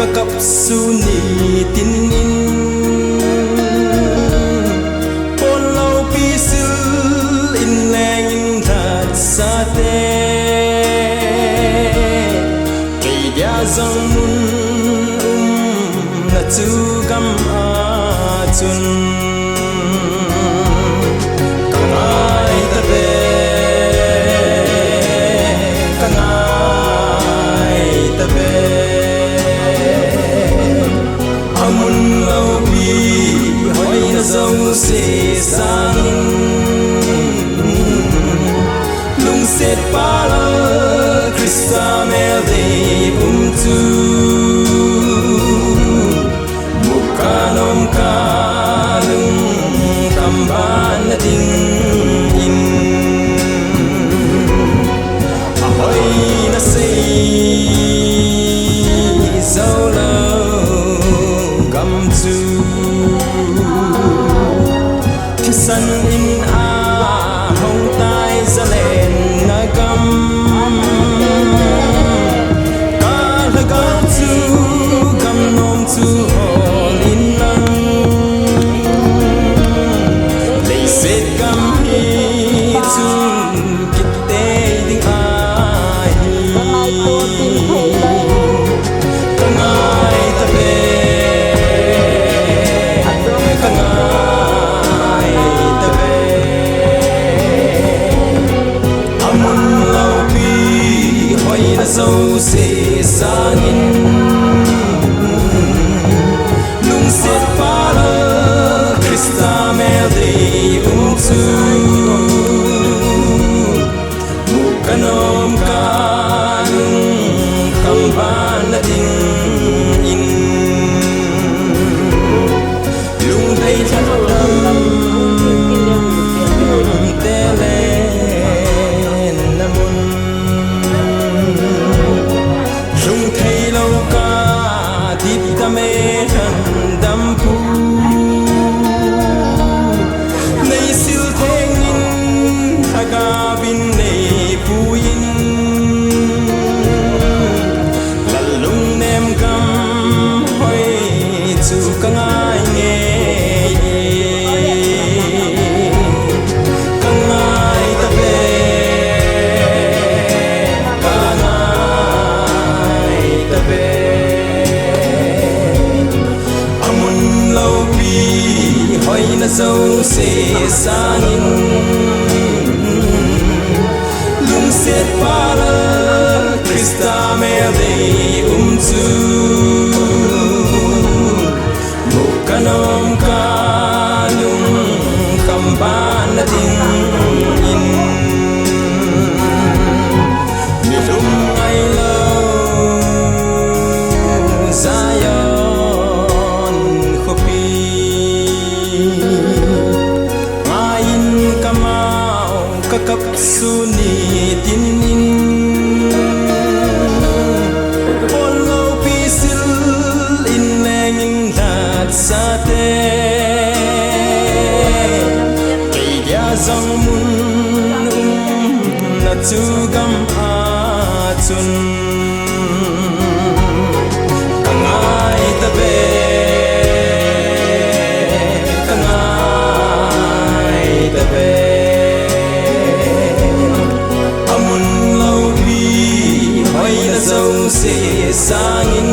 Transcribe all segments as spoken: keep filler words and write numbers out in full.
Kakap sun nitin in, pon loupi sil in leng in lhat sate, kei dia jong mun umna chu gam a chun ka ngai ta ve, ka ngai ta ve. Amun loupi hoina jouse sangin, lungset pal Christa mel dei um chu, mukanom kalung kamban na ding in, ahoina sei jou lou gam chu, thisan in ahung tai zalenna gam. Ka lhagao chu gam nom chu hol in lang, leiset gam hi chun kitei ding ahi. Ka ngai ta ve, ka ngai ta ve. Amun loupi hoina jouse sangin, lungset pal Christa mel dei um chu, mukanom kalung kamban na ding in, lungdei lhadam te len na mun, lungthei lou ka dip dam e lhan dam pu, nei sil theng in lhagao in nei pu in, lal lungnem gam hoi chu ka ngai nge. Ka ngai ta ve, ka ngai ta ve. Amun loupi hoina jouse sangin, lungset pal Christa mel dei um chu, mukanom kalung kamban na ding in, mi lung ngai lou Zion khopi, ngai in kamau kakap sun nitin in, pon loupi sil in leng in lhat sate, kei dia jong mun umna chu gam a chun, ka ngai ta ve, ka ngai ta ve. Amun loupi hoina jouse sangin,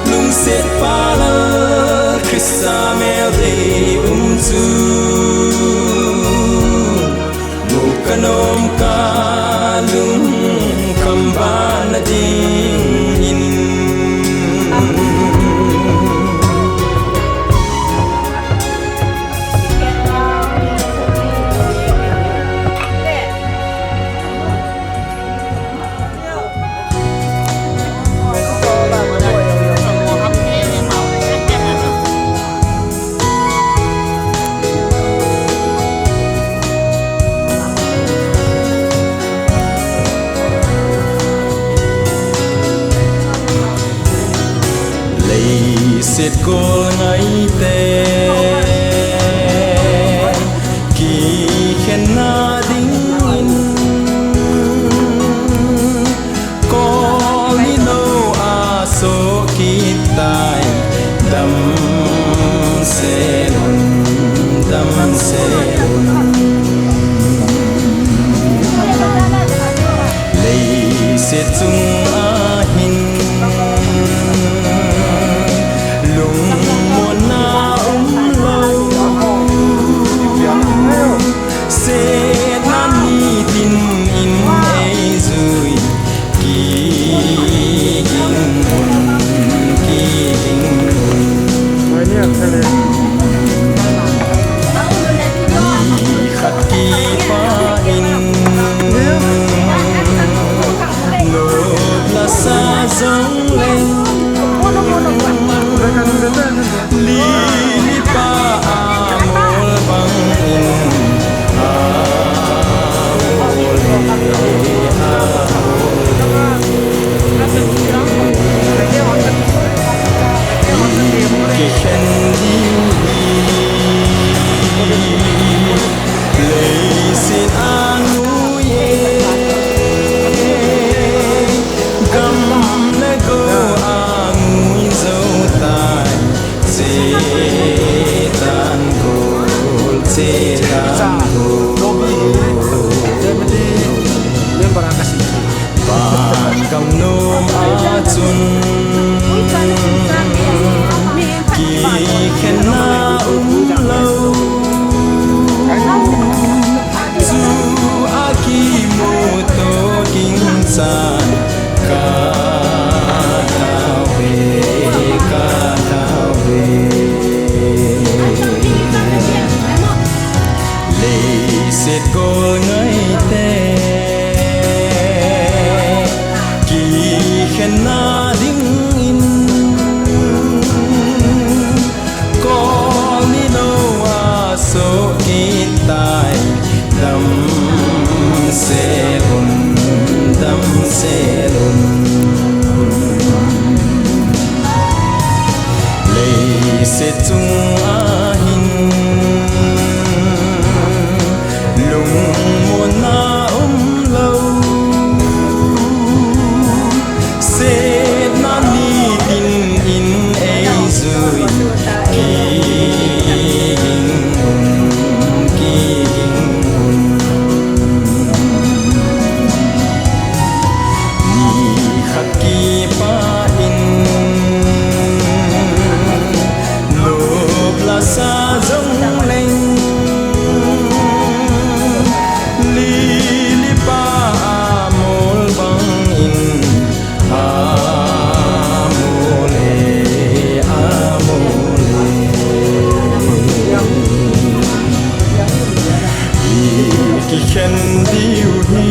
lungset pal Christa mel dei um chu, mukanom kalung kamban na ding in. Leiset gol ngaite kikhenna dingin, kol in Leiset chunga hin lungmonna umlou, setna nitin in eijui. Kiging un, kiging un. Nikhat kipah in, nop lasa jongleng, lili pa amol bang in, amol e, amol e. Kikhen ding hi leiset angui e, gam le go angui jou tai. Chetan gol, chetan gol. Van gam nom a chun kikhenna umlou, chu a kimuto ding chan ka tao ve, ka tao ve. Leiset gol ngaite kikhenna dingin, kol nilou a soh kit tai. Damsel un, damsel un. Leiset chunga hin lungmonna umlou, setna nitin in eijui. Kiging un, kiging un. Nikhat kipah in, nop lasa jongleng, lili pa amol bang in, amol e, amol e. Hi kikhen diu hi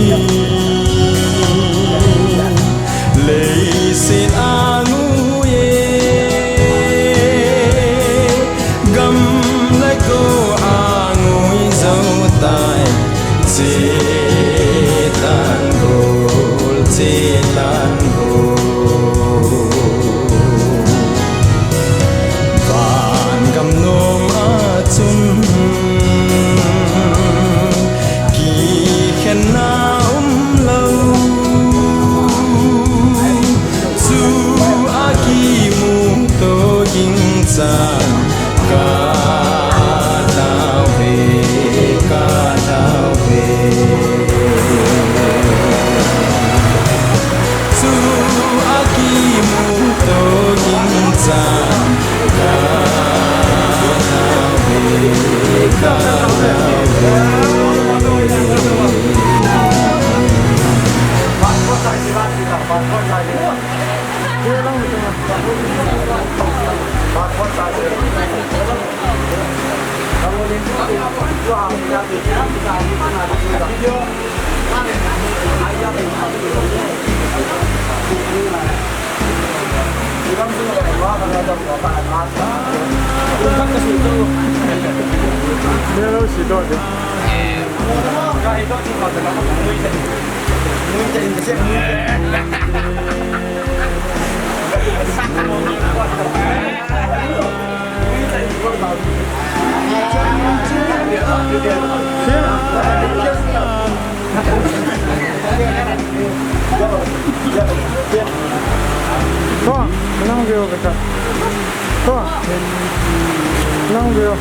leiset angui e, gam le go angui jou tai. Chetan gol, chetan gol. Van gam nom a chun kikhenna umlou, chu a kimuto ding chan ka tao ve, ka tao ve. Chu a kimuto ding chan ka tao ve, ka tao ve. To, nang veo beka. To, nang veo.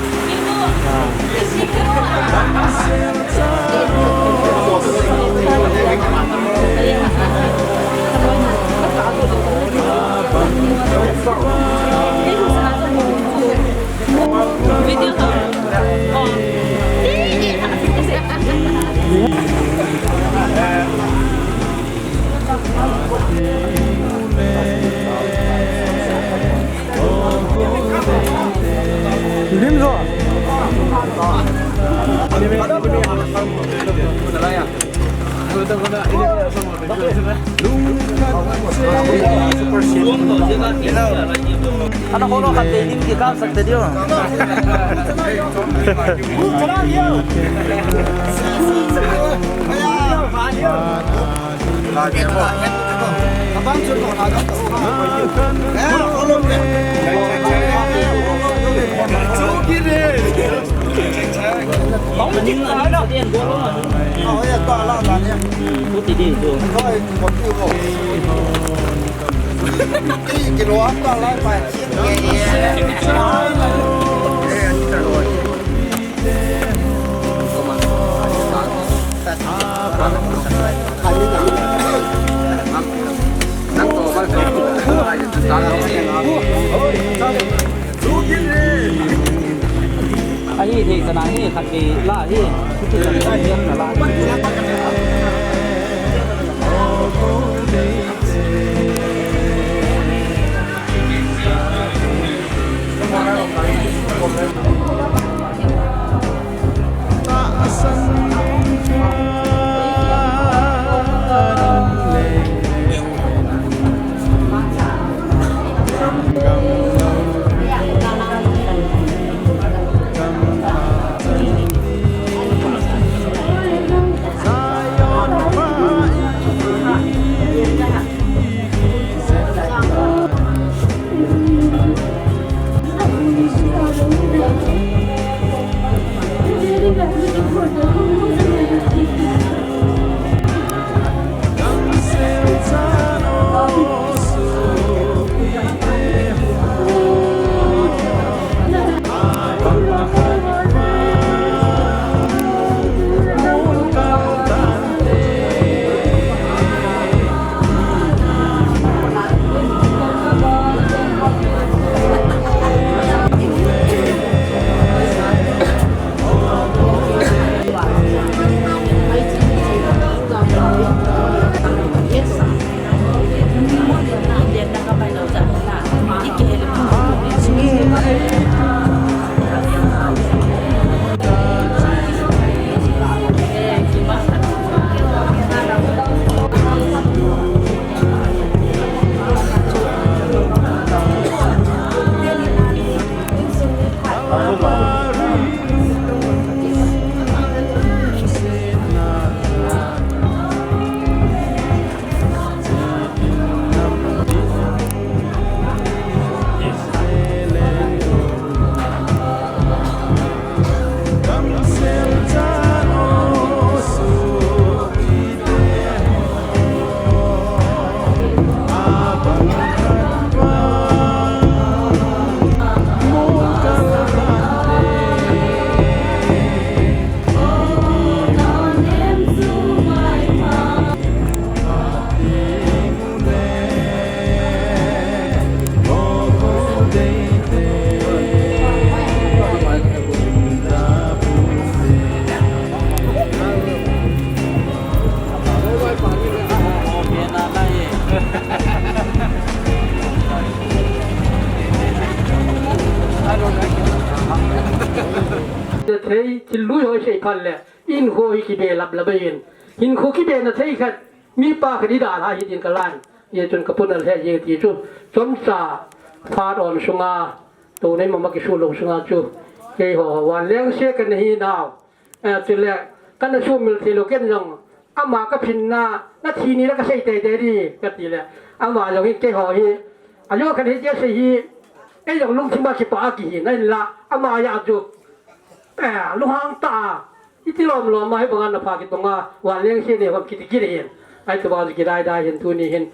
Lim zo. Ana kono khat te ding ki kam sak te dio. Ahi thei sana hi khat vei la hi. Kiti la hi na la. Thei thil lui hoi sei phat le, hinkho hi kibe lap lap ahin. Hinkho kibe na thei khat, mipa khat i dalha hi tin ka lan. Hijeh chun ka pun a le jeng ti chu, chomcha phat om sunga, tou nei mama kisu lou sunga chu, keiho Vanlengse kana hi nau. Eh, chule, kana sumil thei lou ken jong, ama ka phinna, na thi ni la ka sei teitei di, ka ti le. Ama jong hi keiho hi, a jong khat hi kei sei hi, ei jong lungthim a kipa a kihi, na in la, ama a chu, eh, lunghang tah a, iti lom lom a, hi banga na pha kitong a, Vanlengse nei hon kiti kit hin. Ahi tu banga kidai dai hin tuni hin,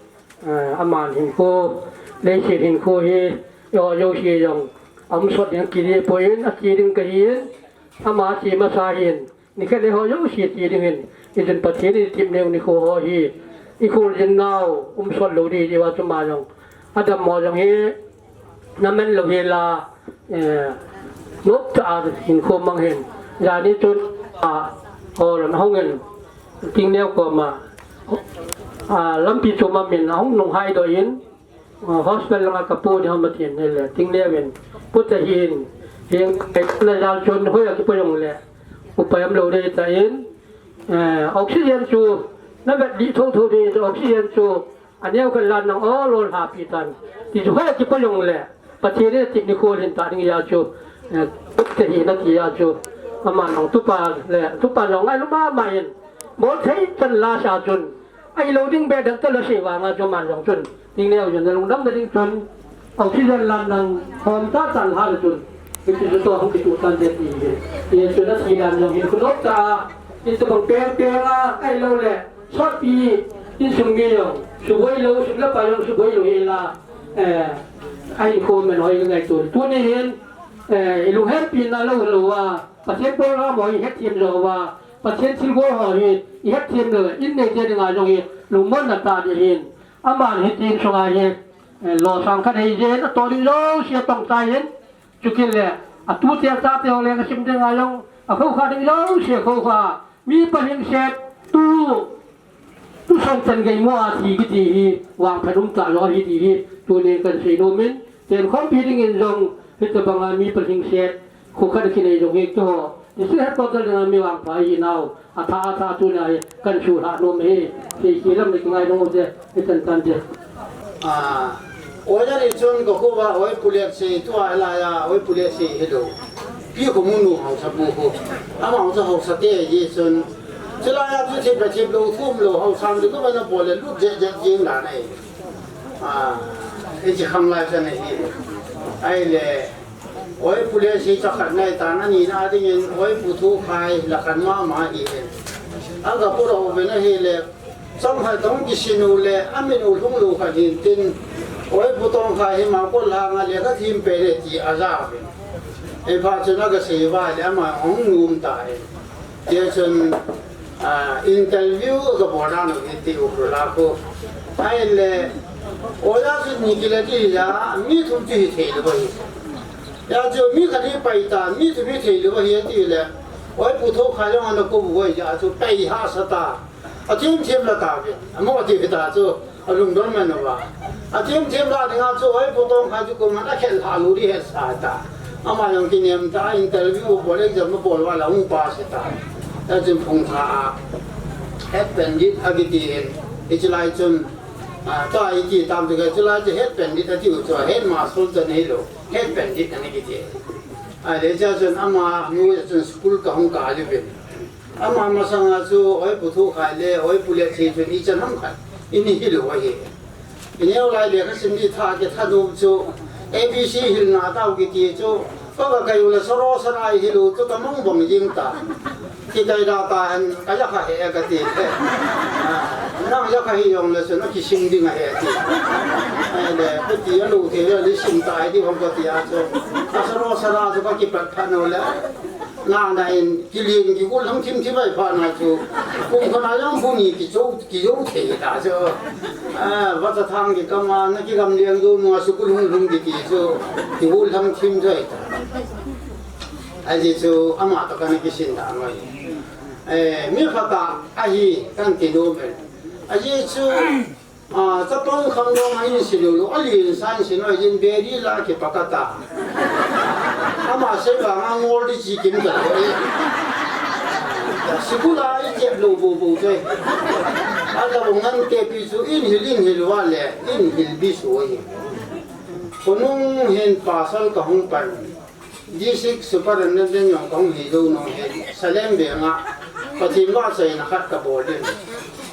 eh, aman hinkho, leiset hinkho hi, eiho jouse jong, Aum sot ding kiti poi in, ati ding kahi in, ama ati masa hin, nikhat le ho jouse ati ding hin, ijin Pathen in itep neo nikho ho hi, ikhol jin nau, um sot lou ding, ti va chu ama jong. Adam mo jong hi, naman lou hi la, eh, nop tah a hinkho mang hin. Jani chun, a, hol hung in, Tingneo koma, a, lampi chu mamin, ahung nung hai doh in, a, hospital langa kapu ni hom atin, hile, Tingneo in, puta hin, hin, kai na jal chun, hoi a kipu jong le, upai um lou ding tah in, eh, oxygen chu, na vet ding thotho ding, oxygen chu, aneo khat lan nang o lol ha pi tan. Ti chu hoi a kipu jong le, Pathen in atep nikho hin ta ding a chu, eh, te hi na ti a chu, ama nang tupa le, tupa jong ai lu mama in, bol thei tan la sa chun, ai lou ding be dang ta la se vang a chu ama jong chun, Tingneo jong na lungdam na ding chun, oxygen lan nang hom ta tan ha chun, kiti chu to hung kitu tan de ti hi. Ye chu na ti dan jong hin kunop ta, in tu bang peng peng a, ai lou le, Sotpi, insung mi jong, suboi lou, sum le pai jong suboi lou hi la, eh, ahin comment hoi ka ngaito. Tuni hin, eh, ilunghetpi na lou lou a, Pathen program hoi hetthem jo a, Pathen thilbol hoi hetthem lou, in neite dinga jong hi, lungmonna tah ding hin. Aman hitin sunga hi, eh, losang khat hei jeh in, ato ding jouse atong tai hin, Chukit le, atu te achate ho le kasim ding a jong, akhokha ding jouse khokha, mi palhingset, tu, tu song chan gei mo a thi kiti hi, vangphat um tah jo ahi ti hi, tunin kan seinom in, tenkhompi dingin jong, hitabanga mi palhingset, khokha kinei jong hi keiho, District Headquarter dinga mi vangpha hinau, Atha, atha, tuna hi kan sulha nom hi, sei sei lam le kingai nom te, hi tan tan te. Ah, oi, ani chun ka khuva, oi, Pu Lietsei, tua hilai a, oi, Pu Lietsei hilou. Pi khu munu hausa bu khu. Ama hausa hausa te ji chun. Chilai a chu thip le thip lou, thum lou, hausa mi khu na bol le lut je je jing la nei. Ah, hiche khang lai chan ahi. Ahile, oi, Pu Lietsei chakhat nei tan, anina dingin, oi, Pu Thukhai, la khan mama hi. Aga pu rou ve na hile, chang hai tong kisin u le, amin u lhung lou khat hin tin, oi, Pu Tongkhai hi ma ko la nga le ka thim pe le ti aja ve. Ei pha chun aga sei va le ama hung um ta e. Tia chun, ah, interview ka bol dan u hi ti u khu la khu. Ahile, oja chu ni kila ti ja, mi thum ti hi thei lou hi. Ya chu mi khat hi pai ta, mi thum hi thei lou hi ti le. Oi, Pu Thukhai jong ana ko bu oi ja chu pai ha sa ta. Athem them la ta ve. Amo ti ve ta chu. Alungdon man uva. Athem them la dinga chu, oi, Pu Tongkhai chu koiman akhel lha lou di he sa ta. Ama jong kinem ta, interview bol, exam bol uva la hung pass ta. Ta chun phung tha a. Head pandit akiti hin. Hiche lai chun, ah, ta iti tam tu ka, hiche lai chu head pandit ati u chu, head master chu nei lou. Head pandit ani kiti. Ahile hiche chun ama nu chun school ka hung kal uvin. Ama masanga chu, oi, Pu Thukhai le, oi, Pu Lietsei chun ichan ham khat ini hilou ahi. Ineo lai le ka sim ni tha ke tha dum chu, A B C hilna tau kiti chu, ka ka kai u le saro sarai hilou chu ka mong bong jing ta. Kikai da ta hen, ka ja kha he ka ti. Ah, nang ja kha hi jong le chu, na kisim ding ahi ti. Ahile, ka ti a lou thei le, le sim ta hi ti hong ka ti a chu. A saro sara chu ka kipat phat u le. Na, na in, kiling, kigol lhang thim thim ai pha na chu. Kum khat na jong bu ni kijo, kijo thei ta chu. Ah, va ta thang kikam a, na kigam liang jo nu a school hung lhung kiti chu. Kigol lhang thim thim ai ta. Ahi chu, ama to kana kisin da noi. Eh, mi phatah ahi, kan ti nom e. Ahi chu, Ah, chapang kham dong a in si lou lou, a lin san si noi, in beri la kipat ta. Ama sei vang a ngol di chi kim ta lou e. Sikul a i chep lou bou bou te. A la bou ngan te pi chu in hil in hil uva le, in hil bi su hi. Khonung hin pasal ka hung pan. District Superintendent jong kahung hi jou nung hi, Salem veng a, Pathen vahchoina khat kabol in.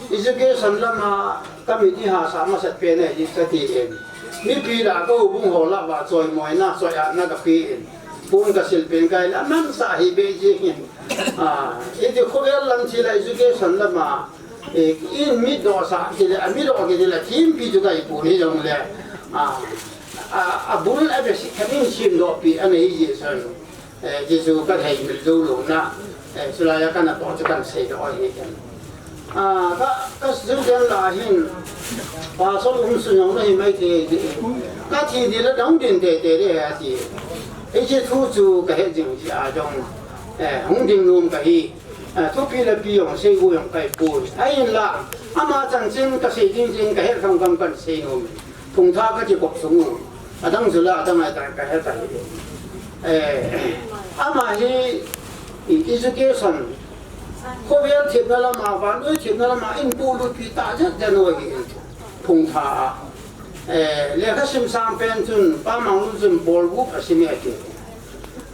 Education lama, ka mit i hahsa masat pen ahi kati in. Mipi lah a ka houbung ho lah vahchoimoina, choiatna kape in. Pon kasil pen kahi le, aman sah hi be jing in. Ah, iti khovel lam thil a education lama, eh, in mit doh sah kiti le, a mit doh kiti le, thimpi chu kahi pon hi jong le. Ah, A, abul a basic khat in simdoh pi ana hi jeh chun, eh, Jesu ka theimil jou lou na, eh, chulai a kana toh chu kan seidoh ahi. Ah, ka, ka student lah hin, pastor um sunga na hi mai thei, ka thi di la dang din tete de ati. Hiche thu chu ka he jing ji a jong, eh, hung ding nom ka hi. Ah, thupi le pi jong sei u jong kai poi. Ahinla, ama chanchin ka sei ding jing ka he kham kham kan sei nom. Thungtha ka kikop sung u. Adang chu la, adang a ka he ta hi. Eh, ama hi, i, education. Khovel thepna lama, vannoi thepna lama, in pulut pi ta jat jat u ahi. Thungtha a. Eh, lekha sim sang pen chun, Pa Manglun chun ball group a sim e ti.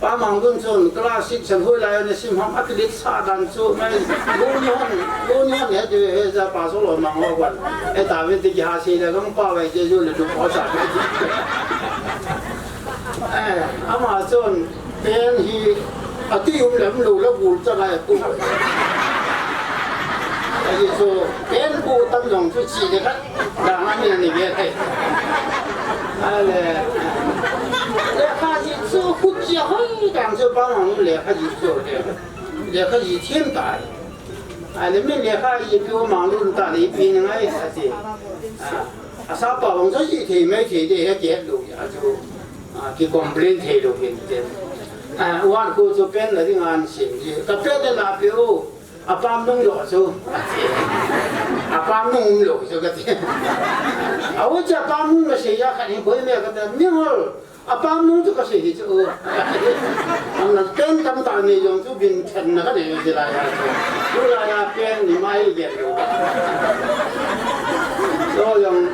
Pa Manglun chun class six an hoilai a ana sim ham a kilet sah dan chu mai, lu ni hon, lu ni hon he ti he ja pa so lo mang ho kwan. E ta ve ti ki ha si le gong pa vai je ju le du po sa ve ti. Eh, ama chun pen hi ati um lem lo la gul cha ngai pu. Ahi chu pen pu tam jong chu chi le khat. Dang ani ani ve thei. Ale. Lekha jih chu khu chia hoi dang chu Pa Manglun lekha jih chu le. Lekha jih thim tai. Ale min lekha jih pi Manglun ta le pi ngai ati. A, asa pa bang chu jih thei mai thei de he ke lu ya chu. A, ki complain thei lo hin te. A, wan khu chu pen la ding an sim ji. Ka pen de la pi u. Apam nung lo chu. Apam nung lo chu kati. Awo cha apam nung la sei ya kani boi me kata mi hol. Apam nung chu kasei hi chu. Amna pen tam ta ni jong chu bin then na kani ji la ya chu. Chu la ya pen ni mai ge lo. Lo jong.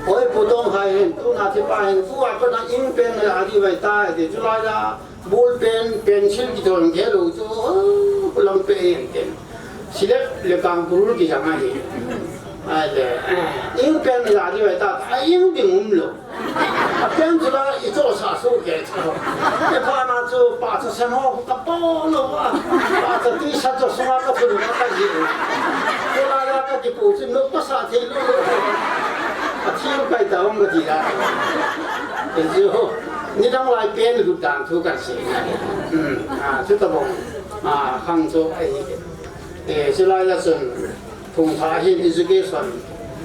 Oi pu tong hai hin, tu na ti pa hin, tu a pa na ing pen na a di vai ta, ti chu la ya. Ball pen, pencil kithon khe lo chu, oh, kulam pe en ten. Silep le kang kurul ki jang ahi. Ai le, ing pen la di vai ta, a ing ding um lo. A pen chu la i cho sa su ke cho. E pa na chu pa chu sen ho ka po lo wa. Pa chu ti sa chu sunga ka chu ka ka ji. Ko la la ka ki pu chu no pa sa thei lo. A thil kai ta ong ka ti la. E ji ho. Nidang lai pen lut dan thu kan sei. Hmm, a, chu tabang, a, khang chu ahi. E, chulai a chun, thungtha hin education,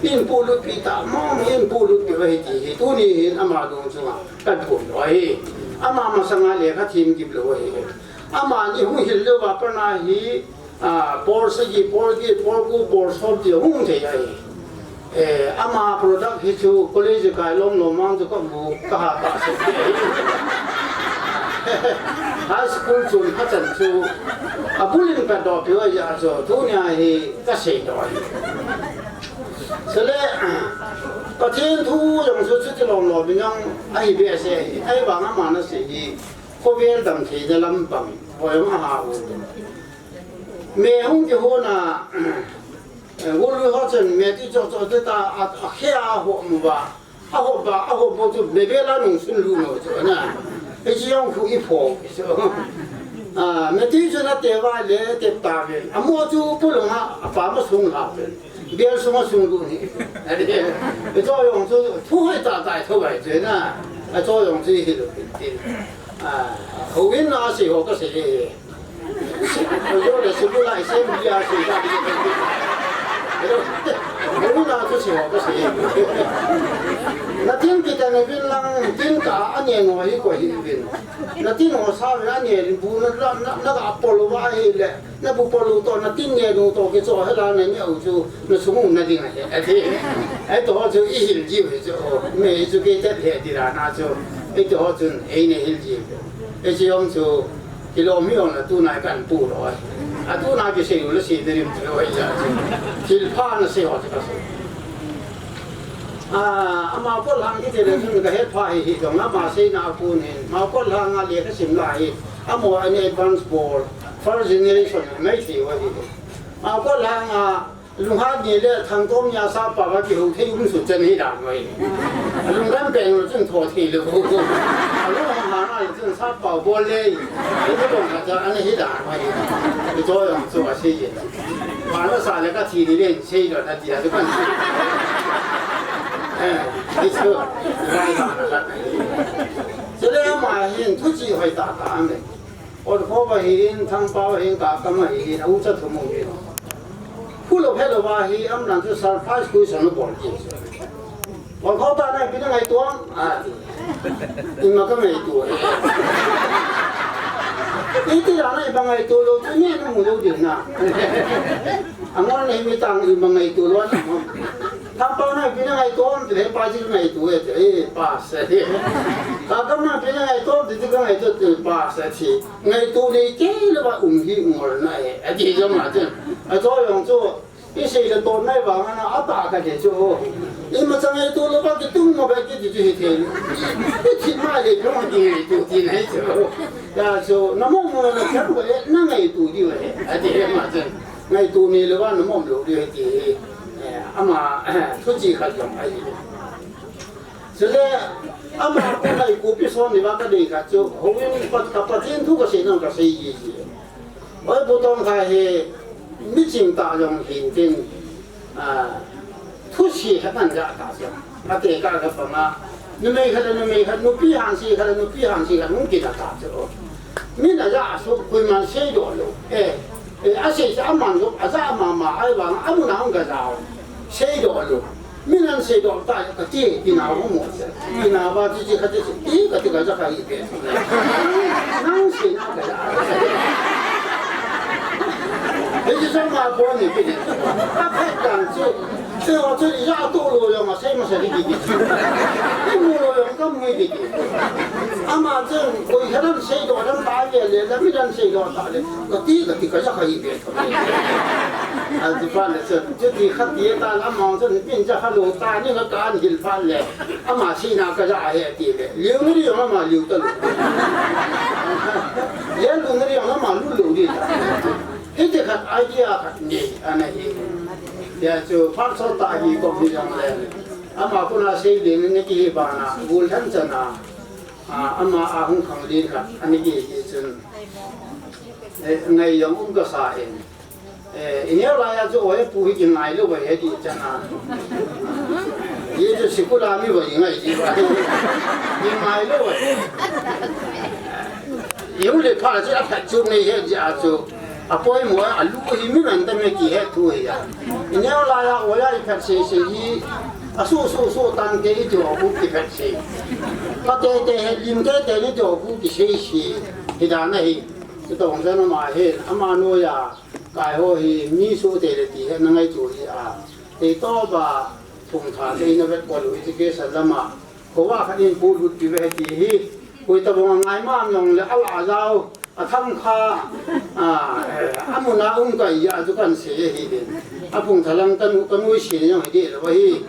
in pulut pi ta, mong in pulut pi ahi ti hi, tuni hin ama dong chunga, kan phun lo ahi. Ama masanga lekha thim kip lo ahi. Ama ni hung hil lo va pana hi, A, por sagi, por get, por ko, por som ti hung thei ahi. Eh, ama product hi chu college kai lom lom mang chu ka mu ka ha ta se. High school chun ka chan chu a bulin ka do pi wa ya chu tunia hi ka sei do ahi. Sele, Pathen thu jong chu chu ti lom lom in jong ahi be se. Ahi vang ama na sei hi. Khovel dam thei na lam bang. Hoi ma ha u. Me hung kihona, eh, gului ho chun me ti cho cho te ta a, a khe a ho mu ba. A ho ba, a ho bo chu be be la nung sun lu no chu na. E chi yong khu i pho chu. A, me ti chu na te va le te ta ve. A mo chu pu lo ha, a pa ma sung ha ve. Be sung ma sung lu ni. A de. E cho yong chu thu hoi ta ta tho bai chu na. A cho yong chu hi lo ti. A, ho win na si ho ka si. Yo le si bu lai sem bia si ka. Yo na tu si ho ka si. Na tin ki ta na bin lang tin ka a ne no hi ko hi bin. Na tin ho sa na ne bu na na na ka polo wa hi le. Na bu polo to na tin ne no to ki cho he la na ne u chu na sung na ding he. A ti. Ai to ho chu i hil ji he chu. Me chu ke te he ti la na chu. Ai to ho chu ei ne hil ji. Ai chi hong chu. Kilom hi jong la tunai kan pu loi. A tuna kisei u la sei de rim loi ja. Thil pha na sei ho ka sei. A, ama Paul Hang kiti le tun ka het pha hi hi jong ama sei na pu ni. Ma Paul Hang a le ka sim la hi. Amo ani advance ball. First generation mai thei wa hi. Ma Paul Hang a Lunghat ni le thangtom nia sap pao a kihou thei um su chan hi dan mai. Lungdam peng lo chun tho thei lo. Lungdam ha na le chun sap pao bol le. Ni ko bang ka cha an hi dan mai. Ni to yong chu a sei ye. Ma na sa le ka thi ni le sei lo na ti a kan. Eh. Chule ama hin thuchih hoi tah tah ahi. Olkhop ahin, Thangpao ahin, Kakam ahin, a ucha thum ahin. Khulo phelou va hi, amlan chu surprise question abol kit. Olkhop tah na ipi na ngaito am? A, ima ka ngaito e. Iti dan a ipi ngaito lou chu, neh namu lou ding na. Angol nei mi tang ima ngaito lou na. Thangpao na ipi na ngaito am, ti le pa chu ngaito e, ti, e, pa se. Kakam na ipi na ngaito am, ti, ti ka ngaito, ti, pa se, ti. Ngaito nei kei lou va um hi ngol na e, ati jong a chun. Ajo jong chu, isei le ton nai vang a na, atah ka ti chu. Imacha ngaito lou va kitung mo va kiti chu hithei. Ithi ma le jong kingaito ti nai chu. Ya chu, namo mo na khan ko e, na ngaito diu e, ati e ma chun. Ngaito nei lou va namo lou diu e ti. E, ama, thuchih khat jong ahi. Chule, ama kona i kopi son ni va ka dei khat chu, houin pat ka Pathen thu ka sei nang ka sei ji ji. Oi, Pu Tongkha hi, miching tah jong hin tin, a, thusi khat nan ja ta chu. Ate ka ka panga, numei khat le numei khat, nupi hansi khat le nupi hansi khat, hung kina ta chu. Min aja a su, koiman seidoh lou. E, e, asei se aman lou, aja mama, ahivang, amun a hung ka jao. Seidoh lou. Min an seidoh ta, kati, tina hung mo se. Tina va ti ti kati, ti kati ka ja ka hi pe. Nang sei na ka ja. Hiche jong abon ni kiti. Aphat dan chu. Sei ho chu ija to lou jong asei masa di kiti. Imu lou jong kamu di kiti. Ama chun, koi khat nan seidoh dan ta le le, min an seidoh ta le. Kati, kati ka ja ka hi pe. A, ti phat le chun, chuti khat ti ta la, ama chun, pin ja kha lou ta, ni ka kan hil phat le. Ama seina ka ja he ti le. Liu ni ri jong ama liu ta lou. Liu ni ri jong ama lu lou di ta. Hiti khat idea khat nei ana hi. Ya chu phat so ta hi ko hi jong le. Ama kona sei le ni ki hi bana, gul than chana. A, ama a hung khang le khat, ani ki hi chun. E, ngai jong um ka sa e. E, i neo lai a chu, oi, pu hi kingai lou, oi, he ti chana. Ye chu sikul a mi va ngai ti va. Kingai lou, oi. Yung le pha chu aphat chu nei he ji a chu. Apoimo a lu hi mi man ta me ki he thu hi a. I neo lai a, oi, a i phat sei sei hi. Asu su su tan te i ti ho bu ki phat sei. Ka te te he lim te te ni ti ho bu ki sei sei. Hi dan a hi. Chu tong jan ama he, ama noiya. Kai ho hi mi su te le ti he na ngaito hi a. Te to ba phung tha te na vet ko lu education lama. Ko wa khat in pu lut ti ve ti hi. Koi ta bong ngai ma nong le ala jao. Athang kha. A, eh, amun a um kai a chu kan sei hi din. Aphung thalang kanu, kanu si ne jong hi di lou hi.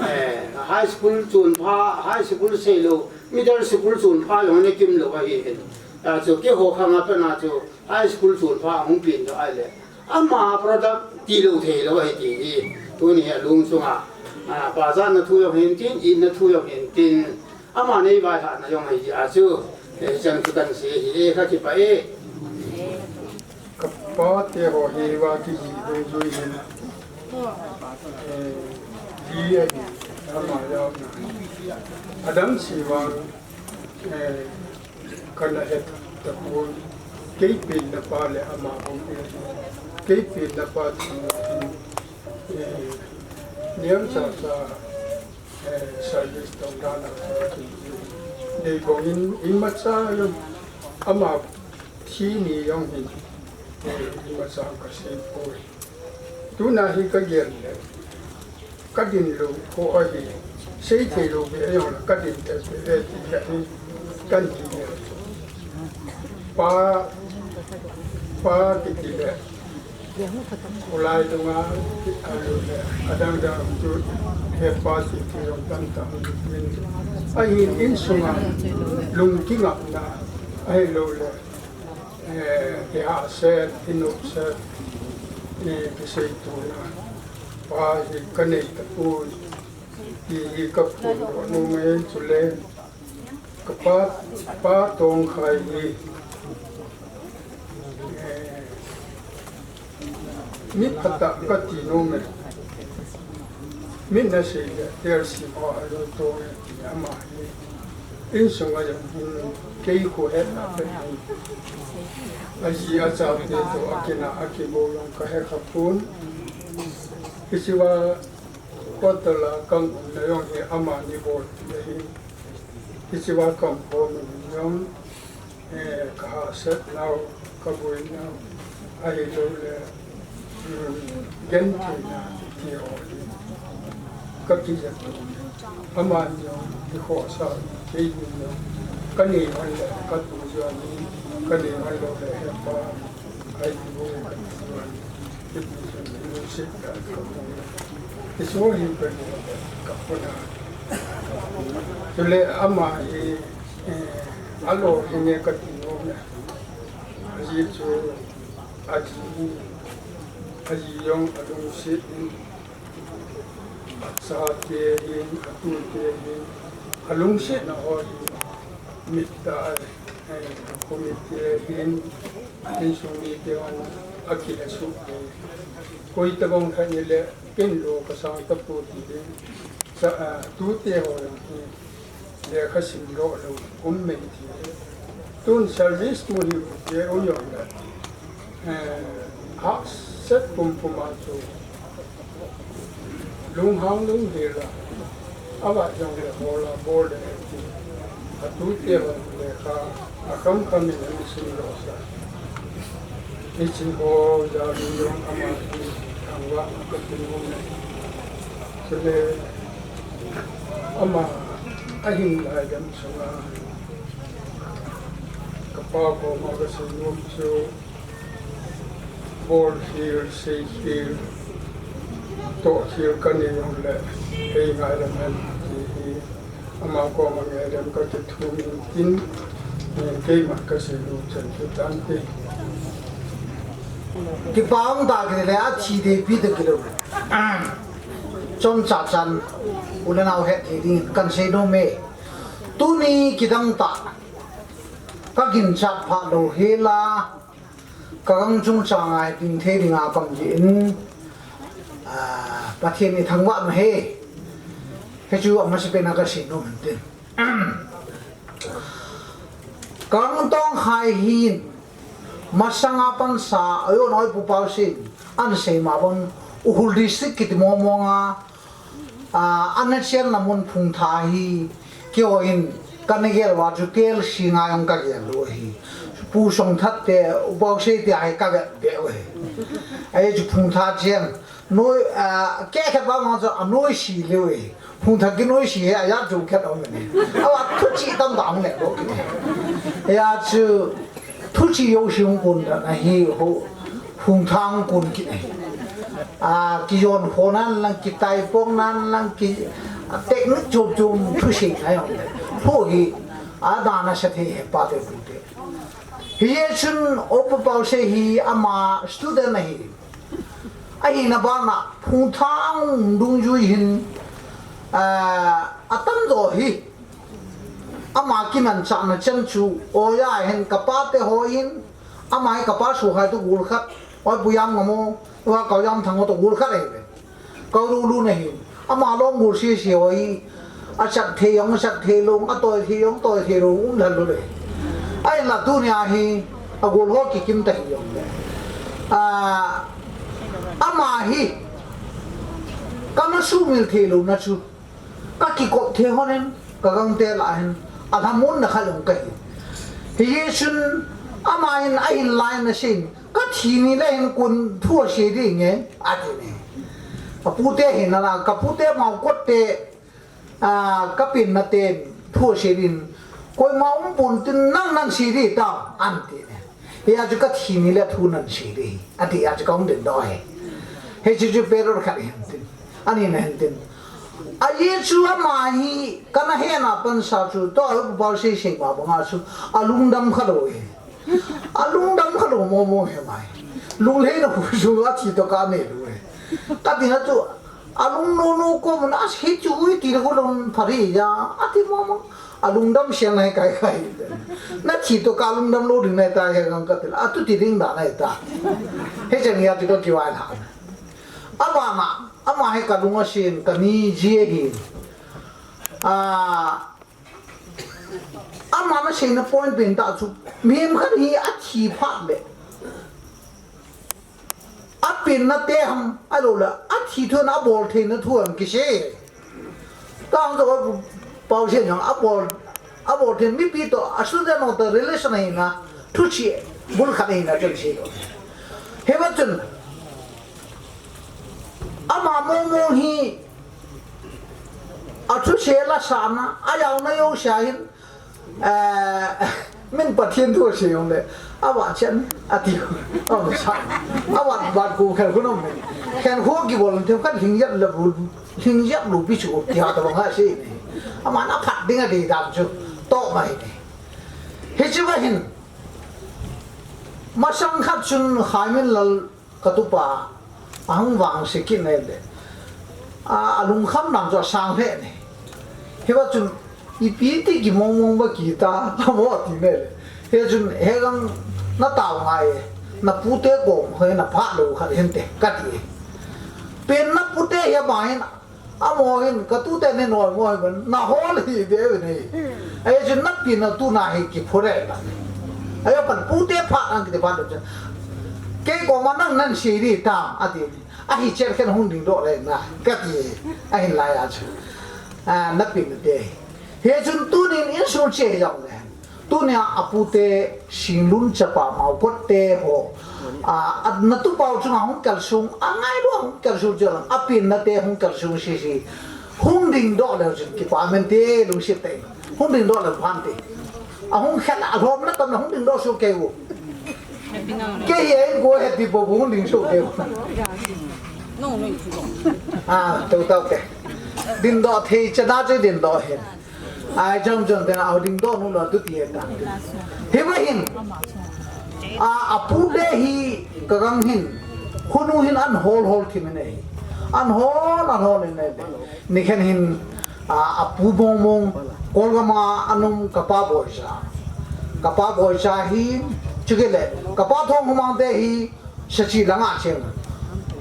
Eh, high school chun pha, high school sei lou, middle school chun pha jong ne kim lou hi din. A chu keiho khang a pat na chu high school chun pha hung pin lou ai le. Ama product ti lou thei lou ahi ti hi. Tuni a lung sunga, a, pa jana thu jong hin tin, itna thu jong hin tin. Ama nei vaihahna jong ahi a chu. E, chan chu kan sei hi e, ka kipah e. Ka pa te ho hi va ki ji dong jui hin. E, ji a ni, ama jao na. Adam si vang, e, Kana het tapon, kei penna pa le ama bang e, kei penna pa chu, eh, niam sa sa, eh, service tong dan a, dei bang in, imacha jong, ama thi ni jong hin, eh, imacha ka sei poi. Tuna hi ka gel le, ka din lou kho ahi, sei thei lou ve a jong le, ka din te ve e ti ka hi, kan hi le. Pa, pa kiti le, khulai dunga, a lou le, adang dang chu, he pa ti ti jong tam tam min. Ahin insunga, lung kingapna, ahilou le, Eh, kihahsel, kinopsel, eh, kiseitona pa hi kanei tapoi, ti hi kaphondoh nom e. Chule, kapa, Pa Tongkhai hi, eh, mi phatah kati nom e. Min asei le, T R C ho a lo to nge ti ama hi. Insung a jong hin kei khu het na pe hin. Aji achate to akina akibol jong ka he kha pon. Hiche va quarter a kang um na jong hi amani bol le hin. Hiche va kang khom in jong. Eh, ka hahsat nau, ka boi nau, ahilou le, um, gentheina ti ho hi ka kijat u. Amani jong, kikhohsah, kei jong, ka nei hon le, ka tu jong, ka nei hon lou le, hepa, ai ti bou, ka ti jong. Chule ama hi, eh, alo hi nge kati nom e. Ajeh chu aji, aji jong alungset in, achate hin, atute hin, alungsetna ho hi mit tah e, eh, khomite hin, insung mite hon akile suh e. Koi tabang khat ni le, Ken lo ka sang tapou ti ding. Sa, ah, tute ho jong hi lekha sim lou lou um mai ti. Tun service mu hi u te u jong le. Eh, hahsat pumpum a chu. Lunghang lunghel a. Ava jong le bol a bol le ti. Atute ho lekha, akham kham in asim lou sa. Hiche ho jal in jong ama hi thangvah a ka kin um e. Chule ama ahin lai dam sunga ka pa koma ka sei nom chu, bol khel, sei khel, toh khel ka nei jong le, kei ngaidam hen ti hi, ama koma ngaidam ka kithum in tin, eh, keima ka sei nom chan chu tante. Kipa um ta kiti le, athi deipi ta kilou. Chomcha chan, u le nao het thei ding, kan sei nom e. Tuni kidang tah, ka ginchat pha lou hel a, ka gang chungchang a ding thei dinga pang jeh in, ah, Pathen in thangvah in ahi. Hichu amasapen a ka sei nom in tin. Ka gang tong khai hin, masanga pansa, ayon oi Pu Pausei in, ana sei ma bang, Ukhrul District kiti mong mong a, ah, ana chenna mun Phungthar hi, keiho in, kana gel uva chu T L C ngai jong ka gel u ahi. Pu Songthat te, U Pausei te ahi ka vet beh u ahi. Ahi chu Phungthar chen. Noi, ah, kei khat vang vang chu anoise lheh u ahi. Phungthar kinoise hi ajat chu khat aum e. Ava thuchih tamtah hung lheh bou kit e. Hia chu thuchih jouse hung kon dan ahi ho. Phungthar hung kon kit e. A, kijon kho nan lang, kitaipong nan lang, ki, a, technique chom chom thusei ngai aum e. Thu hi, a, dan a sa thei hepa te pu te. Hijeh chun U Pu Pausei hi ama student ahi. Ahina bana Phungthar dungjui hin, ah, atamjo hi ama kimanchahna chan chu, oja hin ka pate ho hin, ama hi ka pa suhai toh gol khat, oi Pu Jamngam ho, tua Kau Jamthang ho toh gol khat ahi ve. Kau lulu na hin. Ama long gol sese ho hi. Achat thei jong, achat thei lou, atoi thei jong, toi thei lou, um lheh lou le. Ahinla tunia hi, agol ho kikim ta hi jong le. A, ama hi, kana sumil thei louna chu, ka kikop thei hon in, ka gangte lah hin, alhamonna khat jong kahi. Hijeh chun, ama hin, ahin lai na sin, ka thi ni le hin kon thu asei ding e, ati ne. Ka pute hin ala, ka pute mau kot te, a, ka penna ten thu asei din, koima um pon tin nang nan sei ding tam, ati ne. Hia chu ka thi ni le thu nan sei ding, ati a chu ka hung den doh e. Hichu chu peror khat hin tin, ani na hin tin. Ajeh chu ama hi kana hena pansa chu, tua U Pu Pausei sei ma banga chu, alungdam kha lou e. Alungdam kha lou mong mong hi mai. Lunglhaina khu chu athi toh ka nei lou e. Ka tina chu, alung no no ko mun a hichu hui ti ko lung phari ja. Ati mong mong. Alungdam siang nai kai kai. Na thi toh ka lungdam lou ding nai ta he gang ka til. Atu ti ding da nai ta. Hiche nia ti ko kiwai la. Abana. Ama hi kalung asin, kani ji ahi. Ah, ama naseina point pen tah chu, mihem khat hi athi phat le, apenna te ham, ahilouleh athi thu in abol theina thu ham kisei. Tang to pau se jong abol, abol thei mipi to, a student ho to relation ahina, thuchih bul khat ahina chun sei to. Hiva chun, ama mong mong hi, athusei la sana, ajaona jouse a hin, eh, min Pathen thu asei jongle, avat chen, ati, avat sa, avat, vat ko khen ko nom ne. Khen ko kibol thei khat lhingjat le bul, lhingjat lu pi chu, ti ha tabang asei ne. Aman aphat ding adei dan chu, toh mai ne. Hiche va hin, masang khat chun Khaiminlal katupa, ahung vangse kit nai le. A, alungkham nam chu asang lheh ne. Hiva chun, ipi ti kimong mong va kita, amo ti nai le. Hichun, hegang natao ngai e, napute kom, hoi napha lou khat hinte, kati. Pen napute hi ama hin, amo hin, katute ni noi mo hin, nahol hi ve ve nei. Ahi chun napi natu na hi kiphurel ta. Ajo pan pute pha ang kiti pha lo chun. Kei koma nang nan sei di tam, ati. Ahi chen khen hung dingdoh le na, kati. Ahin lai a chu. A, napi nate. Hichun tunin insung che jong le. Tunia apute Singlun chapa Maokot te ho. A, a, natupau chunga hung kalsung, angailu hung kalsung chu lang, apenna te hung kalsung sisi. Hung dingdoh leu chun kipa mente lungset tei. Hung dingdoh leu phante. Ahung khen alhomna tamna hung dingdoh soh kei u. Kei hi ahin go heti po hung ding soh kei u. A, tau tau ke. Dingdoh thei chana chu dingdoh hin. Ai, jong jong tena au dingdoh nu lo tu ti ta. Hiva hin. A, apu le hi kagang hin. Hunu hin an hol hol thim ne. An hol, an hol ne. Nikhen hin, a, apu mong mong. Kolgam a anum kapa Boicha. Kapa Boicha hi, chukile. Kapa Thongkhomang te hi, Sachi langa cheng.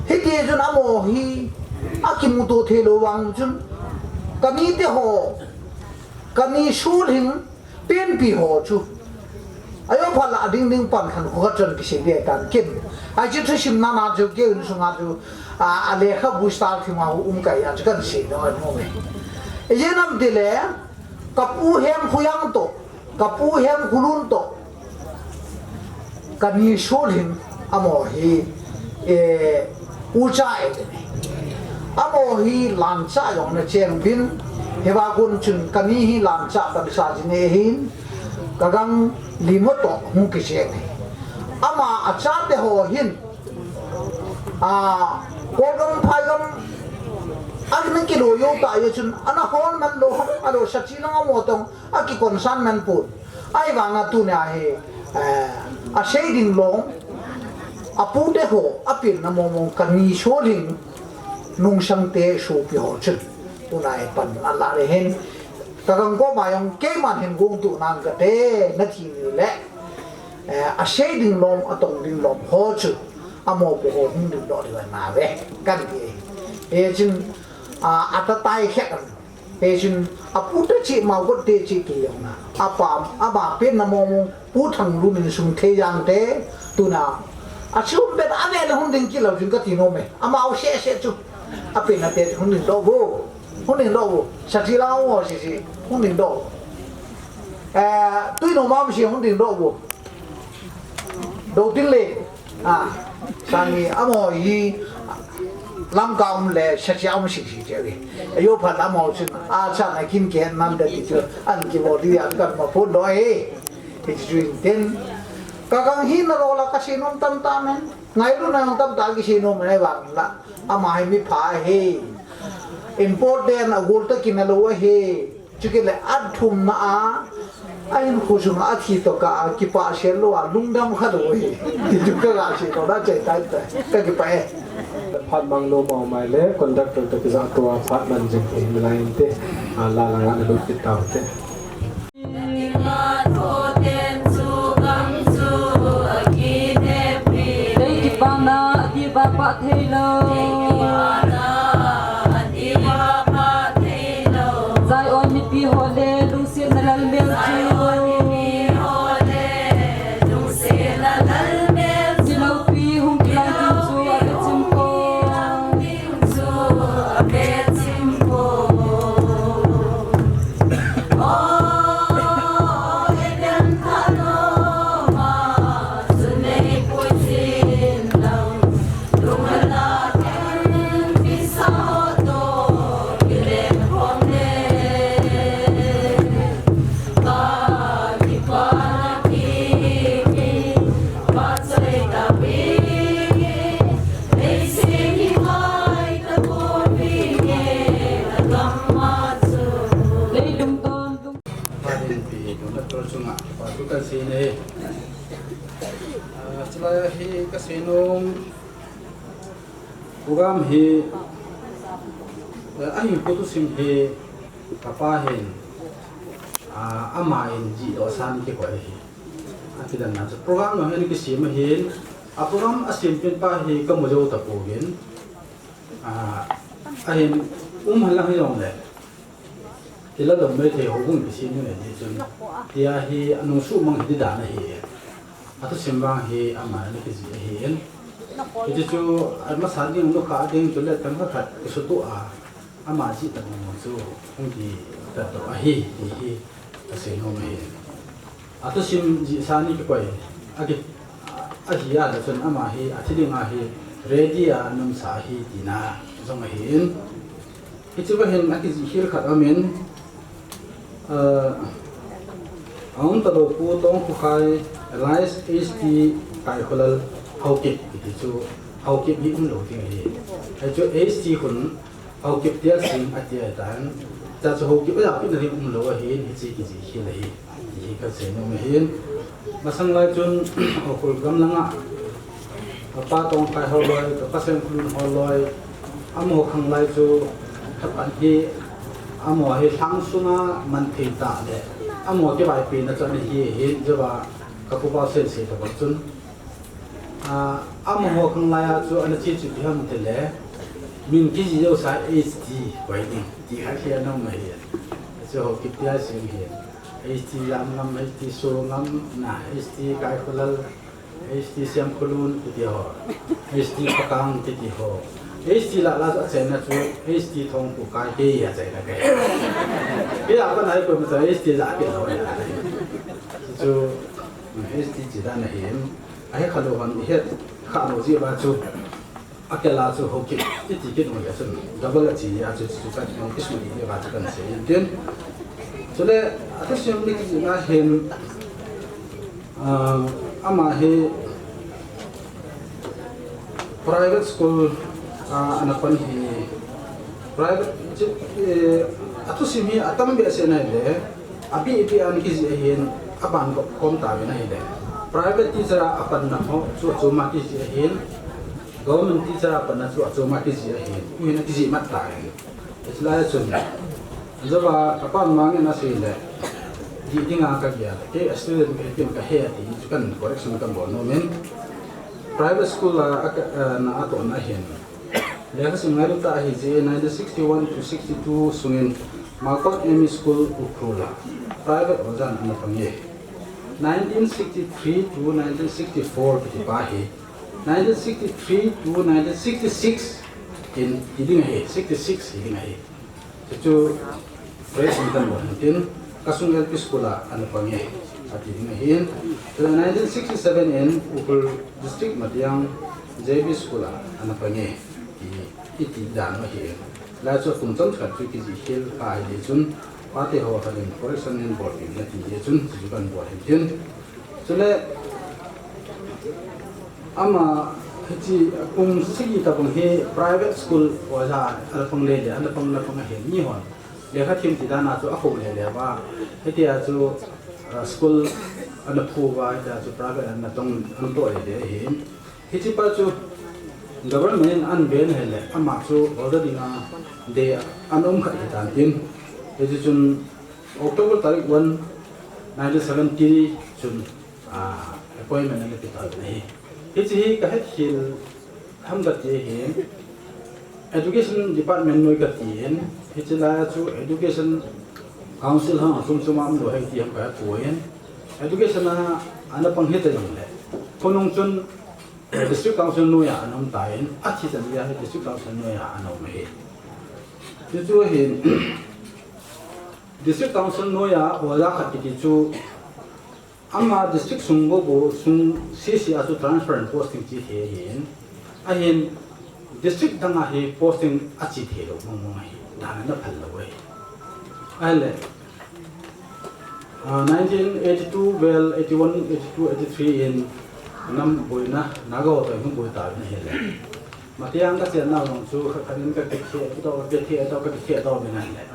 Hiti chun amo hi akimuto thei lou vang chun kani te ho, kani sulhing penpi ho chu. Ajo phat la ading ding pan khan khu khat chun kisei le tan kin. Ahi chu thusim na na chu kei insunga chu, a, alekhabu style thima hu um kai a chu kan sei no an ho me. Eje nam ti le kapu Hemkhoyang to. Kapu Hemkholun to, kani sulhing amo hi, eh, ucha e te ni. Amo hi lancha jong na cheng bin, hiva kun chun kani hi lancha kan sa jing e hin, kagang Limo to hung kicheng e. Ama achate ho hin, a, Kolgam Phaigam, a, na kilo jo ta ye chun, ana hol man lo, alo Sachi langa mo tong, akikonsang nan pun. Ahivanga tunia hi, eh, asei ding lom, apute ho, apenna mong mong kani sulhing nungsang te sopi ho chun. Tuna hi pan ala le hin, kagang koma jong keiman hin gong tu nang kate, nati ni le. Eh, asei ding lom, atong ding lom ho chu, amo pu ho hung dingdoh ding na ve, kan ti. Hichun, a, atatai khe kan. Hichun, apu te chi, Maokot te chi kiti jong na. Apa, ama penna mong mong, Pu Thanglun insung thei jang te, tuna. Achum pen, ave le hung ding kilo jing kati nom e. Ama u se se chu. Apenna te hung dingdoh vo. Hung dingdoh vo. Sachi la vo sisi. Hung dingdoh vo. Eh, Tuinom a um si hung dingdoh vo. Dotin le, a, sangni amo hi Lamka um le Sachi a um sisi che ve. Ajo phat amo chun, a, chana kin ke nan da ti chu, an kivo di an kan ma phun doh e. Hichu in ten. Kagang hi na lo la kasei nom tam tam e. Ngailutna jong tam ta kisei nom e vang la. Ama hi mipha ahi. Important a gol ta kina lo ahi. Chukit le athumna a, ahinkho sunga athi toh ka, kipah sel lou a, lungdam khat u hi. Ti chu ka ga sei toh na chai tai tai. Ka kipah e. Phat mang lou ma mai le, conductor toh kija toh a phat man jing hi milai inte. A la la nga na lut kit tau te. Tei kipana, ati ba pa thei lou. Zion mipi ho le lungsetna lalmel chu, Zion mipi ho le lungsetna lalmel chu, miloupi hung kilang ding chu avechim poi. Padin pi, dun na tol chunga, pa tu kan si ne. Ah, chulai hi ka si nom, program hi, eh, ahi pu tu sim hi, ka pa hin, ah, ama in ji lo san ki ko hi. Ati dan na chu program lo hin ki sim hin, a program a sim pin pa hi ka mu jo ta pu gin. Ah, ahin um halang hi jong le. Ti la dom mai thei ho hung kisi nu e ti chun. Tia hi anung su mang hi ti dan ahi. Atu sim vang hi ama ni kiji ahi in. Ti chu ama sa ding nu kha ding chu le tam kha khat ki su tu a. Ama ji ta mu chu hung ki ta to ahi ti hi ka sei nom ahi. Atu sim ji sa ni ki koi. A ki, a hi a da chun ama hi, a thi ding a hi, ready a num sa hi ti na jong ahi in. Hichu va hin a ki ji hil khat amin, ah, a um ta lo pu Tong Khu Khai, alias H T Kai Khulal Haokip, ti chu Haokip hi um lo ding ahi. Hichu H T Khun Haokip tia sing a tia tan, cha chu Haokip a pi na ri um lo ahi, hichi ki ji hil ahi. Hi ka sei nom ahin. Masang lai chun, Ukhrul gam langa, ka pa Tong Khai ho loi, ka pa Sem Khulun ho loi, amaho khang lai chu, khat pan hi, amaho hi lhang sunga man thei ta le, amaho kivaipi na chan hi hin, jova ka pu pa sei sei ta chun. Ah, amaho khang lai a chu ana chi chu pi ham te le, min ki ji jo sa H T koi ding, ti kha khi ana um ahi. Chu Haokip tia sing hi. H T Lamngam, H T Songam, na, H T Kaikhulal, H T Siamkhulun, ti ti ho. H T Pakang, ti ti ho. H T la la a chena chu, H T Thongkhu Kai ke a chena ke. Ke a pa nai ko ma H T la ke lo ya. Chu, H T chi dan ahi. Ahe kha lo han, he kha lo ji ba chu. A ke la chu Haokip, ti ti kit mo le chun, double a chi a chu chu kan hong kis mo ni ba chu kan sei in tin. Chule, a thu sim ni ki na hin, ah, ama hi private school, ah, ana pan hi, private chi, eh, a thu sim hi a tam be se na le, a bi bi an ki ji hin, a ban ko kom ta be na hi le. Private teacher a pan na ho, chu chu ma ki ji hin, Government teacher a pan na chu a chom a ki ji ahi, u hin a ki ji mat ta ahi. Hiche lai a chun, jova ka pa mang in a sei le, di ding a ka gel, kei a student ka hi tin ka he a ti chu kan correction kan bol nom in. Private school a, a ka, a, na a tohna hin. Lekha sim ngailut a ahi jeh in nineteen sixty-one to sixty-two sung in Malkot M E School Ukhrul a private oja in ana pang e. Nineteen sixty-three to nineteen sixty-four kiti pa hi. Nineteen sixty-three to nineteen sixty-six in hi ding ahi, sixty-six hi ding ahi. Chuchu President kan bol hin tin, Kasung L P School a ana pang e, ati ding ahi. Chule nineteen sixty-seven in Ukhrul District Matiang J B School a ana pang e, ti, iti dan ahi. Lai chu kum chomkhat chu kiji khel kha ahi chun, pate ho khat in correction in bol tin na ti jeh chun, chu kan bol hin tin. Chule, ama, hiche kum sagi tabang hi private school oja, ana pang le le, ana pang, ana pang ahi ni hon. Lekha thim ti dan a chu a kho le le ba. Hitia chu, ah, school ana phu ba, hitia chu private ana tong, ana toh le le ahi. Hiche pa chu government in an be na hile, ama chu order ding a, de an um khat hi tan tin. Hiche chun October tarik one, nineteen seventy chun, ah, appointment ana pe ta na hi. Hiche hi ka het khel ham ka ti hi. Education Department noi ka ti in, hiche lai a chu Education Council hang a sum sum a um lou ahi ti ham ka pui in. Education a ana pang hita jongle, khonung chun, eh, District Council noiya ana um tan, athi chan geiya hi District Council noiya ana um ahi. Chuchu hin, District Council noiya oja khat kiti chu, ama district sung bou bou, sung sese a chu transfer and posting chi thei ahin, ahin district dang a hi posting achi thei lou mong mong ahi, dan ana phal lou ahi. Ahile, ah, nineteen eighty-two, well, eighty-one, eighty-two, eighty-three in nam boina, Naga ho toh hung boi tauvin ahile. Matiang kachennau jong chu, khat khat in kakithe tau, kakithe tau, kakithe tauvin ahile.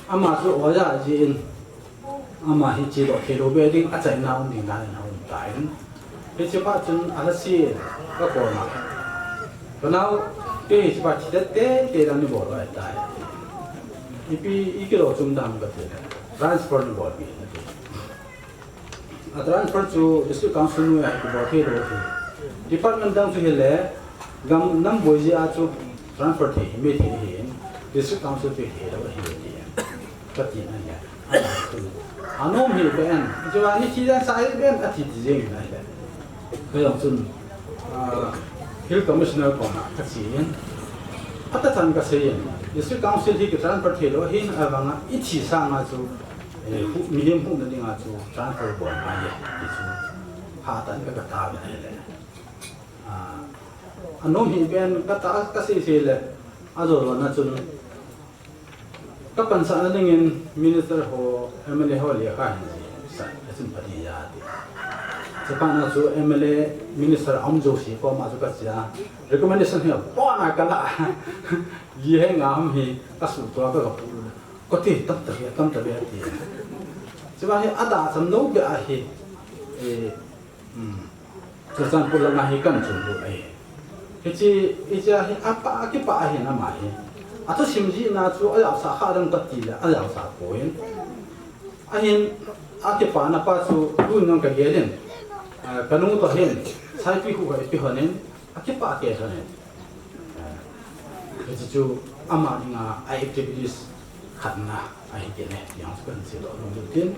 Ama chu oja jeh in, ama hi chedoh thei lou be ding, achaina um ding dan in aum tan. Hiche phat chun alhase in kakoma, "Ka nao, kei hiche phat thi tei tei dan nabol u ahitai. Ipi, ikilo chom dam," kati le, "Transfer nabolpeh in," ati. A transfer chu District Council noiya hi kibol thei lou ahi. Department dang chu hile, gam nam boi jeh a chu transfer thei hi maithei ahin, District Council peh thei lou ahi, ati. Kati na le, anom hih ben, hiche va ni thi dan sa hih ben, ati ti jeng in ahile. Kei jong chun, ah, Hill Commissioner koma kache in, atah chan kasei in, District Council hi kitransfer thei lou ahin, ahivanga ithi sanga chu, eh, hu-, mihem huhna dinga chu transfer bol ngai e, ti chu hatah in ka, kataovin ahile. Ah, anom hih ben, kata, kasei sei le, ajo jona chun, kapansahna dingin minister ho, M L A ho lekha hin sah, achun pati ja ti. Chuphat na chu M L A minister aum jouse koma chu kache a, recommendation hi abon a kala. Li he nga ham hi kasuhto a ka, kapu. Kati, tam tabe, tam tabe, ati. Chuphat hi adacham lou be ahi. Eh, Hmm. Churachandpur langa hi kan chun lut ahi. Hiche, hiche hi apa, akipah ahin ama hi. Athusim jihna chu ajaosah kha dam kati le, ajaosah poi. Ahin, akipana pa chu tun jong kagel in, ah, kanu toh hin, saipi khu ka ipi lhonin, akipah kei lhonin. Ah, hiche chu ama dinga a activities khatna ahi kit e, ti jong chu kahin seidoh nom u tin.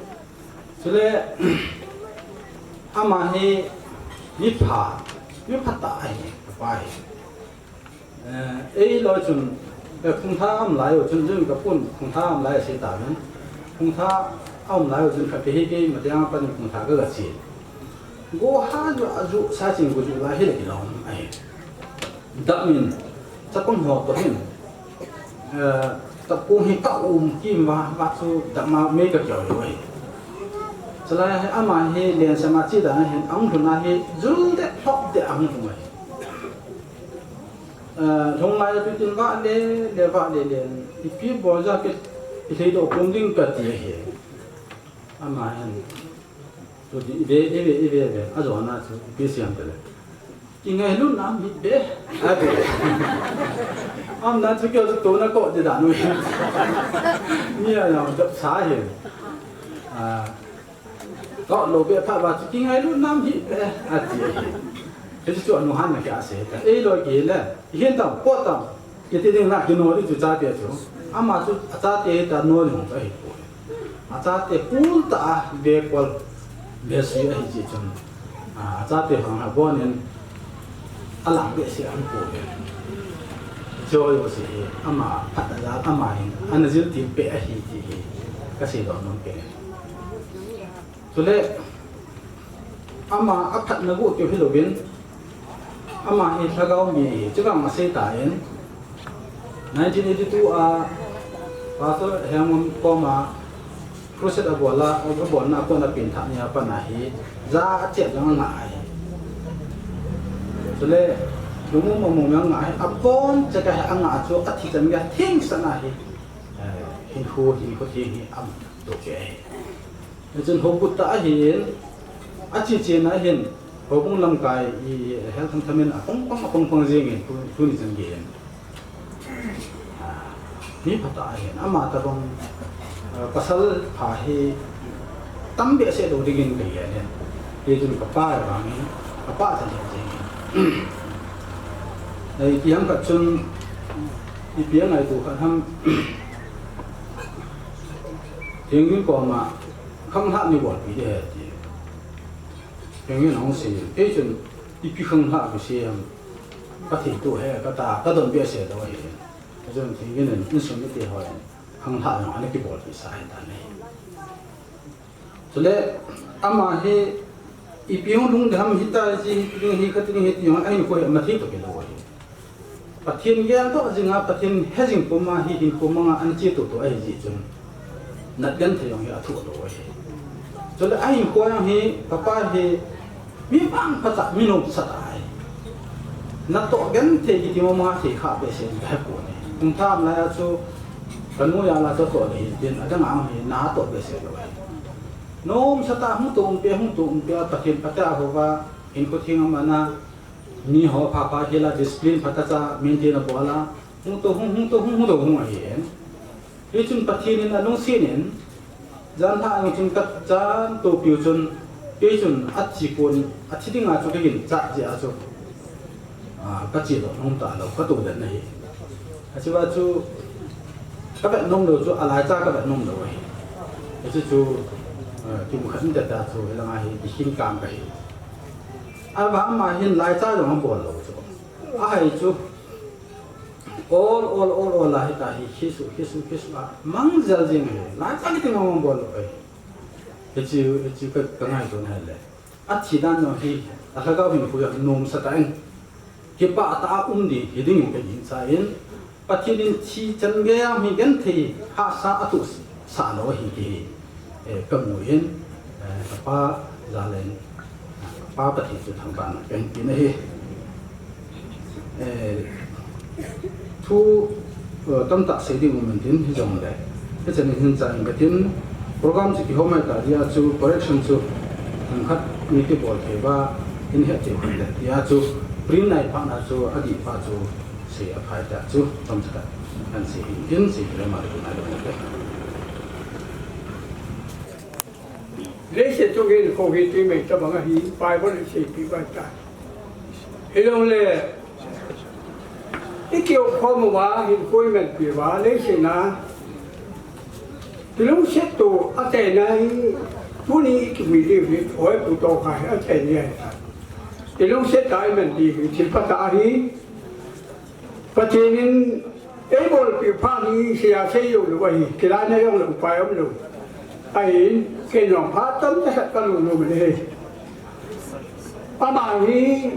Chule, ama hi mipha, miphatah ahi, apa hi. Eh, eiloi chun, eh, Phungthar aum lai u chun, chun kapun Phungthar aum lai asei tauvin. Phungthar aum lai u chun khatvei hi kei Matiang a pat in Phungthar kaga che. Go ha ju, aju sa ching go ju lai hile kilom ahi. Dam in, chapang ho toh hin, eh, chapang hi ka um kim uva, uva chu dam a mei kakeo lou ahi. Chulai hi ama hi lensam a che dan ahin, ahung lhun a hi jul deh, lhop deh ahung lhung ahi. Eh, lhung lai a chu tin vah le, le vah le le, ipi bol jeh a ki, kilheidoh pum ding kati ahi. Ama hin, chu ti ive, ive, ive, ive, ajona chu ipi seiyem tile. Kingailutna um hih be, ati. Aumna chu keiho chu tona koh di dan u hi. Mi a jong dopsa hi. Ah, koh lou be phat uva chu kingailutna um hih be, ati. Hichu chu anu han na kei asei ta. Eiloi kile, ihin tam, pot tam. Kiti ding la kino di chu chate chu. Ama chu achate hi ta no ding ahipoi. Achate kul tah a vekol vesui ahi jeh chun. A, achate hung abon in alang behseh ahipoi. Chu jouse hi ama phatna jal ama hin ana jil teng peh ahi ti hi kaseidoh nom kei. Chule, ama aphatna gu keu hilouvin, ama hi lhagao mi ahi, chuvang asei tan, nineteen eighty-two a Pastor Hemngam koma crusade abol a, abolna a kona penthah ni a pat a hi, ja achep jong angah ahi. Chule, lungmong mong jong angah ahi, abon cheh a hi angah chu athi chan geiya theng sah a hi, eh, hinkho, hinkho theng hi aum to kei ahi. Hichun houbung tah ahin, ache chena hin, houbung lamkai i hel tham tham in apang pang, apang pang jeng in, tu, tuni chan gei in. Ah, mi phatah ahin, ama tabang, ah, pasal pha hi tam behseh lou ding in kagel in. Hichun kapa vang in, kapa chan jeng in. Ei, ipi ham khat chun, ipi angaito khat ham, Tengin koma khanglhah ni bolpi ding ahi ti. Tengin ahung sei. Kei chun ipi khanglhah kisei ham kathei tou ahi kati, kadon behseh lou ahi. Chun Tengin in insung mite hon khanglhah jong ana kibolpeh sah ahitai. Chule ama hi ipi hung lungdam ham, hitia hi, hiti ding hi, khati ding hi ti jong ahin koi ama thei toh kilou ahi. Pathen geldoh jinga, Pathen he jing puma hi hinkho manga ana che toto ahi jeh chun nat genthei jong hi athoh lou ahi. Chule ahinkho jong hi kapa hi mi vangpha tah, mi nomsa tah ahi. Natoh genthei kiti mama thei kha behseh in kahe pon ahi. Kum thum lai a chu kanu jal a chu atoh le hin tin, adang a hi natoh behseh lou ahi. Nomsa tah, hung toh umpi, hung toh umpi a, Pathen phatah a houva, hinkho theng a mana, miho pha pha khel a, discipline phatah cha maintain abol a, hung toh hung, hung toh hung, hung toh hung ahi. Hichun Pathen in alungset in, janhi a jong chun kachan topiu chun, kei chun athi pon, athi dinga chu kaginchat jeh a chu, a, kache doh nom talou, katoh den ahi. Achuva chu kavet nom lou chu, alaicha kavet nom lou ahi. Hichu chu, a, kimu khat inte ta chu, hilanga hi kikhin kam kahi. Avang ama hin laicha jong abol lou chu. Ahai chu. Ol, ol, ol, ol a hita hi, khisu, khisu, khisu a. Mang jel jing hi. Laicha kiti mang mang bol lou ahi. Hichu, hichu ka, kangaito na le. Athi dan jong hi, alhagao hinkho jong nomsa tah in, kipah tah a um ding hi dingin kaginchat in, Pathen in thi chan gei a mi genthei hahsa atohsah lou ahi ti hi, eh, kamu in, eh, kapa jal in, kapa Pathen chu thangvahna kahin pe ahi. Eh, thu, eh, tamtah sei ding um intin hijongle, hichan in hin chan katin, program chu kihom mai ta dia chu correction chu themkhat mi kibol thei uva, in het thei uva le dia chu print nai phat na chu adih phat chu sei aphai ta chu tamtah kan sei intin, sei kile ma le nai le. Leiset chunga hinkho hi twi mei tabang ahi, Bible in seipeh bai tai. Hijongle, i kiop khom uva, hinkho i manpi uva, leiset a kilungset to achaina hi, tuni i kivui diu hi, oi pu to kha hi achaina ahi. Kilungset tah a i man diu hi, thil phatah ahi. Pathen in eibolpeh phat hi seija sei joulou ahi, kilaina jonglou upai umlou. Ahin, kei jong phat tamtah khat kalungnom in ahi. Ama hi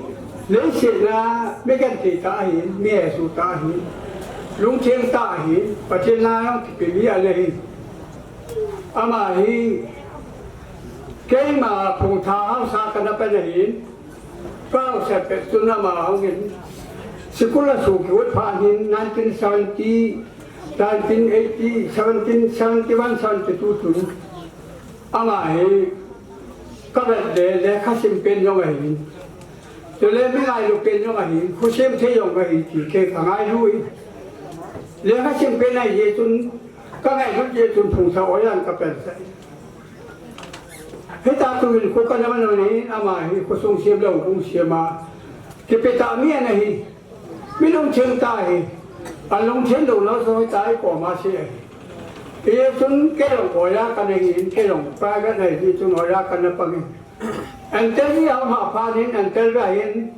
leiset a mi genthei tah ahin, mi hesoh tah ahin, lungtheng tah ahin, Pathen na jong kipe mi ana hi. Ama hi keima phungtha haosa kana pan ahin, Ka haosa pet chun ama hung in, school a soh kigot phat in nineteen seventy, nineteen eighty, seventeen seventy-one, seventy-two chun ama hi ka vet le lekha sim pen jong ahin, chule mi ngailu pen jong ahin, khosem thei jong ahi ti kei ka ngailu in. Lekha sim pen ahi jeh chun, ka ngailut jeh chun phungtha oiyan ka pet sah in. Hita tu hinkho kana man u hi, ama hi khosung sem lou, lung sem a kipe tah mi ana hi. Mi lungtheng tah hi. Alungtheng lou lou so hita i koma sei ahi. Hijeh chun kei jong oiya kana hi, kei jong private ahi, hijeh chun oiya kana pang in. Interview a ma phat in, interview a hin.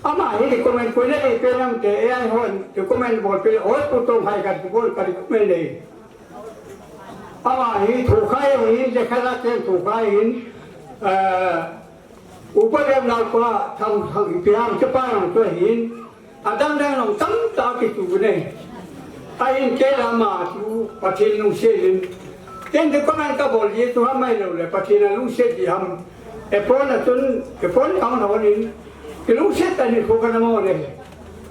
Ama hi recommend koi na ei pen am te, A I hon recommend bol pen, oi pu Tongkhai kati bol ka recommend le. Ama hi Tongkhai hin, lekha la chen Tongkhai hin, eh, upa dem nau pa, thang, thang, ipi ham, chapa jong chu ahin, adang dang jong tamtah kitu ne. Ahin kei le ama chu Pathen lungset in. Ken te comment ka bol ji chu ham mai lou le, Pathen a lungset ji ham. Appoint a chun, appoint a hon in. Kilungset tah in hinkho kana man u le.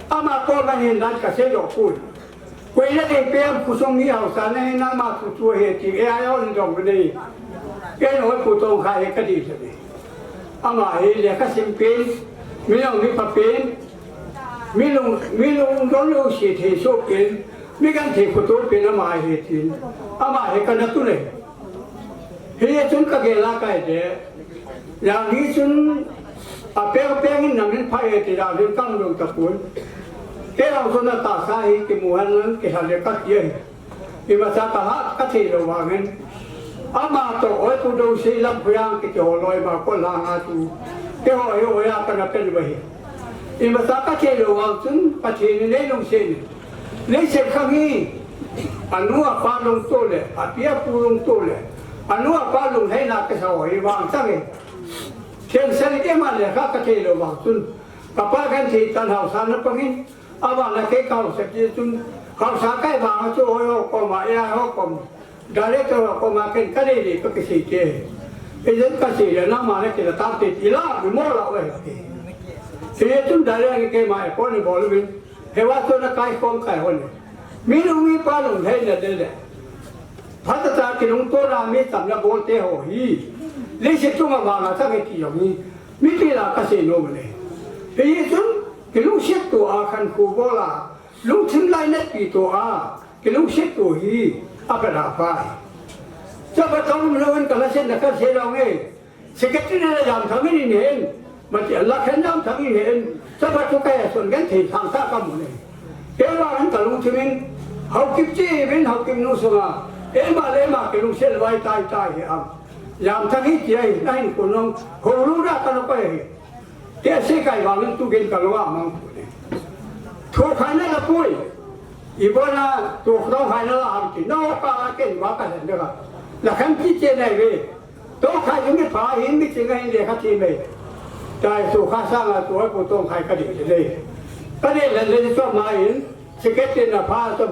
Ama koma hin dan ka sei lou poi. Koi nadei pen khosung mi haosa nahi, nangma thu chu ahi ti, A I hon dong u ahi. Ken oi pu Tongkhai hi ka dih lou e. Ama hi lekha sim pen, mi lung mi pha pen, mi lung, mi lung don lou si thei so pen, mi genthei khoto pen ama hi tin. Ama hi kana tun e. Hijeh chun ka gel a kai te. Jani chun apeng peng in namin pha e ti jani kang lou tapon. Kei jong chun atahsa hi kimu hen lang kei ha le ka ti ahi. Imacha ka ha ka thei lou vang in. Ama toh Oipu Dousei Lamkhoiang kiti ho loi ma ko langa chu. Keiho hi oiya kana pen uva hi. Imacha kathei lou vang chun Pathen in eilungset in. Leiset khang hi anu apa lungtoh le, api apu lungtoh le, anu apa lunglhaina kisa ho hi vang chang e. Themsel keima lekha kathei lou vang chun. Kapa genthei tan haosa na pangin. Avang na kei kahaosa ti chun. Haosa kai vang chu oiho koma, eiho koma. Director ho koma ken kadei dei kakisei te. Agent kasei le nangma na kila tante ti la, mi mo la we te. Seiye chun director keima appoint bol uvin. Hiva chu na kaikhom kai hon. Mi lung mi pa lunglhaina dei le. Phatah a kilungtona mi chamna bol te ho hi. Leiset chunga vang a chang e ti jong hi. Mipi la kasei nom e. Hichun kilungset to a khankho bol a. Lungthim lainatpi to a. Kilungset to hi. Aphat a pai. Chapa tong lo in kala sen na kasei lo nge. Secretary le Jamthang in hin, mati a lakhen Jamthang in hin, chapa chu kahe son genthei sang ta kamu ne. Kei vang kalungthim in, Haokip chi vin Haokip nu sunga, eima le eima kilungset vai tai tai hi am. Jamthang hi ti ahi, nahin kunong, holu da kalo pai hi. Kei sei kai vang in tu gen kalunga mang ku ne. Thokhaina la pui. Ibona thokhaina la am ti, no ka la ken va ka hen da ka. Lakhen chi che nai ve. Tongkhai chu mi pha hin mi ching a hin lekha thi mai. Tai chu kha sang a tu a pu Tongkhai ka ding le. Ka le le le chu ma hin secretary na pha chu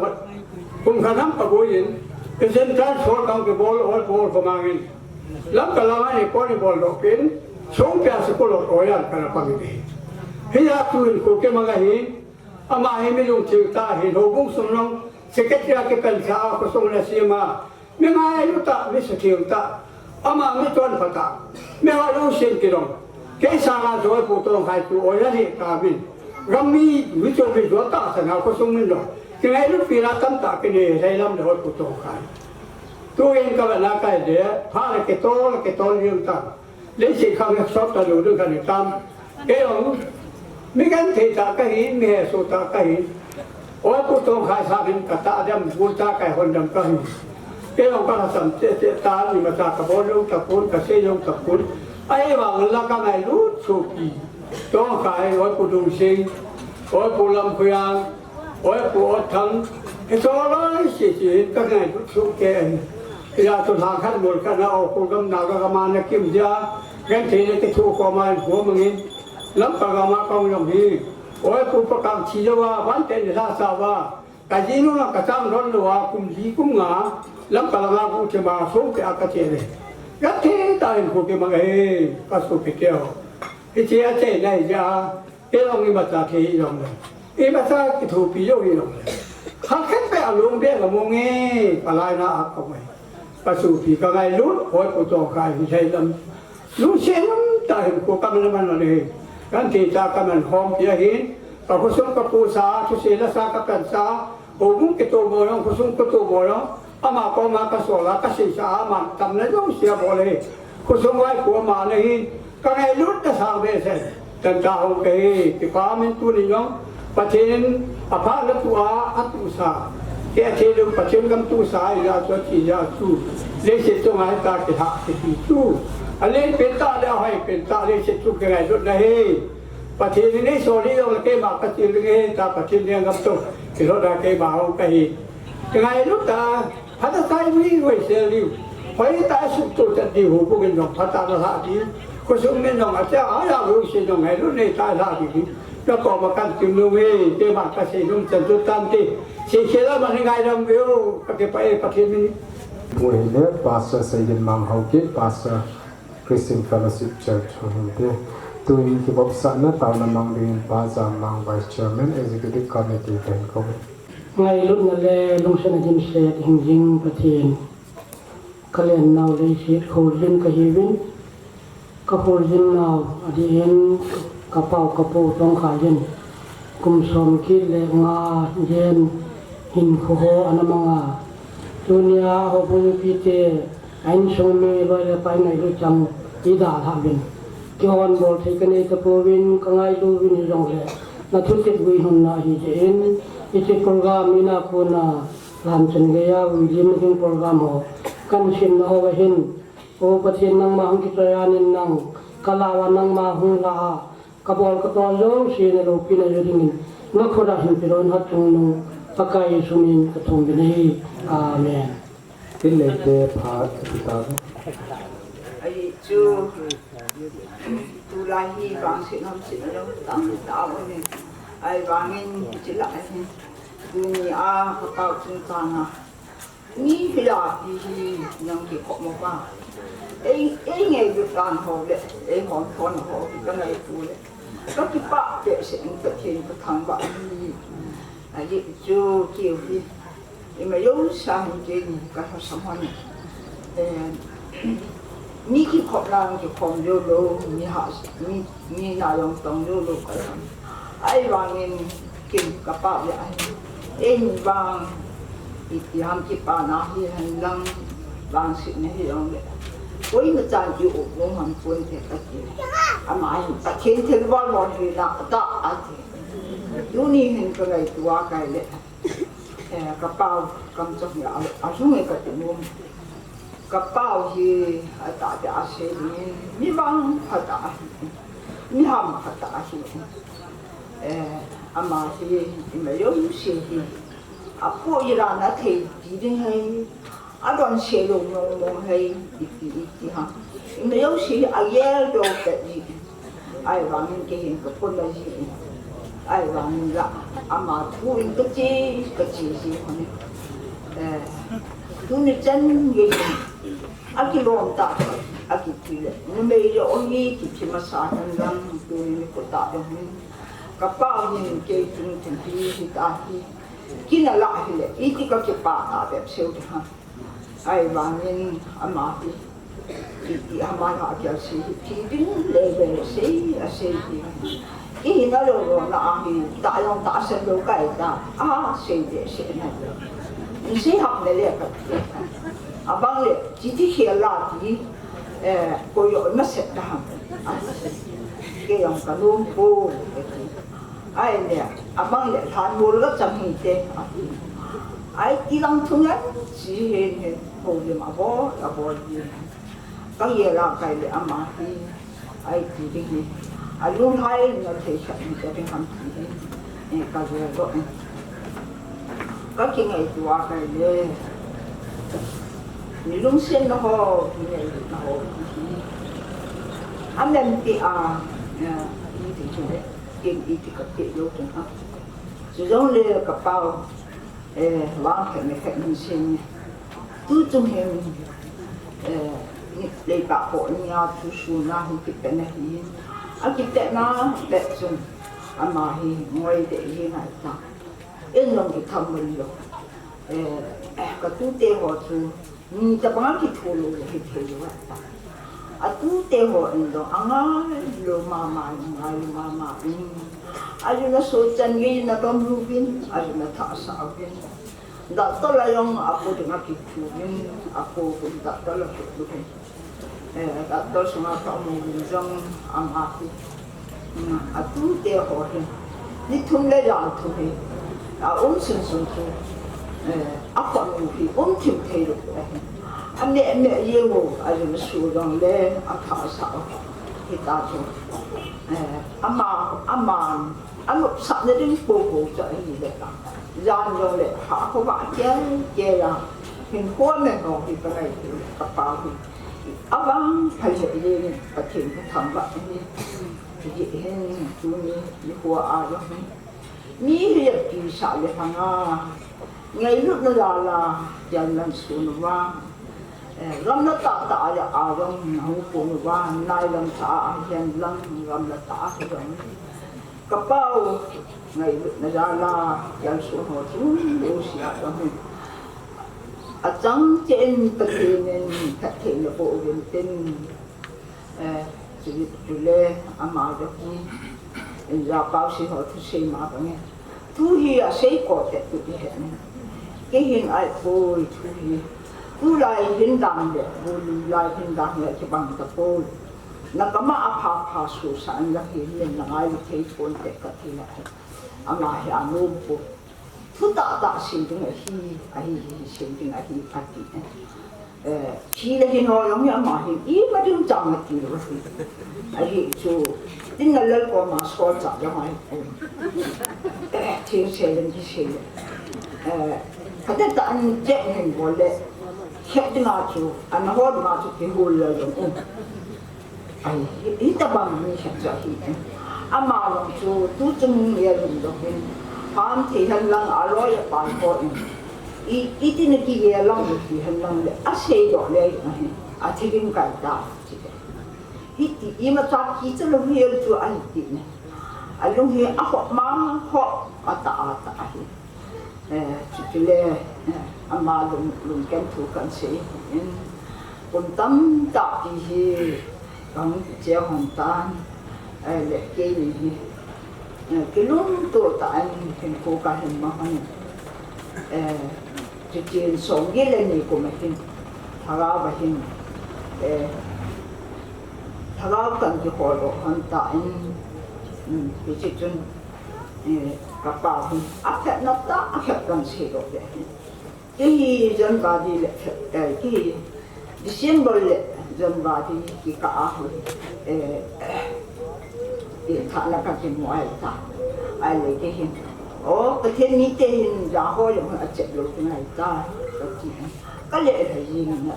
kum kha nam ka bo yin. President transfer kang ke bol ol bol ko ma ngin. Lam ka la ma ni ko ni bol lo pin. Song pia se ko lo o yan ka na pang ni. Hi ya tu in ko ke ma ga hin. Ama hi mi lungthim tah hin, houbung sung jong, secretary a kipan sa a, khosung na sema. Mi ngailut tah, mi suthim tah. Ama mi chonpha tah. Mi ho lungset kilom. Kei sanga joi pu Tongkhai tu oiya ni ka min. Gam mi, mi chu mi jot tah sa na khosung min jong. Kingailutpi na tamtah kinei, sei lam le hoi pu Tongkhai. Tu in ka va na kai de, pha le kitol, kitol jing tah. Leiset khang he sot ta lou ding kani tam. Kei jong, mi genthei tah kahi, mi hesoh tah kahi. Oi pu Tongkhai sangin ka tah dam, bul tah kai hon dam kahi. Kei jong ka lhasam cheh cheh tan, imacha ka bol jong tapon, ka sei jong tapon. Ahivangin la ka ngailut sopi. Tongkhai, oi pu Dousei, oi pu Lamkhoiang, oi pu Otthang, hiche ho loi sese hin ka ngailut soh kei ahi. Hijeh chun lhang khat mol khat na o ko gam na ka gam a na kim jia, genthei na kithoh koma in hua mangin, Lamka gam a ka hung jong hi. Oi pu Pakang thi lou a, van teni lhasa uva, ka jinu na ka chang don lou a, kum li kum nga, Lamka langa gu thim a, song peh a ka che le. Genthei tah in kho kimang e, ka sopi teho. Hiche a che na hi jeh a, Kei jong imacha thei hi jong le. Imacha kithopi jong hi jong le. Khat khat peh a lung beh la mong e, ka laina a ka mai. Ka sopi ka ngailut, hoi pu Tongkhai hi thei lam. Lungset lam tah hin ko ka man man le. Kan thei tah ka man hom pi a hin. Ka khosung ka pu sa, thusei la sa ka pan sa. Houbung kitoh bol jong, khosung kitoh bol jong, ama koma ka sol a, ka seisa a, aman tamna jouse abol e. Khosung vaipo ama na hin, ka ngailut na sang behseh. Tanta hou kahi, kipa min tuni jong, Pathen in apha na tu a, atuhsa. Kei athei lou Pathen gam tuhsa, ija chu, ati ja chu. Leiset chunga hita kilhah kiti chu. Alen pen tah le ahoi pen tah, leiset chu kingailut na hi. Pathen in eisol hi jong le keima ka chil ding ahi ta, Pathen lenggam toh kilhon a keima hung kahi. Kingailut a, phatah a chai ui ui sel diu. Hoi ta suhtoh chat diu, houbung in jong phatah a lhah diu. Khosung in jong acha a ya ui se jong ngailut nei ta lhah diu. Na koma kan tim nom e, keima ka sei nom chan chu tam te. Sei sei la man ngai lam veu, ka kipah e Pathen min. Pu hile Pastor Seidin Mang Haokip, Pastor Christian Fellowship Church ho hinte. Tuin kibopsahna taona mang dingin Pa Jammang, Vice Chairman, Executive Committee kahin kou. Ngailutna le lungsetna dimset hing jing Pathen. Ka lennau leiset kholjin kahiuvin. Ka kholjin nau adeh in ka pau ka pu Tongkhai in. Kum som kit le nga jen hinkho ho ana mang a. Tunia houbung mipite A insung mi loi le pai ngailut chang i dalhah uvin. Kihonbol thei kanei tapouvin, kangailu uvin hijongle, na thutep guilhunna ahi jeh in, hiche program ina kona, lamchan geiya, uilim ding program ho, Kan simna ho hin, O Pathen, nangma hung kichoi-an in nang, ka lau a nangma hung la a, ka bol ka tol jouse na loupina jou dingin, na khut a hin pilou in hat chung nung, Pakai Jesu min ka thum bin ahi. Amen. Tin le te pha ka ti ta. Ahi chu, tulai hi vangset hamset a jong tamtah um in, ahivangin hiche lah a hin, tuni a ka pao chungchang a, mi hilai hi nang kikhop mo pa. Ei, ei ngailut dan ho le, ei hon thon ho hi ka ngaito le, ka kipah behseh in Pathen ka thangvah ahi. Ajeh chu kei hi, ima jouse a hin keini ka lhasam hon. Eh, mi kikhop lang kikhom jou lou, mi ha, mi, mi na jong tong jou lou ka lhasam. Ahivangin ken ka pao le ahi. Eini vang, iti ham kipana hihen lang, vangsetna hijongle, koima chan i-up nom ham ponte kati. Ama hin, Pathen thilbol bol hi na tah ati. Tuni hin ka ngaito a kai le, eh, ka pao kamchang hi a, alhung e kati nom. Ka pao hi atah beh a sei dingin, mi vangphat ahi, mi hamphat ahi. Eh, ama hi, ima jouse hi, apoh iran athei ti ding ahi, adonse lou mong mong ahi, iti, iti ham. Ima jouse hi agel doh pet ji. Ahivangin kei hin ka pon ahi. Ahivangin la, ama thu in ka che, ka che ji hon e. Eh, tuni chan gei hin, akilom tah, akiti le, numei le ohi kiti masa hen lang, tuni nikho tah jong hin, ka pao hin kei chung chung hi, hita hi, kin ala hile, iti ka kipah tah behseh u ham. Ahivangin ama hi, iti ama la kial sei hi, ti ding le le sei, asei hi. Kei hin alou lou na ahi, tah jong tahsan lou kai ta, asei behseh na. Sei hap le le ka. Abang le, ti ti khel la ti, eh, koi jo ma set ta ham. Kei jong ka nom poi, ka ti. Ahile, abang le lhan bol ka chang hite, ati. Ahi ti lang thu ngen, chi hen hen, holim abol, abol hi. Ka gel a kai le ama hi, ahi ti ding hi. Alunglhai na thei khat ni ka ding ham ti hi. Eh, ka gel lou e. Ka kingaito a kai le. Mi lungsetna ho, mi ngailutna ho, ti hi. Amen ti a, eh, mi ti chu le. Ken iti ka pe jou tung a. Chujongle ka pao, eh, vangphat me khat min sei ne. Tu chung hin, eh, ni, leipa ho nia thusoh na hi kipet na hi. Akipet na pet chung ama hi ngoi de hi ngai ta. Ei jong kitham mun lou. Eh, eh, ka tute ho chu, mi tabang a kitho lou le hithei lou a ta. Atute ho in jong, angailou mama, angailou mama in. Ajeh chu asoh chan gei in adom lou vin, ajeh chu athah asah uvin. Doctor la jong apo ding a kithu vin, apo vin doctor la kithu vin. Eh, doctor sunga ka um jong ama hi. Hmm, atute ho hi. Ni thum le jan thum hi. A um sun sun chu. Eh, akhut u hi um thim thei lou ahi. Ame, ame jeng u, ajeh chu asoh jong le, athah asah u. Hita chu. Eh, ama, ama, anopsah na ding popo chu ahi le. Jan jong le, ha khovah kei, kei a. Hinkho a men ho hi ka ngaito, ka pao hi. Avangphat lheh jeng in Pathen ka thangvah ahi. Hijeh hin tuni nikho a jong hi. Mi hi apisa le hanga. Ngailutna jal a, jal nan sun uva. Eh, gamla tahtah a jong nahung pon uva, nailam tah a hihen lang, gamla tah a jong. Ka pao, ngailutna jal a, jal sun ho chu, jouse a jong hi. Achang cheh in Pathen in phattheina boh uvin tin, eh, chule, chule, ama jong hi, in ja pao sei ho thusei ma bang in. Thu hi asei ko te tu ti hen. Kei hin ahipoi thu hi. Tulai hin dan le, tulai hin dan le kibang tapoi. Na kama a pha pha susa in la hi min na ngailu thei pon te kati na. Ama hi anom poi. Thu tahtah sei ding ahi, ahi, sei ding ahi, ati. Eh, thi le hin ho jong hi ama hin ima ding chang ati lou hi. Ahi chu, tin na lal ko ma sol cha jong ahi. Eh, thil se le, thi se le. Eh, khat ta an che hin bol le. Khet ding a chu, an ho ding a chu kihol le jong um. Ai, hi, hitobang mi khat chu ahi. Ama jong chu, tu chung nge lum jong hin. Ham thei hen lang, aloi apai ko in. I, iti na kigel lang, ti hen lang le, asei doh le, ahi. Athi lim kai ta, ti le. Hiti, imacha kicha lou hi el chu ahi ti ne. Alung hi ahop ma, hop, atah, atah ahi. Eh, chuchu le, eh, ama lung, lungkhen thu kan sei in, kum tamtah ti hi, kan che hon tan, eh, le keini hi, eh, kilungto tah in hinkho kahin mang hon, eh, chuchen song gi le ni kum ahin, Lhagao ahin, eh, Lhagao kan kihol hon tan, um, hiche chun, Eh, ka pau hi, aphatna tah a khat kan sei doh ve. Kei hi January le, eh, kei hi December le January kikah a hi, eh, eh, thana ka kimu ahi ta. Ahile kei hin, o, Pathen mite hin ja ho jong achep lou ding ahi ta, kati. Ka le le jing na.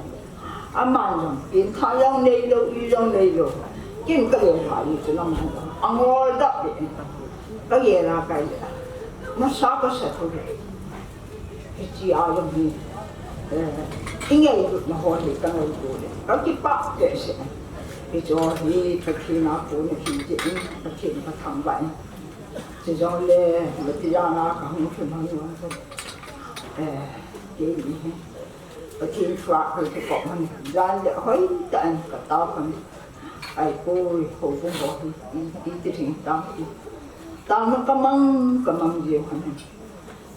Aman jong, pengtha jong neilou, i jong neilou. Ken ka gel phat u chu aman jong, angol dap le. Ka gel a kai le. Masa kasa tho le. Hiche a jong hi, eh, i ngailutna ho hi ka ngailu le. Ka kipah behseh. Hiche hi Pathen a kon ahi jeh in, Pathen ka thangvah in. Chujongle, Pathen a ka hung thum hang jong. Eh, keini hi. Pathen thua ka kikop hon, jan le hoitah in ka tao hon. Ai koi, houbung ho hi, i, iti thing tam ti. Taona ka mang, ka mang jeng hon.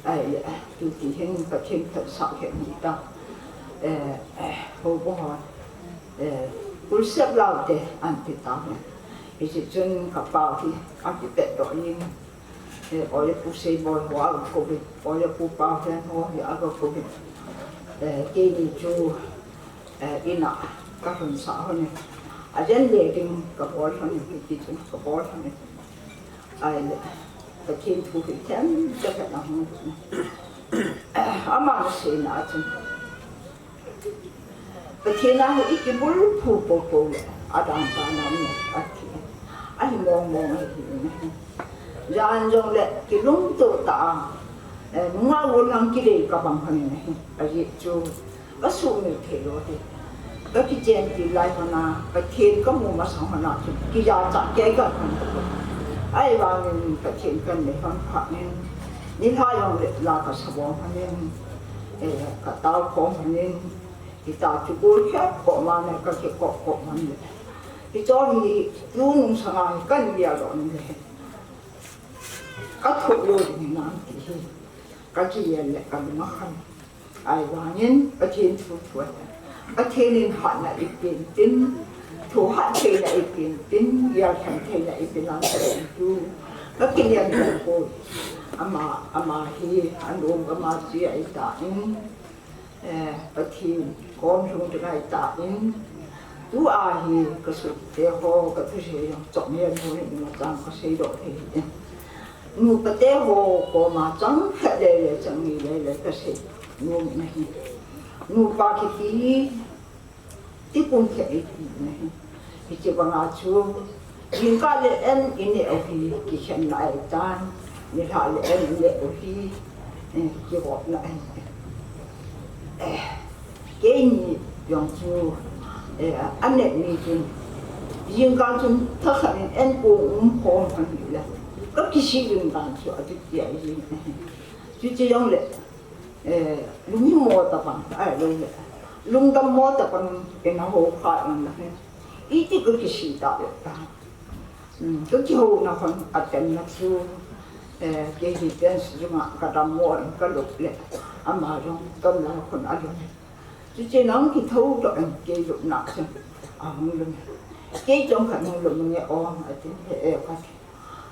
Ahile, tuti hin Pathen phatsah khen hi ta. Eh, eh, houbung ho, eh, kulsep laote an ti ta hon. Hiche chun ka pau hi, akipet doh jeng. Eh, oja pu Seiboi ho aga kou in, oja pu Paohen ho hi aga kou in. Eh, keini chu, eh, in a ka lhunsah hon in. Ajen le ding ka bol hon in, hiti chun ka bol hon in. Ahile, Pathen thu hi themcha khat ahung. Ama na seina a chun. Pathen a hi i kibulphu poupou le, adan tah a um e, ati. Ahi mong mong ahi in ahi. Jan jongle kilungto tah a, eh, nungah gollhang kidei kabang hon in ahi. Ajeh chu, ka sumil thei lou hi. Ka kichen til lai hon a, Pathen ka mu masang hon a chu, kijachat kei ka hon. Ahivangin Pathen kan nei hon phat in, nilhah jongle la ka sa bom hon in. Eh, ka tao khom hon in, hita chu gol khat koma na ka kikop kop man le. Hiche hi tunung sanga hi kan gel doh le. Ka thoh lou ding hinam ti hi. Ka kigel le ka lung a khan. Ahivangin Pathen thu thu a. Pathen in hatna eipen tin, thu hat theina eipen tin, gel khen theina eipen a tu. Ka kigel le ko. Ama, ama hi, anom ama chi ahi tan. Eh, Pathen kom lhung ding ahi tan, tua hi ka sopi te ho, ka thusei jong chom hel nu hi ima chang ka seidoh thei hi. Nupa te ho koma chang khat lele, chang ni lele ka sei nom in ahi. Nupa kiti hi, ti pum khat i ti in ahi. Hiche banga chu, jingkah le an i neh u hi kikhenna ahi tan, nilhah le an i neh u hi, eh, kihopna ahi. Eh, keini jong chu, eh, a neh ni chun, jingkah chun thakhat in an kong um khom hon hile, ka kisih jing dan chu ati ti ahi jing ahi. Chuti jongle, Eh, lunghimo tabang, ahilou le. Lungdammo tabang, ina hou kha in la hin. Iti ka kisih ta le ta. Hmm, ka kihouna hon atenna chu, eh, kei hi pen sunga ka dammo in ka lup le. Ama jong, damna hon alum. Chuche nang kithou doh in kei lupna chun ahung lum. Kei chom khat hung lum nge o, ati he e khat.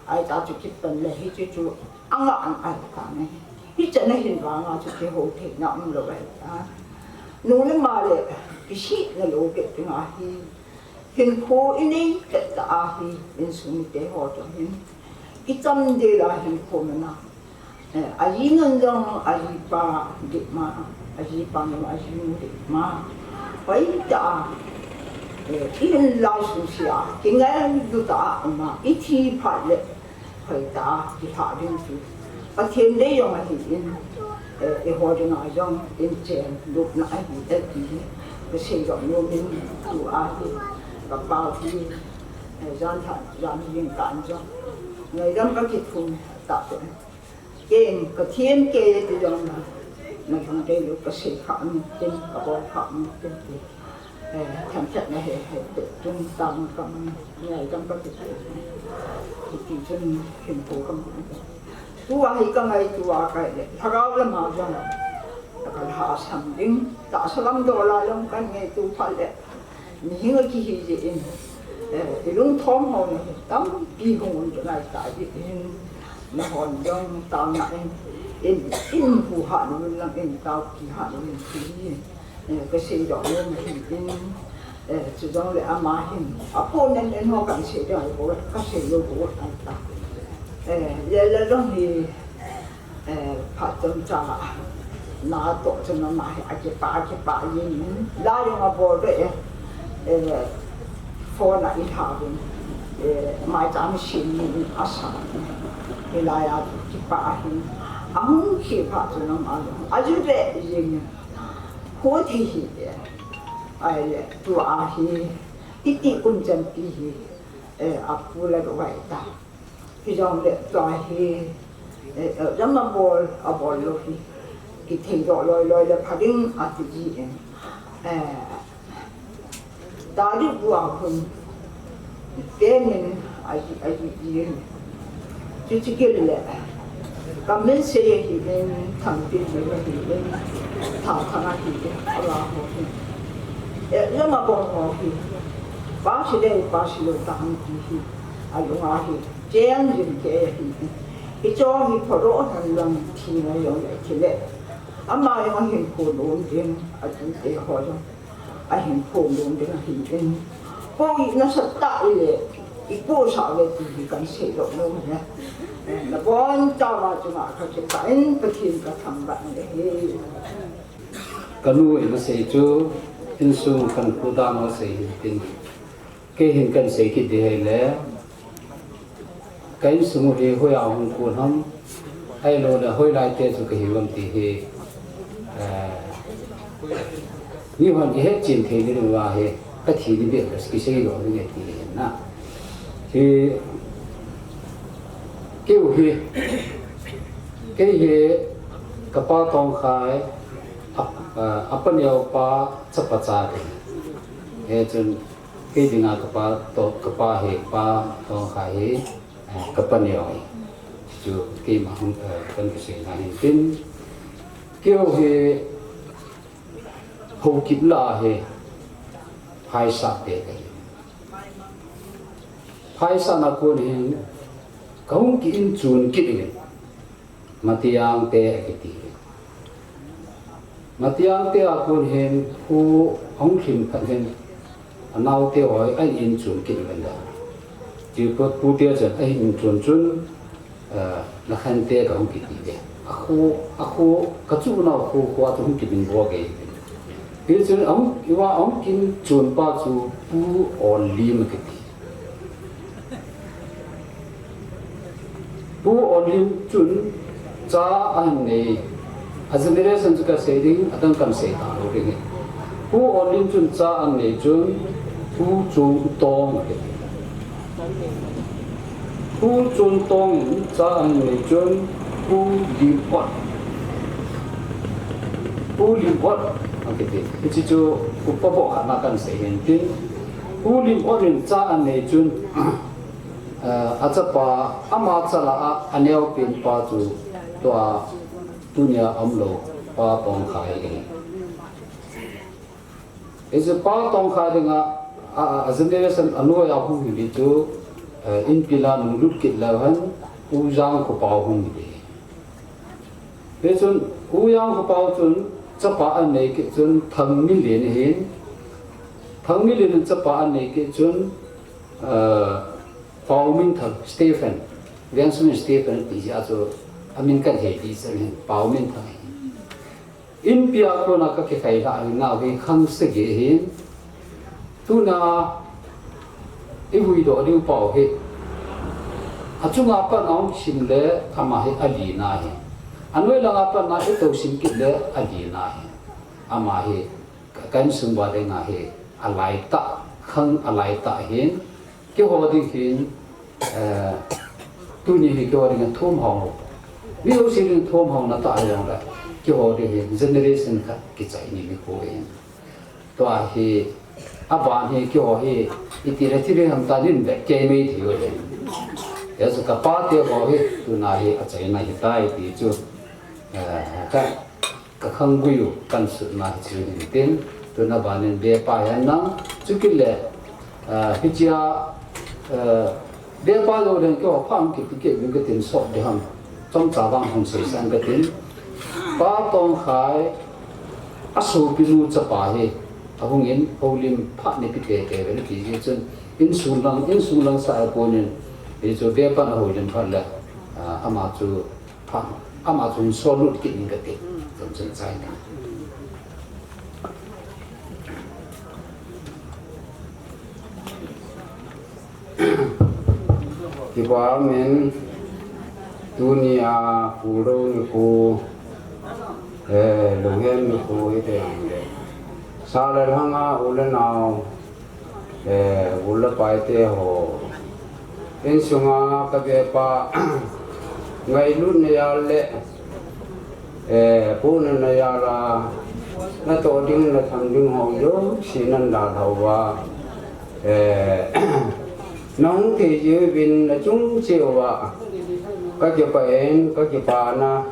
Ahi ta chu kipan le hiche chu anga ang ahi ta ne. Hiche na hin vanga chu kihou theina umlou ahi ta. Nu le ama le kisihna lou kit ding ahi. Hinkho inei pet ta ahi, insung mite ho toh hin. Ichamdel a hinkho mana. Eh, aji nun jong ajipa dihma, ajipa nun jong ajinu dihma. Hoitah a, eh, ihin lai suse a, kingailut tah a um a, ithi phat le hoitah a kilhah ding chu Pathen dei jong ahin, eh, eiho dinga jong inchen lupna ahi e ti hi kasei jong nomin, tua hi kapa hi, eh, jan tha, jan jing tan jong ngaidam kakithum tah pe. Ken kathem kei ti jong na, nalung dei lou kasei kha um tin, kabol kha um tin ti. Eh, themkhat na he he te, tun tang kam, ngaidam kati te. Hiti chun hinkho kam. Tua hi kangaito a kai le, lhagao lama jong kalhahsam ding, tahsa lam dola jong kangaito phat le, mihing akihi jeh in, eh, ilungthom ho na hi tampi hung un kangai ta jeh in, nahon jong taona in, in, in huhhat uvin lang, in taopi hat uvin ti hi. Eh, kasei jong nom ahin, eh, chujongle ama hin, apo nen nen ho kan sei ding ahi bou, kasei lou bou ahi ta. Eh, le, le jong hi, eh, phat chomcha, natoh chun ama hi akipa, akipa jin, la jong abol doh e, eh, phone a ilha uvin, eh, maicham sem in asa, hilai a kipa ahin, ahung kit phat chun ama jong, ajui be jin, Kho thei hih e. Ahile, tua hi, hiti kum chanpi hi, eh, apu la ruai ta. Hijongle, tua hi, eh, eh, jam abol, abol lou hi. Kithei doh loi loi le pha ding ati ji in. Eh, Tadi bua hun. Tenin aji, aji, aji. Chuche kit le. Kamin sei ahi in, Thangtin min ahi in, Thathang ahi in, ala ho hi. Eh, lama bol ho hi. Pasi dei, pasi lou tang ti hi. Alunga hi. Cheng jin kei ahi in. Hiche hi pharo han lang thina jong le thi le. Ama jong ahin phun um ding, atute ho jong. Ahin phongdon ding ahin. Koi nasatah ile, ipohsah uve ti hi kahin seidoh nom e. Eh, nabonchauva chunga kakipah in Pathen kathangvah in ahi. Kanu in asei chu, insung kankhu dan asei hin tin. Kei hin kahin sei kit ding ahile, Ka insung u hi hoiya hung kon ham, ahilou le hoilai te chu kahiu ham ti hi, eh, mihon ihet chen thei ding uva hi, kathi ni beh le kisei lou ding ahi ti hi na. Hi, keiu hi, kei hi kapa Tongkhai, a, a, apa neo pa chapa cha ahi. Hichun, Kei dinga kapa toh, kapa hi, pa Tongkhai hi, eh, kapa neo ahi. Chu keima hung, eh, kahin kisei na hin tin. Keiho hi Haokip lah a hi phaisah te kahi. Phaisah na kon hin kahung ki inchon kit in. Matiang te akiti. Matiang te a kon hin pu ahung lhim phat hin anaote ho ahin inchon kit uvin lang. Ti pu, pu te chun ahin inchon chun, eh, Lakhente kahung kiti ve. Akho, akho, kachu nau kho, kho a chu hung kimin bou kei. Hichun ahung, iva ahung kin chon pa chu Pu Onlim akiti. Pu Onlim chun cha ahin nei, a generation chu kasei ding, adang kahin sei talou ding ahi. Pu Onlim chun cha ahin nei chun Pu Chungtong akiti. Pu Chungtong in cha ahin nei chun Pu Limot. Pu Limot akiti. Hiche chu upa boh khat na kahin sei hin tin. Pu Limot in cha ahin nei chun, eh, achapa, ama cha lah a, aneopen pa chu tua tunia aumlou Pa Tongkhai ahi. Hiche Pa Tongkhai dinga, a, a, a generation anoiya hung hi chu, eh, Inpi lah a nunglut kit leu hen, U Jangkhopao hung hi. Hichun, U Jangkhopao chun, chapa anei kit chun Thangminlen ahin, Thangminlen in chapa anei kit chun, uh, Pauminthang Stephen, Vengsumin Stephen ti jeh a chu amin kahin hei ti chu hin Pauminthang ahi. Inpi a kona kakikhai lha ahi nau hi khang sagi ahin. Tuna ihuhdoh diu pau hi, achunga pat a hung sim le ama hi alina ahi. Anoi langa pat a itoh sim kit le alina ahi. Ama hi ka, ka insung uva dinga hi alaitah, khang alaitah ahin, keiho ding hin, eh, tuni hi keiho ding hin thum hong. Mi jouse ding thum hong na ta jongle, keiho ding hin generation khat kichai ni nikho ahin. Tua hi, aban hi keiho hi, iti le ti ding ham ta nin be kei mei thei u ahin. Hijeh chun kapate ho hi, tuna hi achaina ahitai ti chu, eh, ka, ka khanggui u, kahin sutna hi chu hin tin, tuna banin Bepa hi ahin nang, chukit le, eh, hichea, eh, Bepa jou leng keiho pha hung kipe kei uvin katin sot ding ham. Chomcha vang hung seisah in katin. Pa Tongkhai, asopinu chapa hi, ahungin, houlim phat in ipi tete uvin ati jeh chun, insung lang, insung lang sah a konin, hichu Bepan ahoulim phat le, ah, ama chu pha, ama chu hin sollut kit in kati, chomcha chai ta. Kipa umin, tunia Pulou nikho, eh, Lunghem nikho hite jongle, sa le lhanga u le nao, eh, u le paite ho, insunga ka Bepa ngailutna jal le, eh, puhnatna jal a, natoh ding natham ding ho jouse nan dalha uva, eh, nahung thei jiuvin nachung cheh uva kakipah in, kakipana,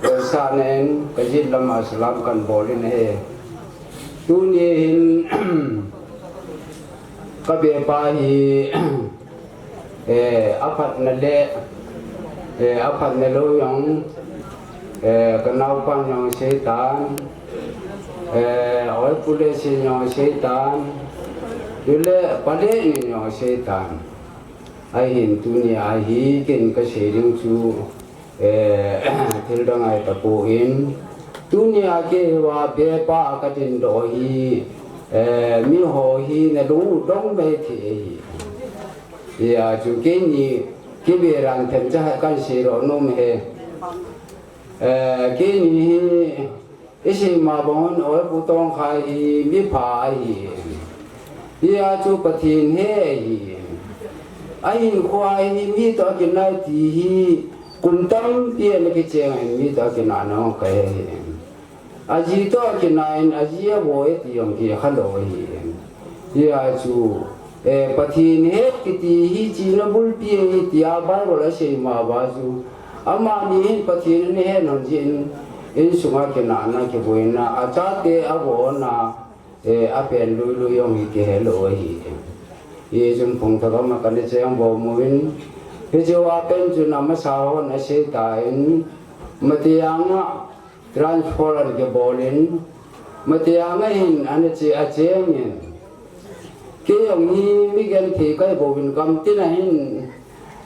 vengsahna in, kajet lama salam kahin bol in ahi. Tuni hin, ka Bepa hi, eh, aphatna le, eh, aphatna lou jong, eh, kanaopan jong aseitan, eh, Oipu Letsin jong aseitan, chule Pa Letnin jong aseitan. Ahin tunia hi ken kasei ding chu, eh, thil dang ahitapon, tunia keiho a Bepa a kadindoh hi, eh, miho hi nalung u dong mai thei ahi. Hijeh chun keini kivelan themcha kahin seidoh nom e. Eh, keini hi isei ma bangin Oipu Tongkhai hi mipha ahi. Hijeh chun Pathen he ahi. Ahinkhoa hi mi toh akinai ti hi kum tampi ana kicheng in mi toh akinai nau kahe ahi. Aji toh akinai in aji avo e ti jong kikha lou ahi. Hijeh chun, eh, Pathen he kiti hi chihna bulpi ahi tia Bible asei ma bang chu, amani hin Pathen ana he nom jeh in, insunga kinahna kiboina, achate avona, eh, apen lui lui jong hi kihe lou ahi. Hichun phung thakam a kana cheng bom uvin, hiche a pen chun amasa hon aseitan, Matiang a transfer ana kibol in, Matiang a hin ana che, acheng in. Kei jong hi mi genthei kahi bouvin gamtin a hin,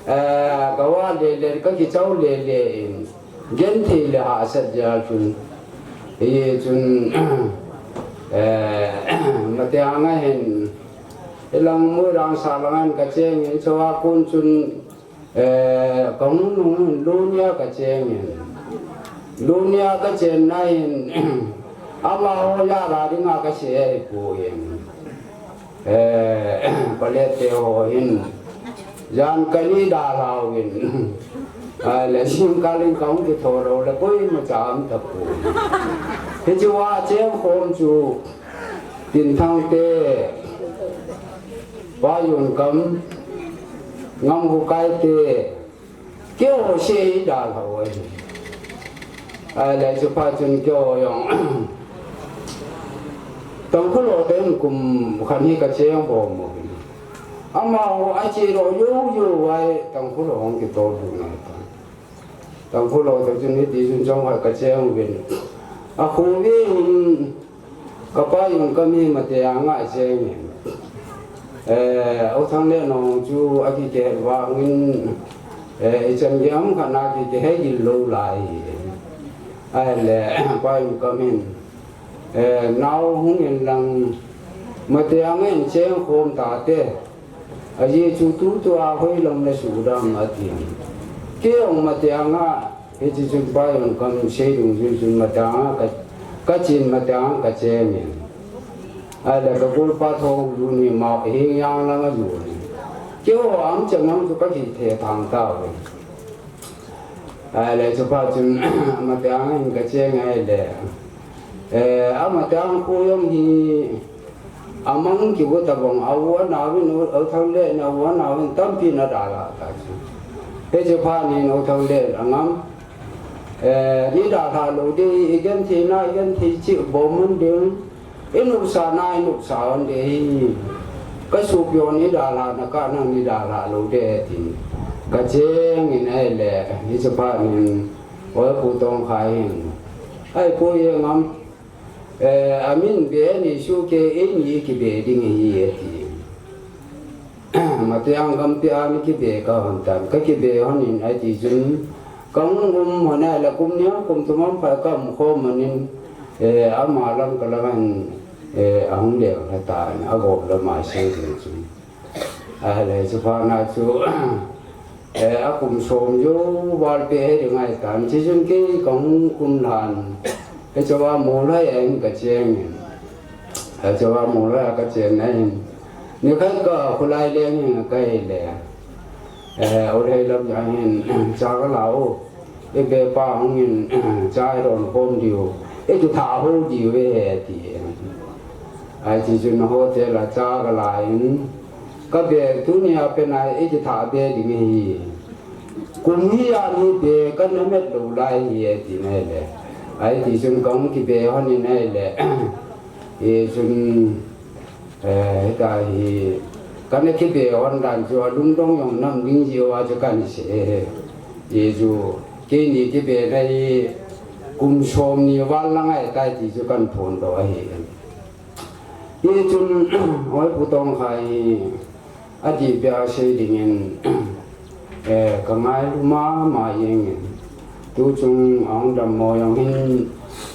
eh, kava lele, kakichao lele in, genthei le hahsat jal chun. Hichun, eh, Matiang a hin, ilang Moirang sa lang a hin kacheng in, chua kon chun, eh, kahung nung in Lunia kacheng in. Lunia kachenna hin, amaho jal a dinga kasei ahipoi. Eh, Pa Lette ho hin, jan kani dalha uvin. Ahile jingkah in kahung kitho lou le koimacha aum tapoi. Hiche a cheng khom chu, Tinthang te, Pa Jonkam, Ngamkhokai te, keiho seh eidalha u ahi. Ahile chuphat chun keiho jong Tangkhul ho te in kum khat hi kacheng bom u ahi. Amaho ache lou jou jou uva Tangkhul ho hung kitol lhun ahitai. Tangkhul ho te chun hiti chun chomkhat kacheng uvin. Akhoh ve hin kapa Yungkam hi Mate anga cheng in. Eh, U Thang le nong chu akikeh vangin, eh, ichan gei ham khat na kikeh hei gil lou lai. Ahile, pa Yungkam hin, eh, nao hung in lang Mate anga in cheng khom tate. Ajeh chu tutua hoilam le sudam ati. Kei jong Mate anga, hiche chun pa Yungkam sei dungjui chun Mate anga ka, kachen Mate anga kacheng in. Ahile ka golpa Thonglu ni ma hi yang lang ajon. Keiho ang chang ang chu kakithethang tauve. Ahile chuphat chun Mate anga hin kacheng ahile. Eh, a Mate anga kho jong hi amang kigo tabang, a u anaovin, U Thang le in a u anaovin tampi ana dalha ta chu. Hiche phat nin U Thang le in angam. Eh, nei dalha lou ding, igenthei na, igenthei cheh bom un ding. Inopsa na, inopsa un ding. Kasopi ho nei dalha na kah nang nei dalha lou ding tin. Kacheng in ahile, hiche phat nin, Oi Pu Tongkhai hin. Ahipoi e ngam. Eh, amin be ni su ke, eini kibe ding ahi ati. Mate anga gampi a nei kibe kahon tan, kakibe hon in ati chun, kahung um hon a le kum ni a kum thum a pha kaum khom hon in, eh, ama lang kalang in, eh, ahung leng lha tan, agop lam a sei ding chun. Ahile, chuphat na chu, eh, akum som jou val peh hi ding ahitan, hiche chun kei kahung kum lhan, hiche a Molhoi a hin kacheng in. Hiche a Molhoi a kachen na hin, nikhat ka kholai leng in kahi le, eh, U Lheilam a hin, cha kala u. Ibepa hung in, cha idon khom diu, ikithah ho diu ve ati. Ahi, hiche chun hotel a cha kala in, kabe tunia pen a ikithah be ding ahi. Kum hi a ni be kana met lou lai ahi ati na ahile. Ahi, hiche chun kahung kibe hon in ahile. Hiche chun Eh, hita hi, kana kibe hon dan chu alungdong jong nam ding jeh uva chu kana sei. Hichu, keini kibe na hi kum som ni val lang ahitai ti chu kana phondoh ahi. Hichun, Oi Pu Tongkhai hi, adih beh a sei dingin, Eh, kangailu mama jengin. Tuchung ahung dammo jong hin,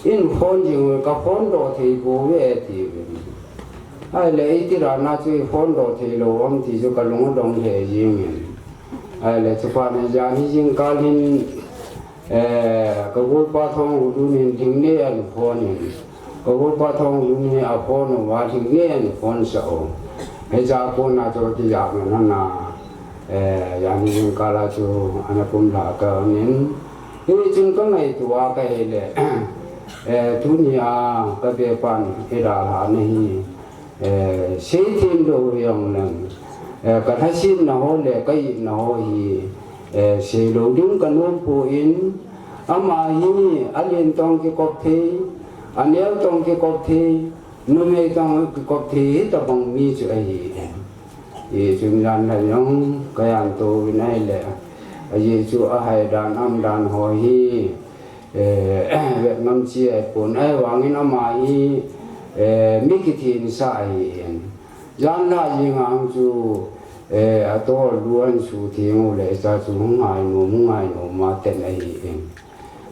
in phone jing uve, ka phondoh thei pouve atiuvin. Ahile, iti dan a chu i phondoh thei lou ham ti chu kalung adong lheh jengin. Ahile, chuphat in janhi jingkal hin, eh, ka golpa Thonglu in lhingnei ana phone in. Ka golpa Thonglu in aphone uva lhingnei ana phone sah u. Hiche a kona chu kijahman ana, eh, janhi jingkal a chu ana kumlha kahin. Hichun kangaito a kahile, eh, tunia kabepan eidalhah na hi, eh, seithem lou hijongleng, eh, kalhasetna ho le ka-itna ho hi, eh, seilou ding kanom poi, ama hi alen toh kikop thei, aneo toh kikop thei, numei toh kikop thei, hitobang mi chu ahi. Hichun janhi jong kahin tou vin ahile, ajeh chu ahai dan, aum dan ho hi, eh, vet ngam cheh ahipon, ahivangin ama hi, eh, mi kithensa ahin. Janhi jeng a chu, eh, atolnu ahin sutheng u le, hiche chu hung ngainom, hung ngainom a ten ahin.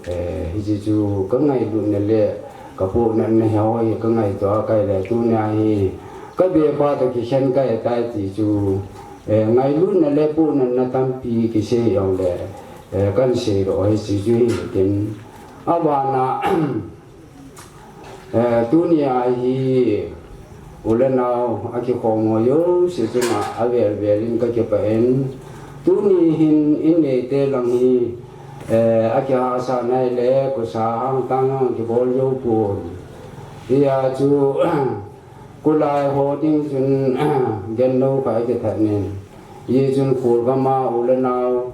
Eh, hiche chu kangailutna le kapohnatna ho hi kangaito a kahile, tunia hi kabepa toh kikhen kahitai ti chu, eh, ngailutna le pohnatna tampi kisei jongle, eh, kahin seidoh hiche chu hitin. Abana, eh, tunia hi u le nao akikhom ho jouse chunga avel vel in kakipah in, tuni hin in neite lang hi, eh, akihahsatna ahile, khosa hangtah a kibol jou pon. Hia chu, kholai ho ding chun, genlou khat akithat in. Hichun khol gam a u le nao,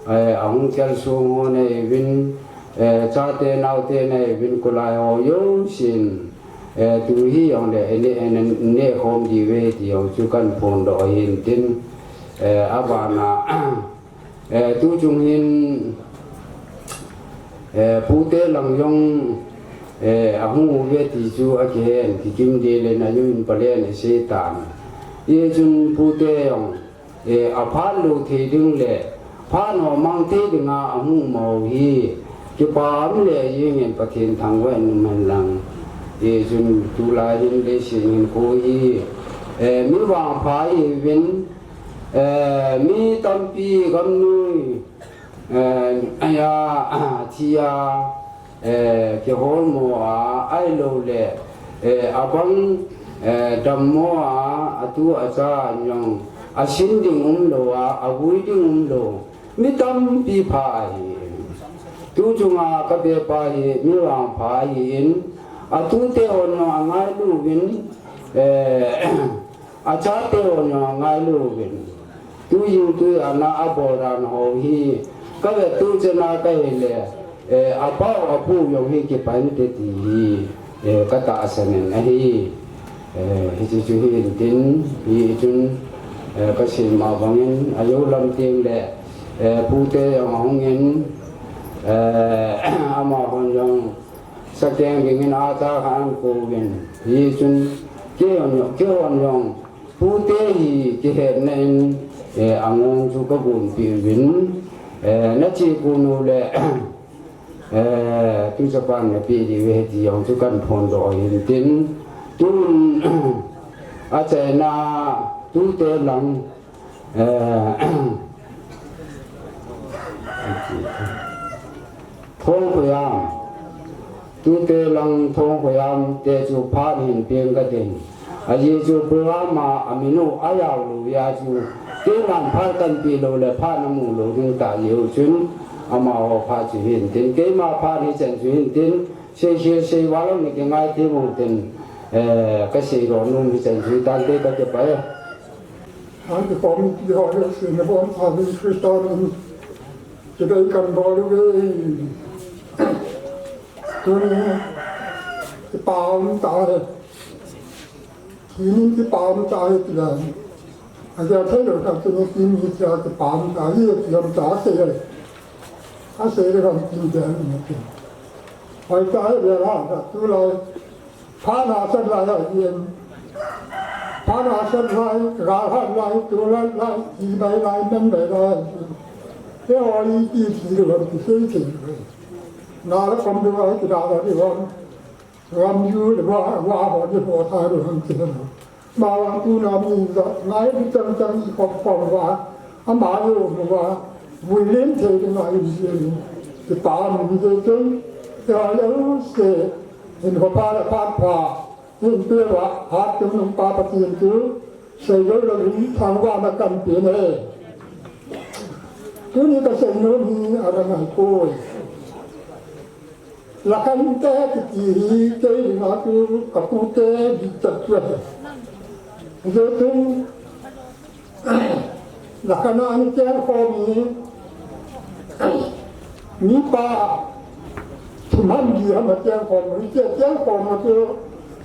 eh, ahung kelsong ho nahiuvin, eh, chate naote nahiuvin kholai ho jousen, eh, tu hijongle, eh, ne, eh, ne, nekhom diuve ti jong chu kahin phondoh ahin tin, eh, abana, eh, tuchung hin, eh, pute lang jong, eh, ahung uve ti chu akihen, kikim ding le na yun palen asei tan. Hichun pute jong, eh, aphat lou thei ding le, phat ho mang thei dinga ahung um u hi, kipah le jingin Pathen thangvah in um hen lang. Hichun tulai hin leiset hinkho hi, eh, mi vangpha ihiuvin, eh, mi tampi gamnoi, eh, aya, thi a, eh, kiholmo a, ahilou le, eh, abang, eh, dammo a, atu acha jong, asin ding umlou a, avui ding umlou, mi tampi pha ahi. Tu chunga kabepa hi, mi vangpha ahin, atute hon jong angailu uvin, eh, achate hon jong angailu uvin. Tujing tujan a abol dan ho hi, kave tu chana kahile, eh, apau apu jong hi kipah inte ti hi, eh, katahsan in ahi. Eh, hiche chu hihen tin, hichun, eh, kasei ma bangin, ajou lam teng le, eh, pute jong ahung in, eh, amahon jong, sakeng dingin acha kha ahin kouvin. Hichun, keihon jong, keihon jong, pute hi kihetna in, eh, angong chu kagonpeh uvin, eh, nache kon u le, eh, tuchapan napeh diu ahi ti jong chu kahin phondoh ahin tin, tun, achaina, tute lang, eh, Thongkhoiam. Tute lang Thongkhoiam te chu phat hin peng kating. Ajeh chu program a amin u ajao lou jeh a chu, keiman phat kahin pe lou le phat namu lou ding tah jeh u chun, amaho phat chu hin tin, keima phat hichan chu hin tin, sei sei sei val lou ni kingai thei u tin, eh, kasei lou nom hichan chu tante kakipah e. Anti committee ho le sina bon a Christa min kidei kan bol uve. Tuni kipah um tahe. Tuni kipah um tahe ti la. Aja thei lou ka tuni tuni kipah um tahe ti lam ta se le. Asei le kan tin de ni. Hoi tahe le la tu lai. Phat asat lai a hin. Phat asat lai, gal hat lai, tulat lai, ibai lai, membai lai. Eiho iti ti lou ham kisei thei lou. Na la kom lou a kida la lou ham. Ram ju le va, va ho le ho tha lou ham kisei lou. Amavang tuna mi jat ngai bi chang chang i khop khop uva. Ama lou uva. Vui len thei ding a hin jeng in. Kipah um jeng in. Eiho jouse. Hinkho pha le phat pha, hinkho pha, hat tum nung pa Pathen chu, sei lou lou in thangvahna kahin pe e. Tuni kasei nom hi adang ahipoi. Lakhan te kiti hi kei dinga chu kapute dichat chu ahi. Jeh chun Lakhan a ana cheng khom hi, mipa thum ham li ham a cheng khom, hiche cheng khom a chu,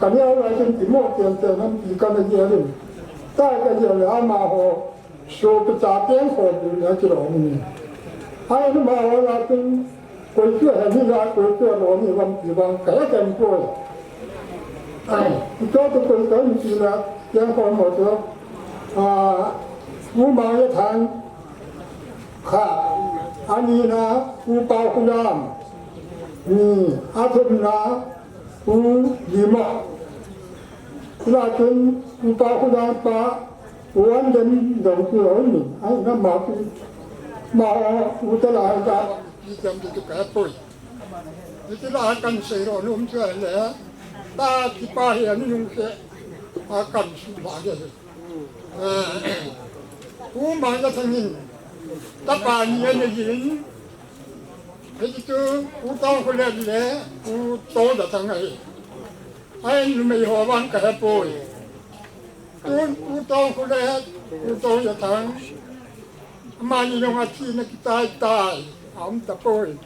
ka neo lai chun kimo cheng cheng ham ti kana gel in. Tua kagel le amaho, sopicha cheng khom le kilom in. Ahile amaho lah chun, Koi chu ahe ni la, koi chu alom ni lam ti vang, kahe ken poi. Ito tu koi kan ti la, yang ko mo tu, a, U Mangjathang, kha, ani na, U Paokholam, ni, athum na, U Limo. Lakin, U Paokholam pa, U Andem dong tu ho ni, ai na ma tu, ma, U Tala ka. Pi jam di tu ka poi. Iti la kan sei lou nom chu le. Ta ti pa hi ani nung se. A kan su ba de. Eh, U Mangjathang in. Tapa ni ani jin. Iti tu U Tongkholet le U Tojathang ahi. Ai numei ho vang kahe poi. Tun U Tongkholet, U Tojathang. Amani jong athina kitai tai. Aum tapoi.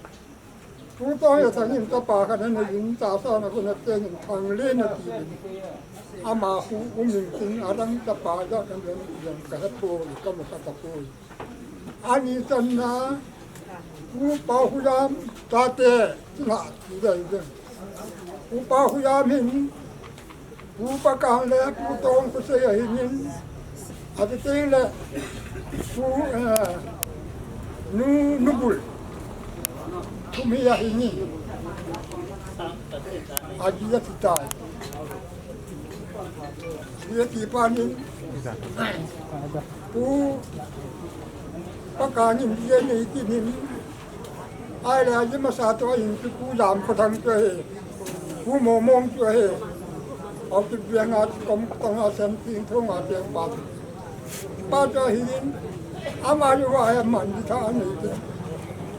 U Tojathang in tapa khat ana jin tasa na kuna teng in Thanglen ati. Ama khu um in tin adang tapa ja kan len jong kahe poi, kamu kha tapoi. Ani channa, U Paokholam tate, tina, tina, tina. Pu Pahuiam hin, Pu Pakang le Pu Tongkhosei ahin in, ati teng le Pu, eh, Nu, Nubul, thum hi ahin in, adi ati tai. Adi ati pan in, Pu Pakang in adi anei kit in, ahile adi masa toh ahin Pu Lamkhothang toh ahi, Pu Momong toh ahi, Haokip veng a kom tong a Senting thong a peng pa. Pa toh ahin, ama jong ahi, aman di tha anei kit.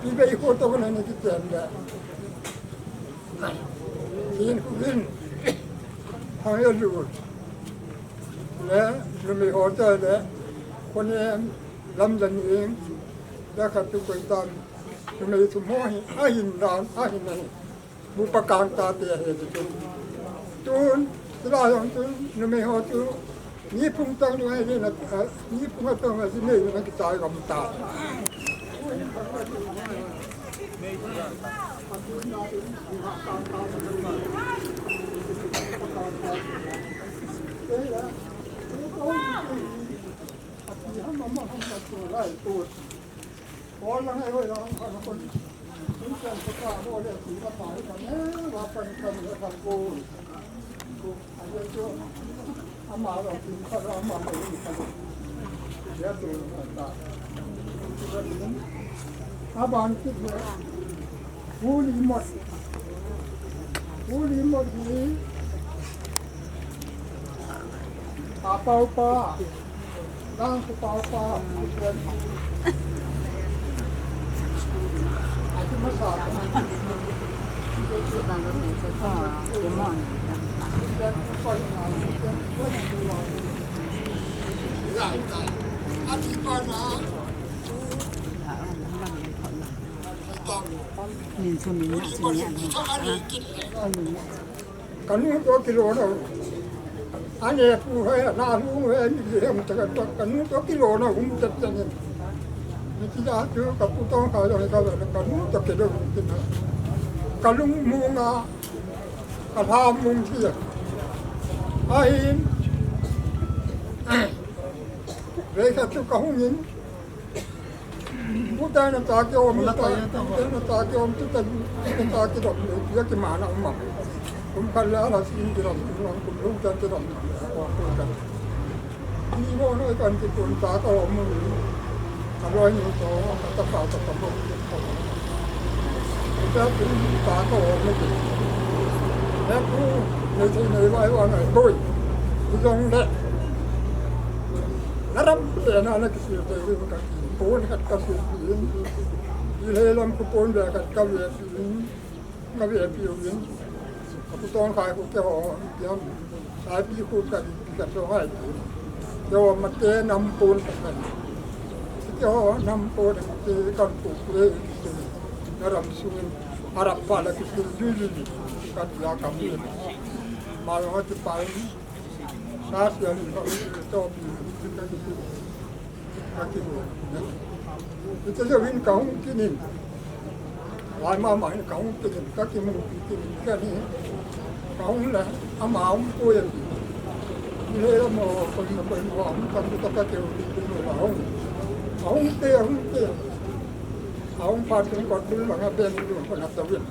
Pi bei kho toh kon anei kit pen le. Hin khu hin. Hang ya lu. Le, numei ho te le, Khonem, Lamjaning, le khat tu koi tam, numei thum ho hi, ahin dan, ahin ahi. Pu Pakang tate ahi tu. Tun, tila jong tun, numei ho tu, ni phung tang nu ahi na, ni phung a tang a si nei na kichai gam ta. Aban kit le. Pu Limot. Pu Limot hi. Apau pa. Lang ku pau pa. Ati masa. Kanu toh kilou na. Ane pu he, na hu he, ni he, mu ta ka, kanu toh kilou na, hum ta ta ni. Ni ti da tu, ka pu tong ka lo ka lo, kanu toh kilou na. Kalung mu nga, ka la mu ti ya. Ahin. Ve ka tu ka hung in. Pu ta na ta ke om, ta na ta ke om, tu ta, ta ke dom, ya ke ma na ma. Kum kal la la sin ke dom, kum lu ta ke dom, ko ko ta. Ni mo no kan ke kun ta ka om. Ka lo ni to, ka ta ka ta ka mo. Ka ta kun ta ka om ni. Ya ku, ni te ni wa wa na, boy. Ni jong le. Na ram te na na ki si te ka. Pon khat ka sil pin, Pi Lheilam khu pon ve khat ka ve pin, ka ve piuvin, ka pu Tongkhai khu keiho, kiam, Saipi khu ka, ka chonghai pin, keiho mate nam pon ka kan, keiho nam pon te kan pu le, na ram sungin, arap pa la kisil lui lui, ka dia ka pin, ma lo ti pa, Sa sia li ka u to pi ka ki pi. Ka ki pi. Ite jo win ka hung kinin. Lai ma ma hin ka hung kinin, ka ki mu pi kinin, ka ni. Ka hung la, ama hung ko ya pi. Ni le mo ko ni ko ni wa hung ka mu ka ka ki pi pi la hung. Hung te, hung te. Hung pa tu ko tu ma nga ben tu ko na ta win.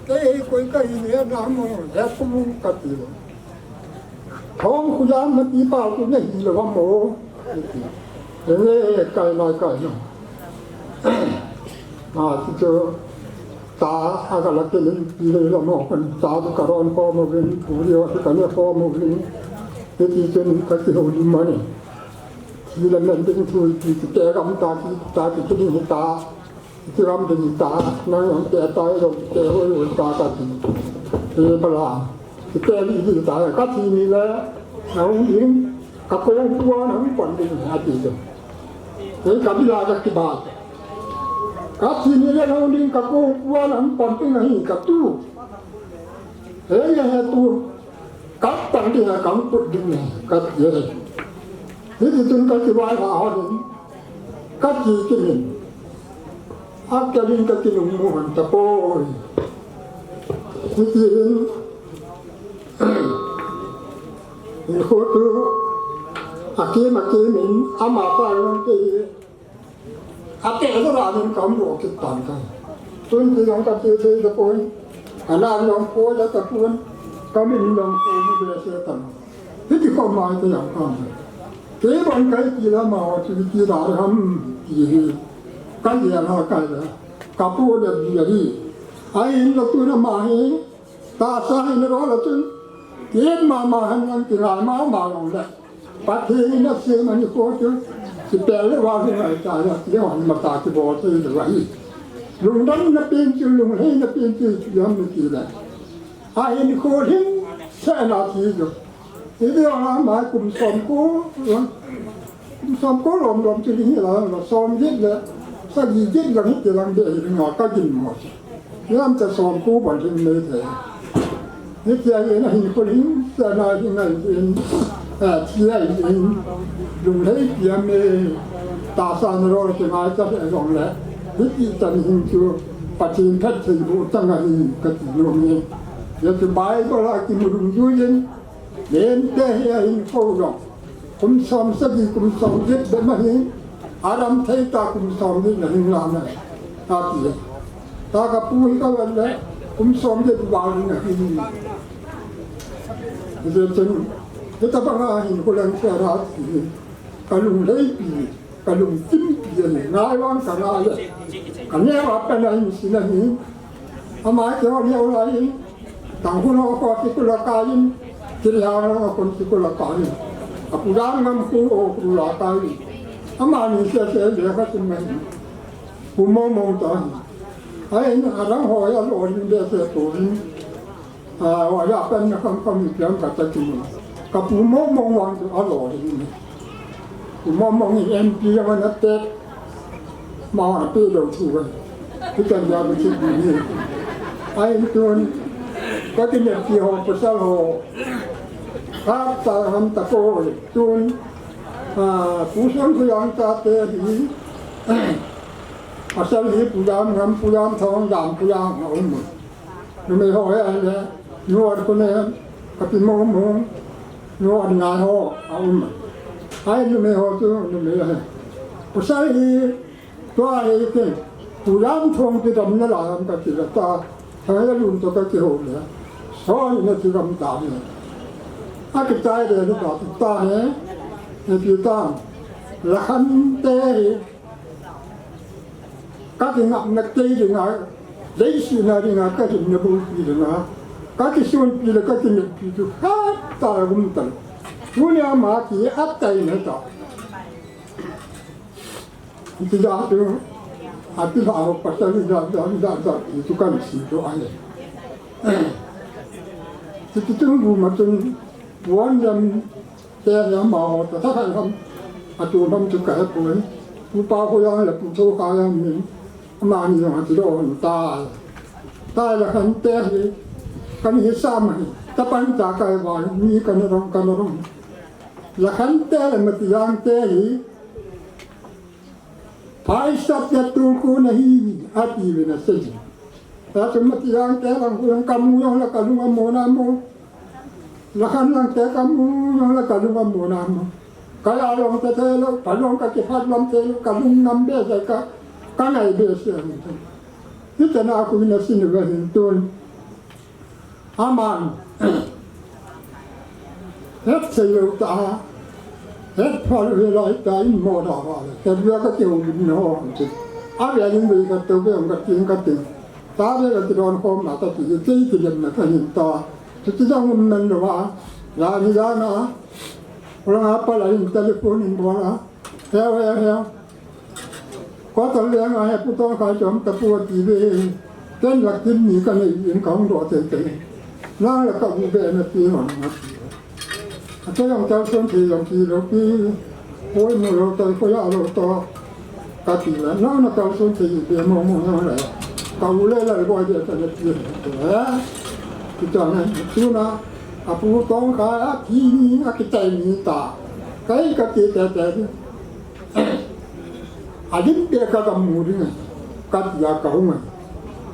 Kei hi koi kahi ne na mo, he pu ka ti le. Thong khu jam ma ti pa ku ne hi le wa mo. He, kai na, kai na. Ma ti cho, ta a ka la ke le ti le la mo, kan ta ka ron ko mo vin, pu ri o ka ne ko mo vin. He ti chen ka ti ho di ma ne. Ti le men ding thu ti ti ke gam ta ti, ta ti ti ni ta. Ti ram ding ta, nang yang te ta, lo te, oi, oi, ta, ta, ti. Ti, bala. Ti, te, li, li, ta, ka ti ni le, nang ding, ka ko pua, nang pon ding, a ti. Ti, ka bi la, ka ti ba. Ka ti ni le, nang ding, ka ko pua, nang pon ding, hi, ka tu. He, he, he, tu. Ka pon ding, ka put ding, ka ti. Ni ti tun ka ti ba, ha, ha, ding. Ka ti, ti ni. A ka ling ka ti nung mu han ta poi. Hitin, hinkho tu akim akim in ama pa jong kei ate lo la min kam lo kit tan kai. Tun ti jong kati thei tapon, ana jong koi tapon, kamin jong koi behseh tan. Hiti khom mai te jong kam. Kei bon kai ti la ma chu ti la ham ti hi. Kai ya la kai la. Kapu de bi ya hi. Ahin lo tu na ma hi. Tahsa hi na ro la chun. Kei ma ma han lang ti la ma ma long le. Pathen in asem a hinkho chu. Kipel le va hi ngai ta ya. Kei hon ma ta kibol te le va hi. Lungdamna pen chu, lunglhaina pen chu, ti ham ti le. Ahin hinkho lhingsetna ti chu. Hiti a ma kum somko, kum somko lom lom chu ding hi la, somget le, sagi get lang hiti lang ding hi nga ka gin mo. Hilam ta somko ban ding nei thei. Hiti a hin hinkho lhingsetna hi ngai in, eh, thi a hin, lunglhai piam e, tahsa na ro ti ngai ta le jong le. Hiti chan hin chu, Pathen phattheiboh chang ahi kati nom e. Hiti Bible a kimu dungjui in, Lente hi ahinkho jong. Kum som sagi, kum somget bep ma hi. Aram thei ta kum somget na hing la na. Ati. Ta kapu hi ka vet le, kum somget val na hi. Hijeh chun, hitabang a hinkho lhingset a ti. Ka lunglhai pi. Ka lungthim pi a ni, ngai vang ka ngai le. Ka neo a pen a hin sin a ni. Ama keiho neo lai in. Tang hun ho ko sikul a kai in. Kiri ha ho ko sikul a kai in. A Pu Lamngam khu ho khu la kai in. Ama ni se se le ka sim mai. Pu Mongmong ta ni. Ai in a rang ho ya lo rin de se to rin. A, wa ya pen na kam kam ni pian ka ta ki mo. Ka Pu Mongmong vang chu a lo hi ni. Pu Mongmong hi M P a na te. Ma na pe lo chu wa. Hi kan ya bu chu ni. Ai tun. Ka ki ne pi ho pasal ho. Ka ta ham ta ko tun. A, Pu Suan Khu Yang ta te hi. Pasal hi Pu Lamngam, Pu Lamthong, Lam Pu Yang a um. Numei ho hi ahile, nu at kone, ka Pi Mongmong, nu at ngai ho, a um. Ai numei ho chu, numei ahi. Pasal hi, tua hi ken, Pu Lamthong kidamna la ham kati la ta, thang la lum to ka kiho le. So ni na kidam ta ni. A kichai le ni ta, ta he, ni ti ta. La Khante hi, Ka kingapna kei dinga, leiset a dinga, ka hinna bulpi dinga, ka kisunpi le ka kineppi chu khat ta gum tan. Tunia ama ki atai na ta. Ti da tu, ati ba ho pasal da, da, da, da, tu kan si tu ai. Ti tu tu bu ma tu, wan dam, Te hi amaho ta, ta khai ham, a tu ham chu ka he poi. Pu Pa Khu Yang le Pu Tho Kha Yang min, amani jong a ti lo hon tai. Tai la Khante hi, kan hi sam hi, ta pan ta kai va, mi kan rong, kan rong. La Khante le Mati Yang te hi, Phaisat ya tu ku na hi, ati ve na sei. Ta chu Mati Yang te lang ku lang kamu jong la kalung amo na mo. La Khan lang te kamu jong la kalung amo na mo. Ka ya long te te lo, ka long ka kiphat long te lo, kalung nam be se ka, ka ngai be se mo te. Hi te na ku na sin ve hin tun. Aman, het sei lou ta, het phal ve lai ta in mo da va le. Ka bia ka keu lim no ti. A bia lim ve ka to ve ka tin ka tin. Ta ve ka ti don khom na ta ti ti ti lem na ka hin ta. Ti ti dang um nan lo va. La ni la na. Ula nga pa la in telephone in bo la. Heo, heo, heo. Ko tol le nga he Pu Tong Khai chom ta pu ti ve. Ken lak tin ni ka nei in ka hung do te te. Na la ka bu be na ti hon na ti. A te yong chal son ti yong ti lo ti. Oi mu lo to ko ya lo to. Ka ti la na na chal son ti be mo mo na la. Ka u le la bo de ta na ti. Ti ta na tu na. A Pu Tong Khai a ti ni a ki tai ni ta. Kai ka ti te te. A lim beh ka gam mu ding, ka tia ka hung a.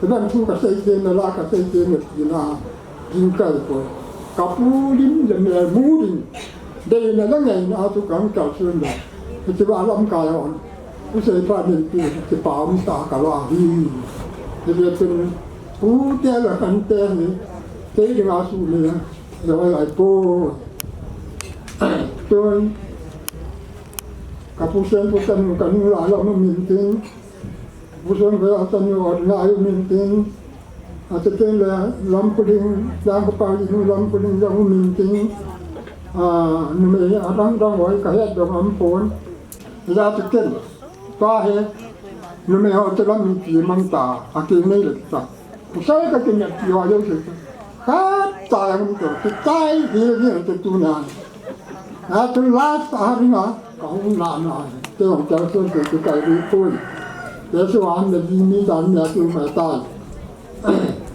Hidan thu kasei te na la kasei te na ti na, jingkah poi. Kapu lim le mel mu ding. Deina le ngaina chu kahung kalson le. Hiche va lamkai a um. U Seipa min pi, hiche pa um ta ka la hi. Hijeh chun, pute le kante hi, kei dinga su le, le hoi ai poi. Tun, kapu Sen pu tanu kanu la la mu min tin. Pu Sen pu tanu ot ngai u min tin. Ati tin le lam pu ding, lam pu pa ding, lam pu ding, lam u min tin. A, numei adang dang hoi kahet dong am pon. Ija ti ken, tua hi, numei ho te lam mi pi mang ta, a ki nei le ta. Kusai ka ken ya pi ho yo se. Ka ta yang to, ki tai, ki ni te tu na. Na tu la ta ha ri na, ka hung na na. Te hung ta so te tu kai ri poi. Te so an de di mi ta mi a tu ma ta.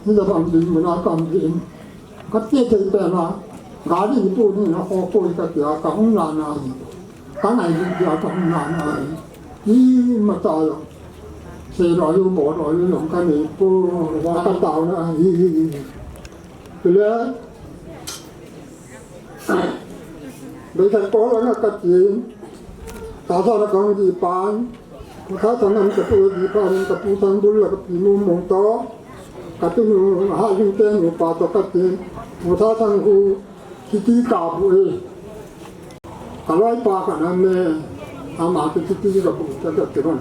Ni da bang di mu na kam di. Ka te te pe na. Ga di pu ni na ho poi ka ti a ka hung na na. Ka ngai lut dia ka hung na na hi. Hi ma ta lo. Se lo yu bo lo yu lo ka nei pu wa ka tao na hi hi hi. Pile. Be ka ko lo na ka tin. Ta sa na ka hung di pan. Ka sa na ka pu di pan ka pu sang bul la ka pi mu mu to. Ka tu nu ha yu te nu pa to ka tin. Mu sa sang hu. Kiti ka bu e. Ka loi pa ka na me, ama te kiti ka bu ta ka te hon.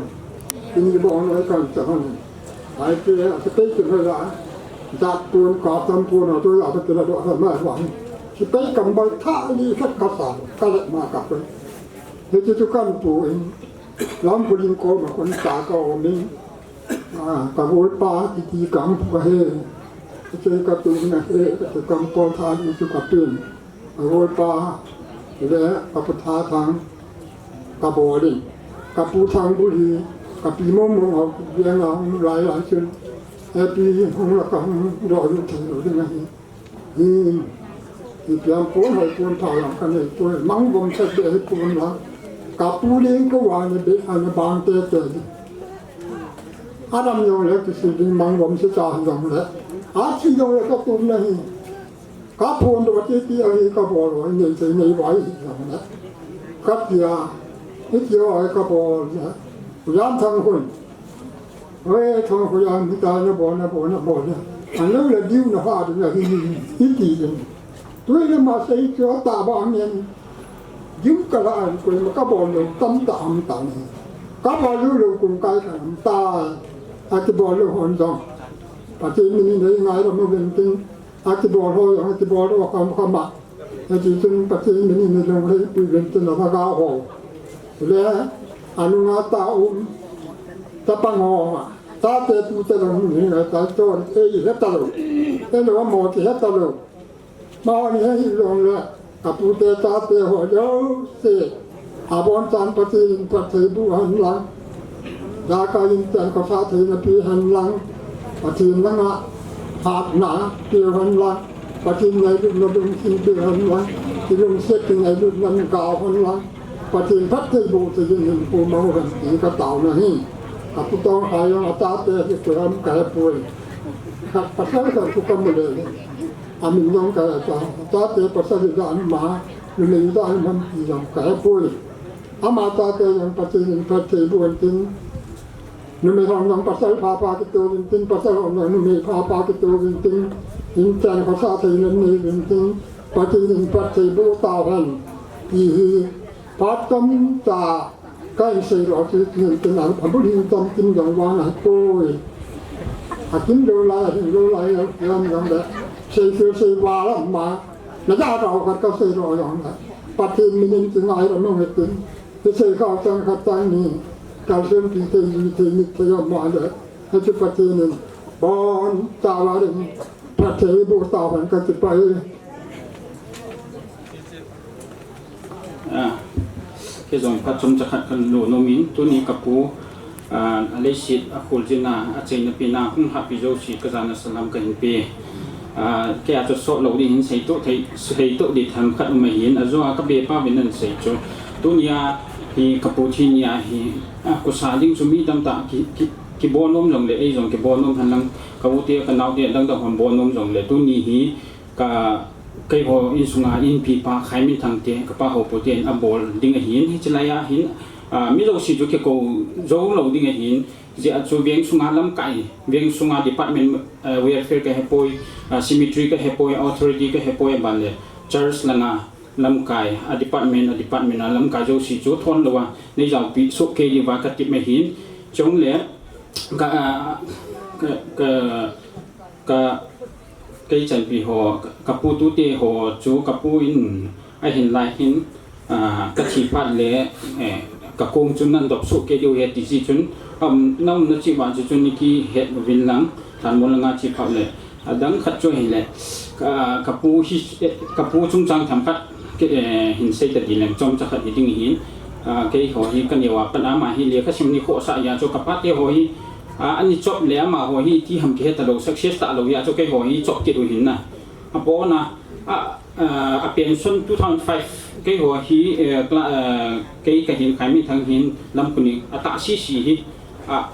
Kini bo hon oi kan ta hon. Ai te, a te te te la. Dat pun ka tam pun a to la ka te la do ha ma wa. Ki pe kam bal tha ni sa ka sa, ka le ma ka pe. He ti tu kan pu in. Lam pu ling ko ma kon ta ka o min. A, ka bol pa, kiti ka ang pu ka he. Ka te ka tu na he, ka te kam pol tha ni tu ka pin. Ka bol pa, le ka pu tha thang, ka bol in. Ka pu thang bu hi, ka pi mo mo au, ku biang au, lai lai chun. E pi hung la ka hung do yu thang do ding a hi. Hi, hi piang pon hoi pon tha lam ka nei pon, mang bom sa be hi pon la. Ka pu ling ko wa ni be, a ni bang te te. Adam yong le ki si ding mang bom si ta yong le. A si yong le ka tum na hi. Ka phun do ti ti a hi ka bol lo, nei sei nei wai hi yong le. Ka tia, i tia ka bol le. Yan thang hun. Oi, thang hun yan mi ta na bol na bol na bol na. An lo le diu na ha ding na hi hi hi ti ding. Tui le ma sei cho ta ba ngen. Jim ka la an koi ma ka bol lo tam ta am ta ni. Ka bol lo lo kum kai ka am ta. A ti bol lo hon dong. Pathen min in nei ngai lo mo ben tin. A ti bol ho a ti bol lo kam kam ma. A ti tin Pathen min in nei lo le pui ben tin la ka ho. Le anu nga ta um. Ta pa ngo ma. Ta te tu te lo ni ngai ta cho e he ta lo. E lo mo ti he ta lo. Mahon hi ahi jongle, kapute chate ho jouse, abonchan Pathen in phattheiboh hen lang, jakai in chan khosah theina pe hen lang, Pathen langa hatna pe hen lang, Pathen ngailutna lungthim pe hen lang, kilungset kingailutna gao hen lang, Pathen phattheiboh thei in hinkho mang hen ti kataona ahi. Kapu Tongkhai jong achate hi koiham kahepoi. Khat pasal khat chu kamu le. Amin jong kahe ta, chate pasal ijat ham, numei ijat ham ti jong kahepoi. Ama chate jong Pathen in phattheiboh hen tin, numei hon jong pasal phapha kitoh hen tin, pasal hon jong numei phapha kitoh hen tin, in chan khosah theina nei hen tin, Pathen in phattheiboh tauhen, ti hi phat tamtah Kahin seidoh chu, tin, tin, a, abul hin tam tin jong vang ahipoi. Akim lou lai, ahin lou lai, ahin jong le. Sei chu sei val ama. Na ja rau khat kaseidoh jong le. Pathen min in kingai lou nung hitin. Kisei khao chang khat chang ni. Kalson pi thei, ji thei, mit thei ama le. Hichu Pathen in boncha a ding phattheiboh tauhen kati pai. A, kei jong phat chomcha khat kahin lo nomin, tuni kapu, a, aleiset akholjin a, achaina pen a hung lhahpi jouse kajana salam kahin pe. A, kei a chu sot lou ding hin seitoh thei, seitoh ding themkhat um ahin, ajo a kabepa uvin ahin sei chu. Tunia hi kapu thi nia hi, a, khosah ding chu mi tamtah ki, ki, kibol nom jongle, ei jong kibol nom hen lang, ka u te, ka nao te, dang dang hon bol nom jongle, tuni hi ka, keiho insunga inpi pa Khaiminthang te, ka pa Haopu te in abol ding ahin, hiche lai a hin, ah, mi jouse chu kikou jou lou ding ahin, jeh a chu veng sunga lamkai, veng sunga department, ah, welfare ka hepoi, ah, cemetery ka hepoi, authority ka hepoi, aban le church langa lamkai, a department, a department a lamkai jouse chu thon lou a, nei jaopi soh kei diu va ka tep ahin, chule, ka, ah, ka, ka, ka, kei chanpi ho, ka, ka pu tute ho chu ka pu in ahin lai hin, ah, ka thi phat le, eh, ka kong chu nan dop soh kei diu ahi ti jeh chun, um, na umna cheh vang chu chun nei kihet uvin lang, Thanmol langa che phat le, adang khat chu ahile, ka, ka pu hi, eh, ka pu chungchang themkhat, ke, eh, hin sei ta ding leng chomcha khat hi ding ahin, ah, keiho hi ka neo a pat ama hi lekha sim ni khohsah jeh a chu ka pa te ho hi, ah, ani chop le amaho hi iti ham kihe talou, success talou jeh a chu keiho hi chop kit u ahin na. Abon a, a, a, a pension two thousand five, keiho hi, eh, kla-, eh, kei ka hin Khaiminthang hin lam kuni atah sisi hi, a,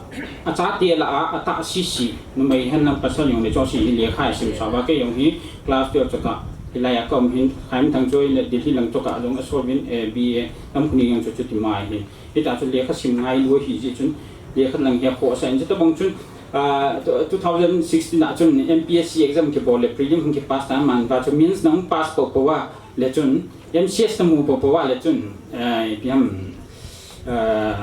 achate lah a, atah sisi, numei hen lang pasal jong le chonse hi lekha isim sa uva, kei jong hi class twelve chu ka, hilai a ka um hin, Khaiminthang chu le Delhi lang chu ka jong asol uvin, eh, B A lam kuni jong chu chuti mai hin. Hita chu lekha sim ngai lou ahi jeh chun, lekha lang hi akhohsah in, chuti bang chun, ah, two thousand sixteen a chun M P S C exam kibol le prelim hung kipass ta, aman va chu mains nahung pass popo a le chun, M C S namu popo a le chun, eh, ipi ham, eh,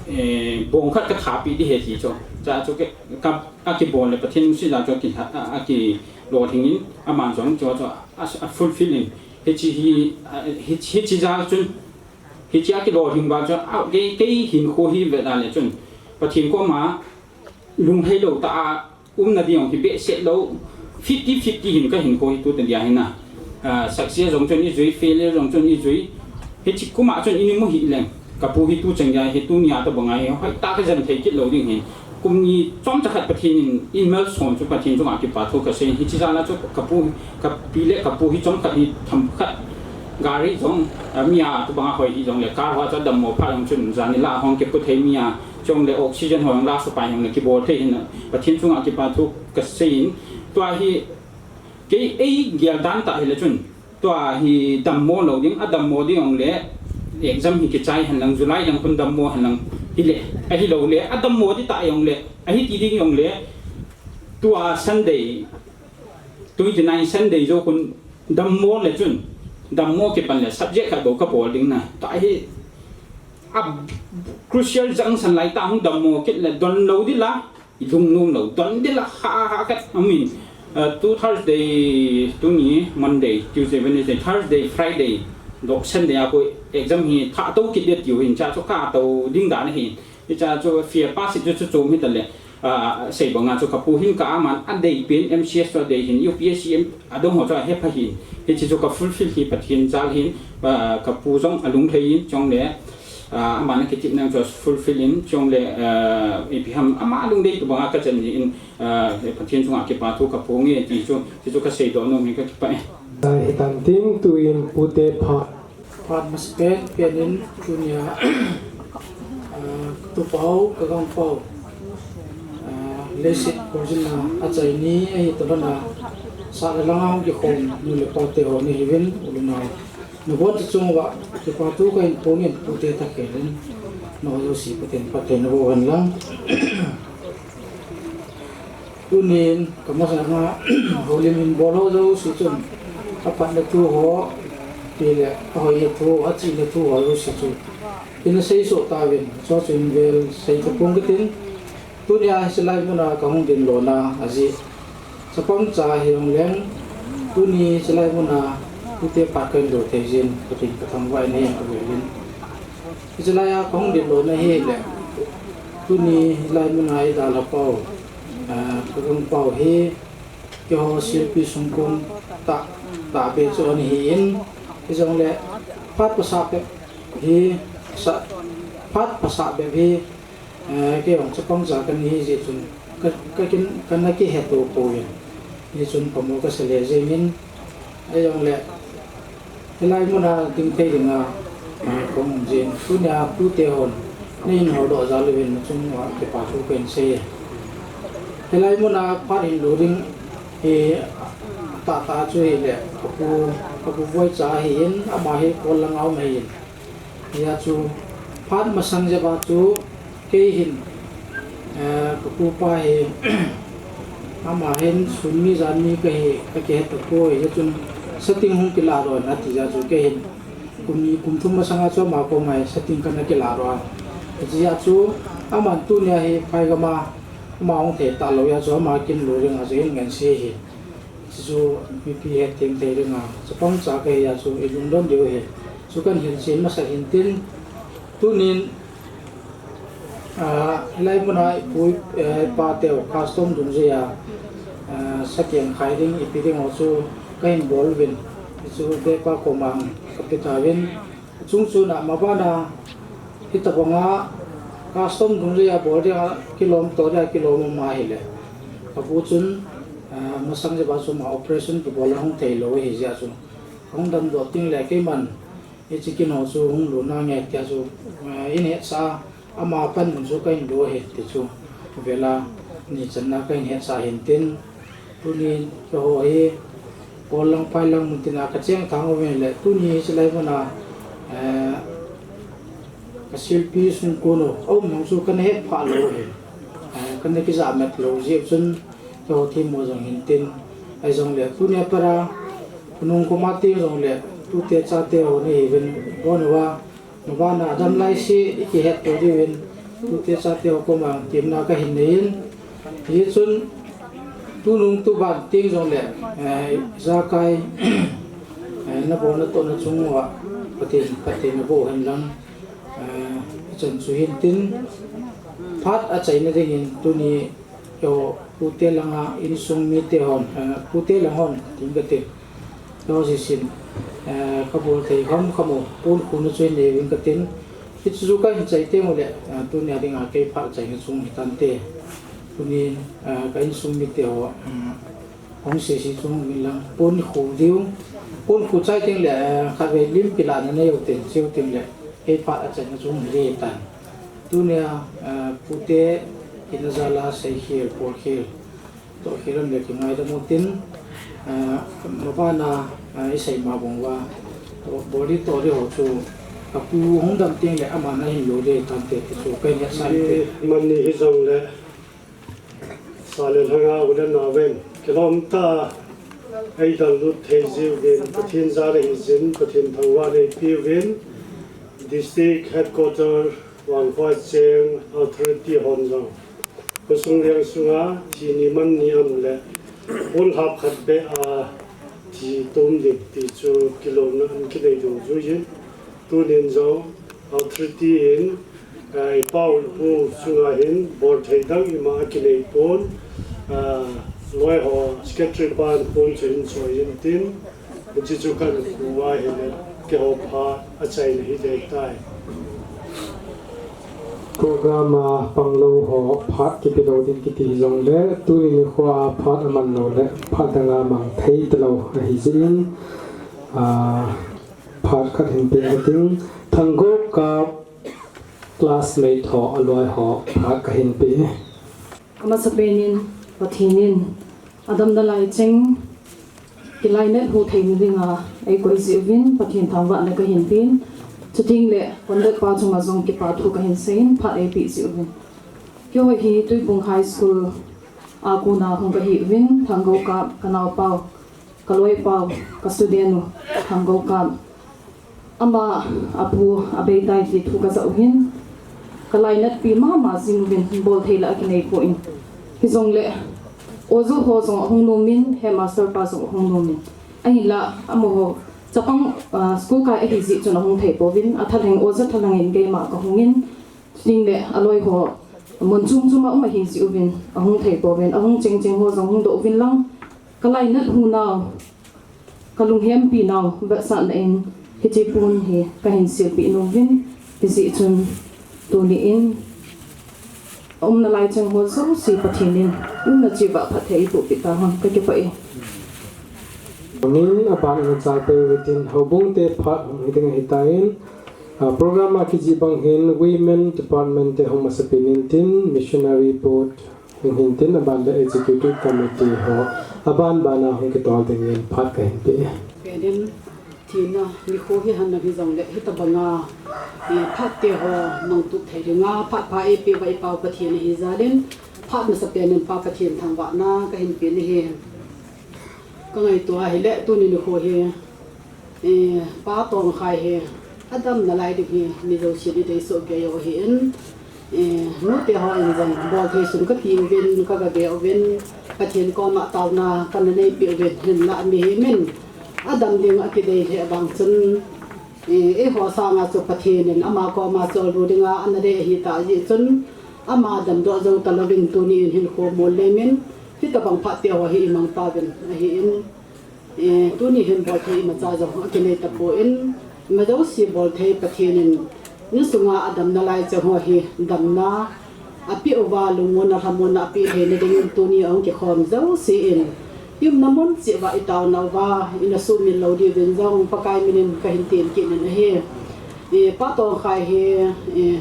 eh, bong khat ka thapi ding ahi ti chu. Cha chu ke, ka, akibol le Pathen lungset jal chu aki, a, akilolhing in, aman jong chu, chu a, a fulfill in. Hiche hi, a, hi, hiche jal chun, hiche a kilolhing vang chu, a, kei, kei hinkho hi vet a le chun, Pathen koma lunglhai lou tah a umna ding jong hi behseh lou, fifty fifty hin ka hinkho hi tu tan dia hin na. Ah, success jong chun ijui, failure jong chun ijui. Hiche kum a chun ini mu hih leng, ka pu hi tu chan dia hi, tunia tobang a hi hoitah a ka jen thei kit lou ding ahin. Kum ni chomcha khat Pathen in, in malsawm chu Pathen chunga kipathu kasei. Hiche jal a chu ka pu, ka pi le ka pu hi chomkhat hi themkhat gari jong, ah, mi a tobang a hoi hih jong le, car ho chu adammo phat jong chun jan ni lah a hung kipu thei mi a, chule oxygen ho jong la supai jong le kibol thei hin Pathen chunga kipathu kasei in. Tua hi kei ei gel dan tah hile chun, tua hi dammo lou ding, adammo ding jong le, exam hi kichai hen lang, July lang khun dammo hen lang, hile, ahilou le, adammo ding tah jong le, ahi ti ding jong le, tua Sunday, twenty nine Sunday jou khun dammo le chun, dammo kipan le, subject khat bou ka bol ding na, tua hi, a crucial junction lai tah hung dammo kit le, don lou ding la, lungnom lou, don ding la, ha, ha, khat, I mean, uh, tu Thursday, tuni, Monday, Tuesday, Wednesday, Thursday, Friday, toh Sunday a khu exam hi thah tou kit ding tiu hin, cha chu ka tou ding dan ahi. Hicha chu fear pass chu chu chom hita le, ah, sei banga chu ka pu hin ka aman adei pen M C S chu adei hin, U P S C M adong ho chu ahe pha hin. Hiche chu ka fulfill hi Pathen jal hin, ah, ka pu jong alunglhai in, chule, ah, aman akitepna chu fulfill in, chule, ah, ipi ham ama lungdei tobanga ka chan jeh in, ah, Pathen chunga kipathu ka phong e ti chu, ti chu ka seidoh nom in ka kipah e. Dai hitan tin tuin pute pha Phat masapen pen in tunia, ah, tupau, ka gangpau, ah, leiset kholjin a achai ni ahi tobang a, sah le lang a hung kikhom nu le pa te ho nahiuvin, u le nao. Nabonchauva kipathu kahin phong in, pute tah khelin, nao jouse Pathen phatthei naboh hen lang. Tunin, ka masanga, houlim hin bol ho jouse chun, aphatna thu ho, pi le, ahoina thu, achihna thu ho jouse chu. Ina seisoh tauvin, chuche chun vel sei tapong katin. Tunia, hiche lai muna kahung dinlona, ajeh. Chapang cha hijongleng, tuni hiche lai muna, tute phat kahin lo thei jin, katin kathangvah in ahin kavelin. Hiche lai a kahung dinlona hile, tuni hilai muna eidalhapau, ah, ka gangpau hi, keiho shilpi songkul tah, tahbeh chu ana hin, hijongle phat phasah bep hi, sa, phat phasah bep hi, eh, keiho chapang cha kana hi jeh chun, ka, ka kin, kana kiheto poi, hijeh chun pamo kasa lheh jengin, ahijongle, hilai muna ding thei dinga, ah, kahung um jin. Tunia tute hon, Nei hin holdoh jal uvin nachung uva kipa thu kahin sei. Hilai muna phat hin lo ding hi tahtah chu hileh, kapu, kapu Boicha ahin, ama hi Kol langa um ahin. Hijeh chun phat masang jep a chu kei hin, eh, kapu pa hi, ama hin sun mi jan mi kahi, kakihet tapoi, hijeh chun sating hung kilah doh in ati jeh chun kei hin kum ni kum thum masanga chu ama koma hi sating kana kilah doh a. Hijeh chun aman tunia hi phai gam a ama hung thei talou jeh chun ama kin lo ding a chu hin ngen sei hi. Chuchu mipi hethem thei dinga chapang cha kahi jeh chun ilungdon diu ahi. Chu kahin hilchen masa hintin, tunin, ah, hilai muna ipu, eh, ipa teu custom dungjui a, ah, sakeng khai ding, ipi ding ho chu kahin bol uvin. Hichu Depa koma kape tauvin. Chungchon a mabana hitabanga custom dungjui a bol dinga kilom to dia kilom um ahile, kapu chun, ah, masang jep a chu ama operation kibol a hung thei lou ahi jeh chun hung damdoh tengle keiman hiche kin ho chu hung lona nge tia chu, ah, in hetsah a, ama panmun chu kahin lo ahi ti chu vela nichanna kahin hetsah hintin, tuni keiho hi Kol lang phai lang mun tina kacheng thang uvin le tuni hiche lai muna, eh, kasilpi sungkon u aum nung chu kana hetphah lou ahi. Eh, kana kijahmat lou jeh chun keiho themmo jong hintin, ahijongle tunia pat a khonung koma teng jongle tute chate ho nahiuvin, bon uva, mabana adam laise ikihetto diuvin tute chate ho koma temna kahin neiyin, hijeh chun tunung tuban teng jongle, eh, ijakai, eh, nabol natohna chung uva Pathen, Pathen in phatthei naboh hen lang, eh, ichan chu hintin, phat achaina dingin tuni keiho pute langa insung mite hon, eh, pute lang hon tin kati. Keiho jouse in, eh, kabol thei kham kham u ponkhuhna chu hin nei uvin katin. Hichu chu kahin chai teng uleh, eh, tunia dinga kei phat achaina chung hitante. Tuni, eh, ka insung mite ho, eh, hung sese chung umin lang ponkhuh diu. Ponkhuh chai tengle, eh, khatvei lim kilahna nei u tin, cheu tengle kei phat achaina chung hi ding hitan. Tunia, eh, pute hina jal a seikhel, bolkhel, tohkhel um le kingaidam utin, eh, mabana, eh, isei ma bang uva bol ding toh ding ho chu kapu hung dam tengle aman ahin lo ding hitante ti chu kahin hetsah in. Aman ni hijongle sa le lhanga u le naoven kilom tah a eidalha lut thei jiuvin Pathen jal ahi jeh in Pathen thangvah in eipeuvin, District Headquarter Vangkho a cheng authority hon jong khosung leng sunga thi ni man ni um le, pon lhap khat beh a thi tom ding ti chu kilomna ahin kinei dungjuiyin, tunin jong authority in, ah, ipa u ipu chunga hin bolthei dang ima akinei pon, ah, loi ho secretary pan pon chu hin choi intin, hiche chu kahin khu ahile, keiho phat achaina hi ding tai. Program a panglou ho phat kipe lou ding kiti hijongle, tuni nikho a phat aman lou le, phat dang a mang thei talou ahi jeh in, ah, phat khat hin pe ding, Thanggou Kap classmate ho, aloi ho, phat kahin pe e. Amasapen in, Pathen in, adamna laicheng, kilainat hu theina dinga eikoi jeh uvin, Pathen thangvahna kahin pen, chuteng le, conductor pa chunga jong kipa thu kahin seiyin, phat eipeh jeh uvin. Keiho hi Tuiphum High School a kona hung kahi uvin, Thanggou Kap, kanaopau, kaloipau, ka student u, Thanggou Kap. Ama, apu, abeitai ti thu kajah u hin, kalainatpi mama jing uvin, bolthei la akinei poi. Hijongle, oja ho jong ahung nomin, headmaster pa jong ahung nomin. Ahinla, amaho, chapang, ah, school kai ahi jeh chun ahung thei pouvin, athalheng, oja thalheng in keima kahungin, chuteng le, aloi ho, mun chom chom a um ahi jeh uvin, ahung thei pouvin, ahung cheng cheng ho jong hung doh uvin lang, kalainat hu nau, kalunghempi nau, vetsahna in, hiche pon hi kahin silpeh nom uvin, hijeh chun tuni in, aumna laicheng ho jouse Pathen in, umna cheh uva phatthei eiboh peh tauhen, kakipah e. Min aban in chal peh utin, houbung te phat hung hi ding ahitan, Ah, program a kijih bang hin Women Department te hung masapen intin, Missionary Board hung hintin, aban le Executive Committee ho aban bana hung kitol dingin phat kahin pe e. Penin, thina nikho hi hanna hijongle, hitabanga, eh, phat te ho mangtup thei dinga phat pha eipeh uva ipau Pathen ahi jalin, phat masapen in Pa Pathen thangvahna kahin pe ahi. Kangaito ahile, tuni nikho hi, eh, Pa Tongkhai hi adam nalai ding hi mi jousen idei soh kei u ahin, eh, nute hon jong bolthei sun kati uvin, kagave uvin, Pathen koma taona kana neipeh uvin, hinla mihem in adam ding akidei lheh vang chun, eh, eiho sanga chu Pathen in ama koma choldo dinga ana dei ahitah jeh chun, ama damdoh jou talouvin tuni in hinkho mol lemin, hitabang phat te ho hi imang tauvin ahin, eh, tuni hin bolthei imacha jong akinei tapon, ima jouse bolthei Pathen in insunga adam nalai cheng ho hi damna apeh uva, lungmonna lhamonna apeh theina dingin tuni ahung kikhom jouse in, iumna mun cheh uva itaona uva ina sumil lou diuvin jong Pakai minin kahin tem kit in ahi. Eh, Pa Tongkhai hi, eh,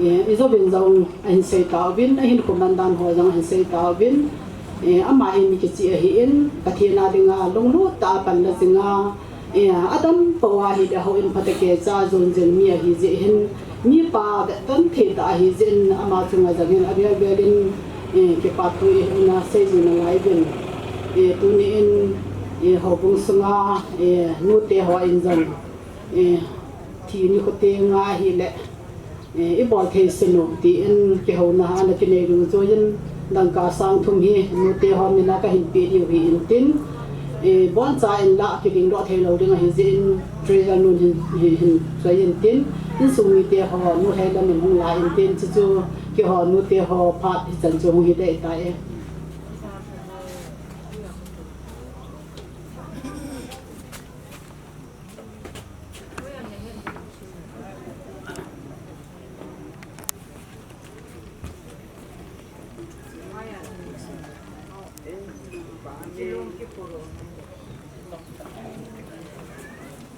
eh, ijouvin jong ahin sei tauvin, ahinkho mandan ho jong ahin sei tauvin, eh, ama hi mi kicheh ahin, Pathen a dinga lunglut tah a panla jinga, eh, adam pou a hile houin phatah a kicha jon jing mi ahi jeh hin, mipa vetton thei tah ahi jeh in ama chunga jong hin avel vel in, eh, kipathu ina sei jing nalai uvin, eh, tuni in, eh, houbung sunga, eh, nute hon jong, eh, thi nikho tenga hile, eh, ibol thei sun u tin kihouna ana kinei dungjuiyin dangka sang thum hi nute ho mina kahin pe diu ahi intin, eh, boncha in la kiding doh thei lou ding ahi jeh in treasurer nun hin, hin, hin choi intin, insung mite ho nu hei lam in hung la intin, chuchu keiho nute ho phat hichan chu hung hi dei tai.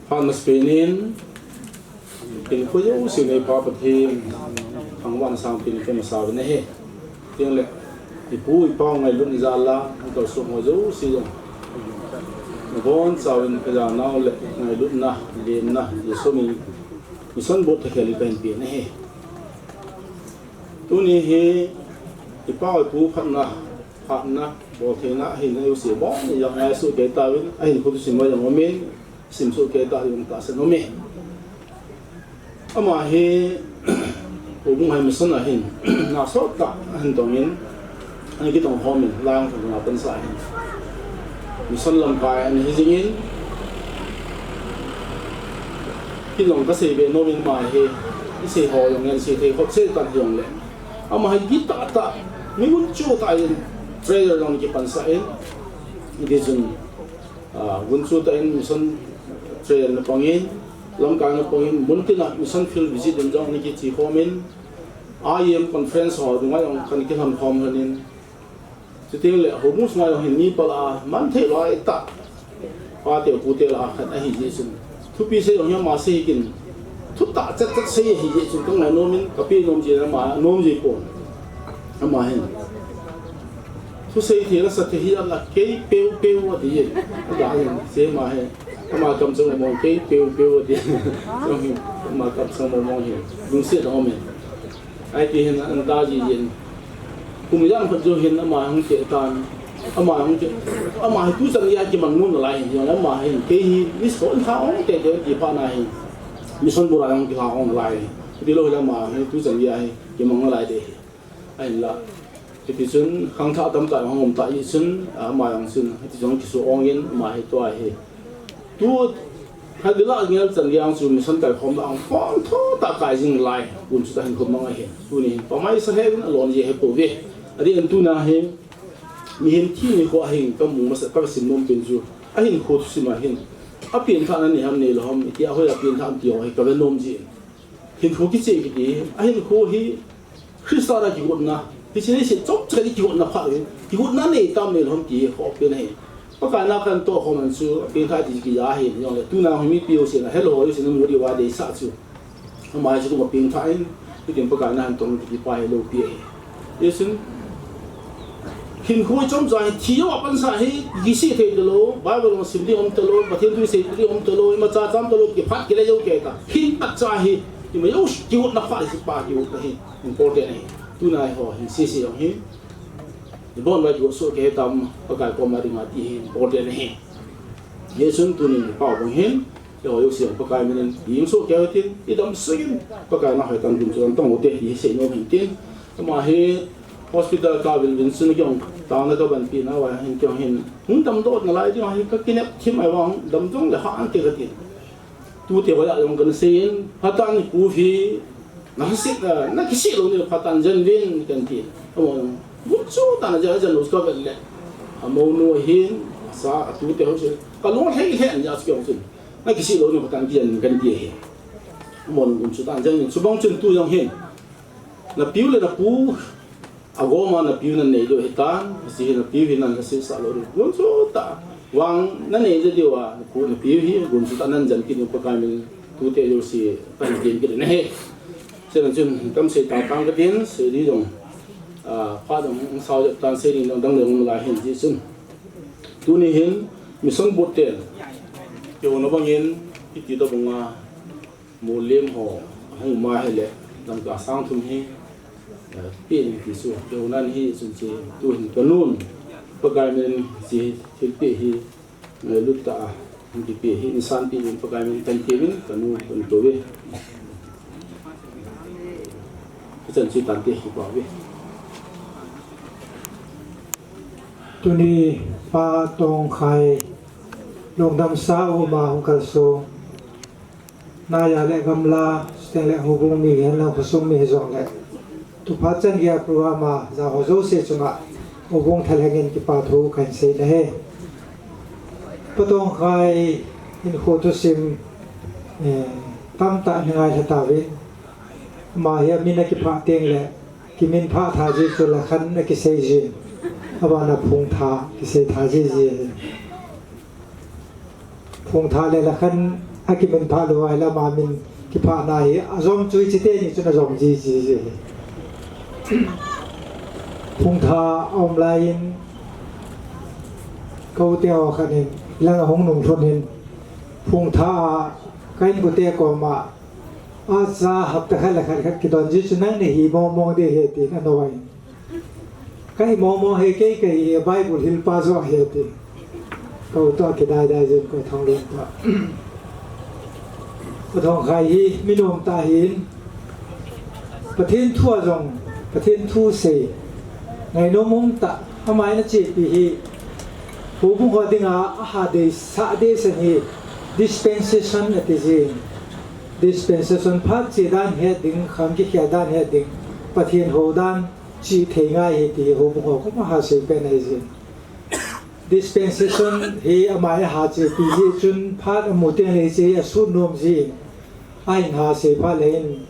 Phat masapen in, hinkho jouse neipa Pathen thangvahna sangpen in kahin masauvin ahi. Tin le, ipu ipau ngailutna jal a, kalson ho jouse jong, nabonchauvin kajanau le ngailutna, lemna, Jesu min, mission board thakhel in kahin pen ahi. Tuni hi, ipau ipu phatna, phatna, boltheina, ahina jouse bon, ijat ngai soh kei tauvin, ahinkho thusim jong umin, sim soh kei tah jong tahsan umin. Ama hi, Houbung Hai Mission a hin, nasatah a ahin tongin, ana kitong khomin, lang thang nga pansah ahin. Mission lamkai ana hi jingin, kin jong kasei be nomin ama hi, isei ho jong ngen sei thei khop sei tan jongle, ama hi gitah tah, mi gunchu tah in, treasurer jong kipansah in, hiti chun, ah, gunchu tah in mission treasurer na pangin, lamkai na pangin, mun tina mission field visit in jong ana kiche khomin, I M conference ho dunga jong kana kilhon khom lhonin, chuteng le houbung sunga jong hin mi pal a man thei loi tah, pate pute lah a khat ahi jeh chun, thupi sei jong hi ama sei kin, thutah chet chet sei ahi jeh chun, kangai nomin, kape nom jeh in ama nom jeh pon. Ama hin, thusei thei la sa thei hi ala kei peu peu ati jeh. Ada hin, sei ama hin, ama kamchang mong kei peu peu ati. Jong hin, ama kamchang mong mong hin, lungset a um in. Ahiti hin ana da jin. Kum ijat khat jou hin ama hung che tan. Ama hung che. Ama hi tuchan geiya kimang nom nalai hin. Jong ama hin kei hi miss call lha ong tete ti phat na hin, mission board a jong kilha ong nalai. Hiti lou hile ama hi tuchan geiya hi kimang nalai te hi. Ahinla, hiti chun khangthah tamtah hung um tah jeh chun, ama jong chun hiti jong kisu ong in, ama hi tua hi. Tu, Kha dila ngel chan liang chu mission kai khom la ang phone tho ta kai jing lai. Kum chu ta hin khom mang ahi. Tuni hin pamai sa he in alon je he po ve. Adi an tuna hin, mihem thi nikho ahin kamu masa, kasim nom pen chu, ahinkho thusim a hin, apianthah na nei ham nei lou ham, iti a hoi apianthah am ti ho hi kave nom jin. Hinkho kicheh kiti, ahinkho hi Christa a kigotna, hiche leiset chom chai kigotna pha le, kigotna nei tam nei lou ham ti ho pen ahi. Pakai na kan toh khom an chu, apianthah ti kija ahi, jongle tuna hi mipi ho sena, hello, ho sena mu diu va deisah chu. Ama hi chu kum a peng tha in, hitin Pakai na han tong kiti pa hi lou pi ahi. Hichun, hinkho chomcha hi, thi jou a pansa hi, kisih thei talou, Bible jong sim ding um talou, Pathen thu sei ding um talou, imacha cham talou, kiphat kile jou kei ta. Hin pat cha hi, ima jou, kihotna phat hi, pa kihotna hi, important ahi. Tuna hi ho, hin sese jong hi. Ibon vai kihot soh kei tam, Pakai koma dinga ti hi, important ahi. Hichun tunin, pa bang hin, Keiho jouse Pakai minin, ding soh kei tin, idam sugin, Pakai na hoi tan gun chuan tong ute, ti sei nom hin tin. Ama hi hospital ka vil vin sun kiong, tana ka ban pi na wa hin kiong hin. Hung dam dot na lai ding hi ka kinep thim ai vang, dam dong le ha an te ka tin. Tute hoi a jong kan sei in, hatan ku hi, na si, na kisih lou ni pha tan jen vin kan ti. Amo, bu chu tan jen jen lou ka vel le. Amo nu hin, sa, tute ho se, ka lo hei hei an ja kiong sin. Na kisih lou ni pha tan kian kan ti hi. Mon gun chu tan jeng chu bang chun tu jong hin. Na piu le na pu, a goma na piu na nei lou hi tan, si hi na piu hi nan ka sih sa lou ri. Gun chu ta. Vang na nei je diu a, na pu na piu hi, gun chu ta nan jan ki nu Pakai min tute jouse, ta hin kin ki na he. Se nan chun, tam sei ta tang ka tin, sei di jong. A, pa jong, ang sao jep tan sei di jong, dang le jong la hin ji chun. Tuni hin, mission board ten. Keiho na bangin, hiti ta banga, molem ho, hung ma hi le, dangka sang thum hi, eh, pe ni ti chu, keiho nan hi, chun chi, tu hin ka nun, Pakai min chi, thil pe hi, eh, lut ta a, hin ki pe hi, insan pe in Pakai min tan ti min, ka nun, ka nun to ve. Ka chan chi tan ti hi pa ve. Tuni Pa Tongkhai, Lungdam sa u ma hung kal so. Naya le gamla, chuteng le houbung mi, henlang khosung mi hijong le. Tuphat chan geiya program a, ja ho jouse chunga, houbung thalheng in kipa thu kahin sei na he. Pa Tongkhai hinkho thusim, eh, tamtah na ngailha tauvin. Ama hi amin akipha teng le, kiminphah tha ji chu lakhan akisei jin. Abana phung tha, kisei tha ji ji. Phung tha le lakhan akiminphah lou ahile ama min kiphah na hi ajom chu hiche teni chun ajom ji ji ji. Phung tha aum lai in ka u te ho khat in lang ahung nung lhon in phung tha a ka inkote koma acha hapta khat le khat khat kidon ji chu nang nahi mong mong ding ahi tin ana vai. Ka hi mong mong he kei, kei hi Bible hil pa jo he ti. Ka u to kidai dai jin ka u Thanglen to. Ka u Thangkhai hi mi nom tah hin. Pathen thu a jong, Pathen thu sei. Ngainom um tah, ama in achepi hi. Houbung ho dinga aha deisah deisan hi. Dispensation ati jin. Dispensation phat che dan het ding, khang kikhel dan het ding. Pathen hou dan. Chi thei ngai hi ti houbung ho koma ha sei pen ahi jin. Dispensation hi ama in aha chepi ji chun phat amu teng le hiche hi asut nom jin. Ahin ha sei phat le in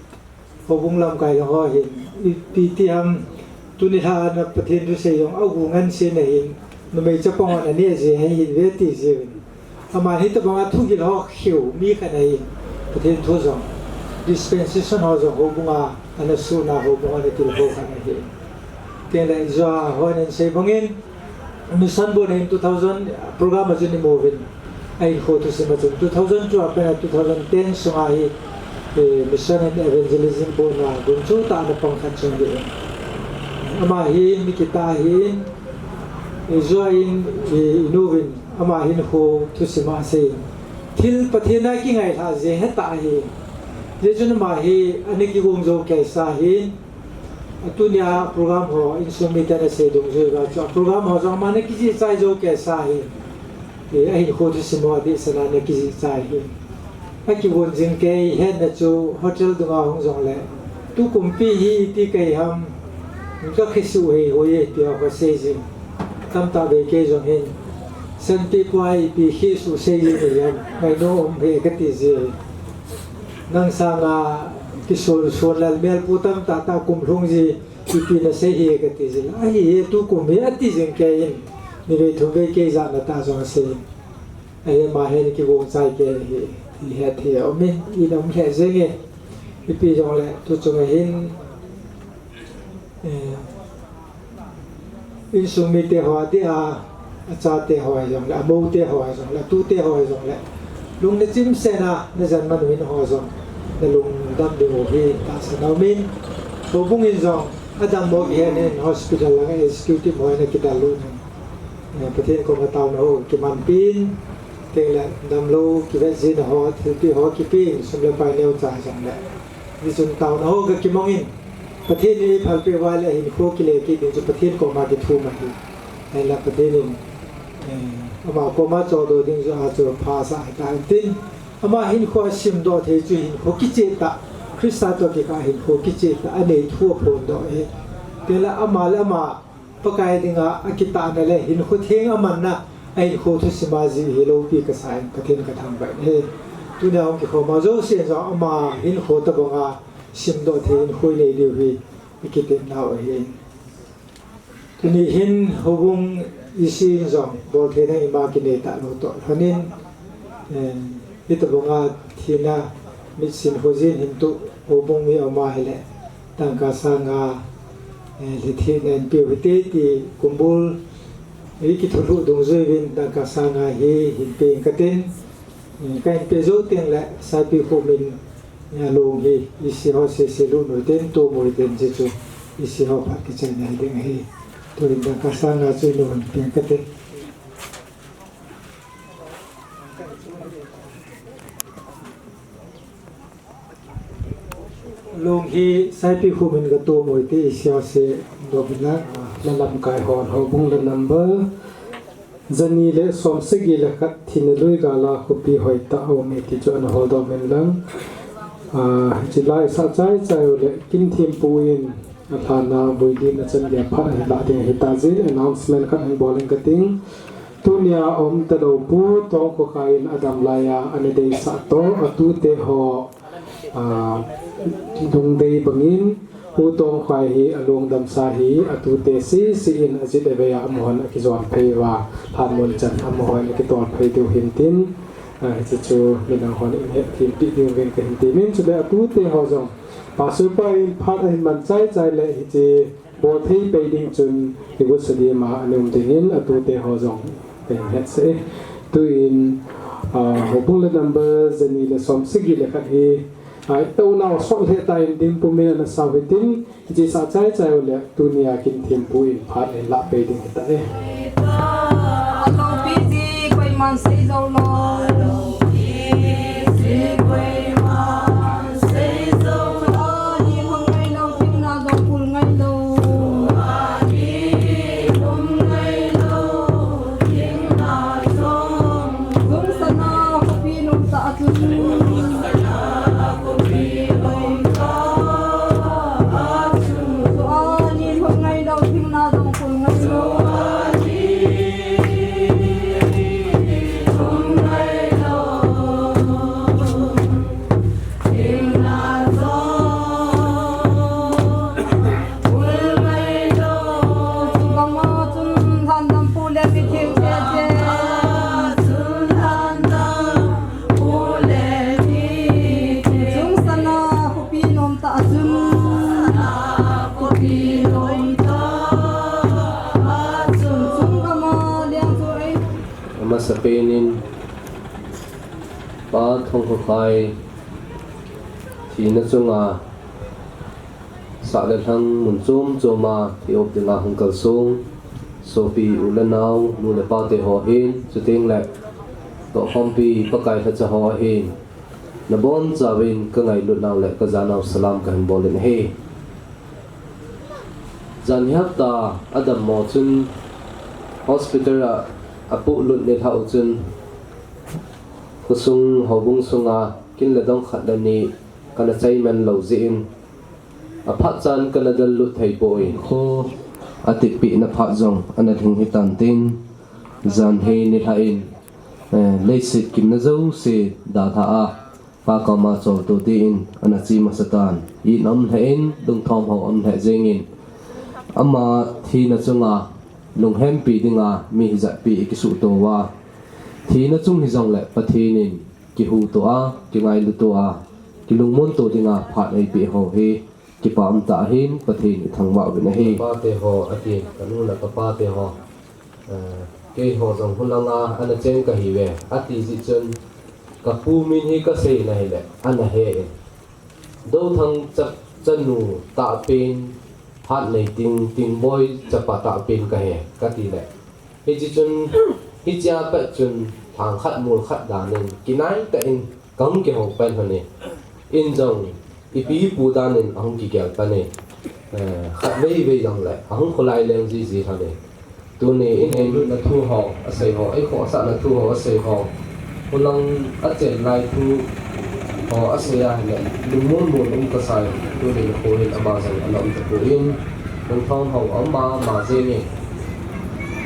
houbung lamkai ho hin. Ipi ti ham tuni lha a na Pathen thu sei jong agu ngan se na hin. Numei chapang hon aneh ji ahi hin ve ti ji uvin. Ama hitobanga thugil ho kheu mi khat ahi. Pathen thu jong, dispensation ho jong houbunga ana suna houbunga ana tilkhou khat ahi. Tengle ijua hon in sei bangin, mission board in two thousand program a chun imu uvin. Ahinkho thusim a chun two thousand two a pat a two thousand ten sunga hi, eh, mission and evangelism board na gunchu tah ana pang khat chun ahi. Ama hi mi kitah ahin, ijua in, eh, inu uvin. Ama hinkho thusim a sei. Thil Pathen a kingailha jeh hetah ahi. Hijeh chun ama hi ana kigong jou kei sa ahin. Atunia program ho insung miten asei dungjui uva chu a program ho jong ama ana kijih chai jou kei sa ahin. Ahinkho thusim ho adehset a ana kijih chai ahin. Akivon jing kei hetna chu hotel dunga hung jongle. Tukum ipi hi iti kei ham. Ka khisuh hei hoi e tia kasei jing. Tamtah vei kei jong hin. Sanpeh pua ipi khisuh sei jing e ham. Ngainom um e kati ji. Nang sanga kisul sul lal mel pu tamtah tah kum lhung ji ipi nasei hi kati ji. Ahi e tukum hi ati jing kei in. Ni vei thum vei kei jana tah jong asei. Ahi ama hin kigong chai kei hi. Hi het hi a um in. Ina um lheh jing e. Ipi jongle, tu chunga hin, eh, insung mite ho adia, achate ho jongle, amoute ho jongle, atute ho jongle, lung nachim sena, najan man uvin ho jong, nalungdam diu hi tahsan aumin, houbung in jong, adammo kihen in hospital langa executive ho nakidallut in, eh, Pathen koma taona ho kimanpin, tengle damlou, kivet jing ho, thilpeh ho kipeh, sum le pai neocha jongle. Hichun taona ho kakimangin, Pathen in eiphalpeh uva le hinkho kile kit ding chu Pathen koma kithum ahi. Ahinla Pathen in, eh, ama koma choldo ding chu achu phasah ahitan tin. Ama hinkho asimdoh thei chu hinkho kichehtah, Christa toh kikah hinkho kichehtah anei thu aphondoh ahi. Tengle ama le ama Pakai dinga akitahna le hinkho theng amanna, ahinkho thusim a jih hi loupi kasa in Pathen kathangvah in ahi. Tunia hung kikhoma jousen jong ama hinkho tobanga simdoh thei hinkho inei diu hi ikitepnau ahi. Tuni hin houbung EC in jong boltheina ima kinei talou toh lhonin, eh, hitobanga thina mitsin khojin hin tu houbung mi aum ahile dangka sanga, eh, lhithehna inpeh u hite ti kumbul ikithulhuh dungjuiyin dangka sanga hi hinpeh inge katin, eh, kahinpeh jou tengle Saipikhum in, eh, along hi EC ho sese lut u hitin, tom u hitin, hiche chu EC ho phat kichaina hiding ahi. Tuin dangka sanga chu inu hinpeh inge katin. Long hi Saipikhum in katom u hite, EC ho se doh uvin lang. La lamkai hon houbung la number jani le somsagi le khat thina lui gala khopi hoitah a um e ti chu ana holdoh uvin lang. Ah, hiche la isah chaichai u le kin thempu in alhanna building a chan gei a phat ahin lah ding ahitan, announcement khat hin bol inge kating. Tunia aum talou Pu Tongkhokhai in adam laiya ana deisah toh atute ho, ah, lungdei bangin Pu Tongkhokhai hi alungdamsa hi atute sese in ajit avei a amahon akijon phei uva, lhanmun chan amahon akitol phei diu hintin, ah, hiche chu midang hon ihetthempeh diuvin kahin temin, chule atute ho jong Pastor pa in phat ahin man chaichai le hiche bolthei pei ding chun igut sadim a ana um dingin atute ho jong kahin hetsah e. Tuin, ah, houbung la number jani le somsagi le khat hi, ah, itounau sot lheh tah in dinpumin ana sau hitin, hiche isah chaichai u le tunia kin thempu in phat ahin lah pei ding hita e. Amasapen in Pa Thongkhokhai thina chunga sah le lhang mun chom chom a thi-op dinga hung kalsong sopi u le nao, nu le pa te ho hin, chuteng le tohkhompi Pakai lhacha ho ahin, nabonchauvin kangailut nau le kajanau salam kahin bol in ahi. Jan hi hapta adammo chun hospital a apuilut nilhah u chun khosung houbung sunga kin le dong khat le ni kana cheiman lou jeh in, aphat chan kana dellut thei poi. Kho atipehna phat jong ana lhing hitan tin, jan hi nilhah in, eh, leiset kimna jouse dalha a, Pa koma choltoh tin ana che masa tan. It aum lheh in, lungthom ho aum lheh jengin, ama thina chunga lunghempi dinga mi hijatpi ikisuhto uva, thina chung hijongle Pathen in kihuto a, kingailuto a, kilungmonto dinga phat eipeh ho hi kipa umtah ahin, Pathen ithangvah uvin ahi. Pate ho, ati, kanu le kapate ho. Eh, keiho jong hulanga ana cheng kahiuve, ati jeh chun, kapu min hi kasei nahile, ana he in. Douthang cha, chanu tahpen, phat nei ting, Tingboi chapa tahpen kahi, kati le. Hiche chun, hichea pat chun, lhang khat mol khat danin, kinai tah in, kahung kihou pan lhon e. In jong, ipi ipu danin, ahung kigel pan e. Eh, khatvei vei jongle, ahung kholai leng jiji lhon e. Tuni in eilutna thu ho, asei ho, eikhohsahna thu ho, asei ho. Hulang achen lai thu ho, asei ahile, lungmon mon um kasai, tuni nikho hin ama jong ana um tapon, lungthong ho, ama, ama jeng e.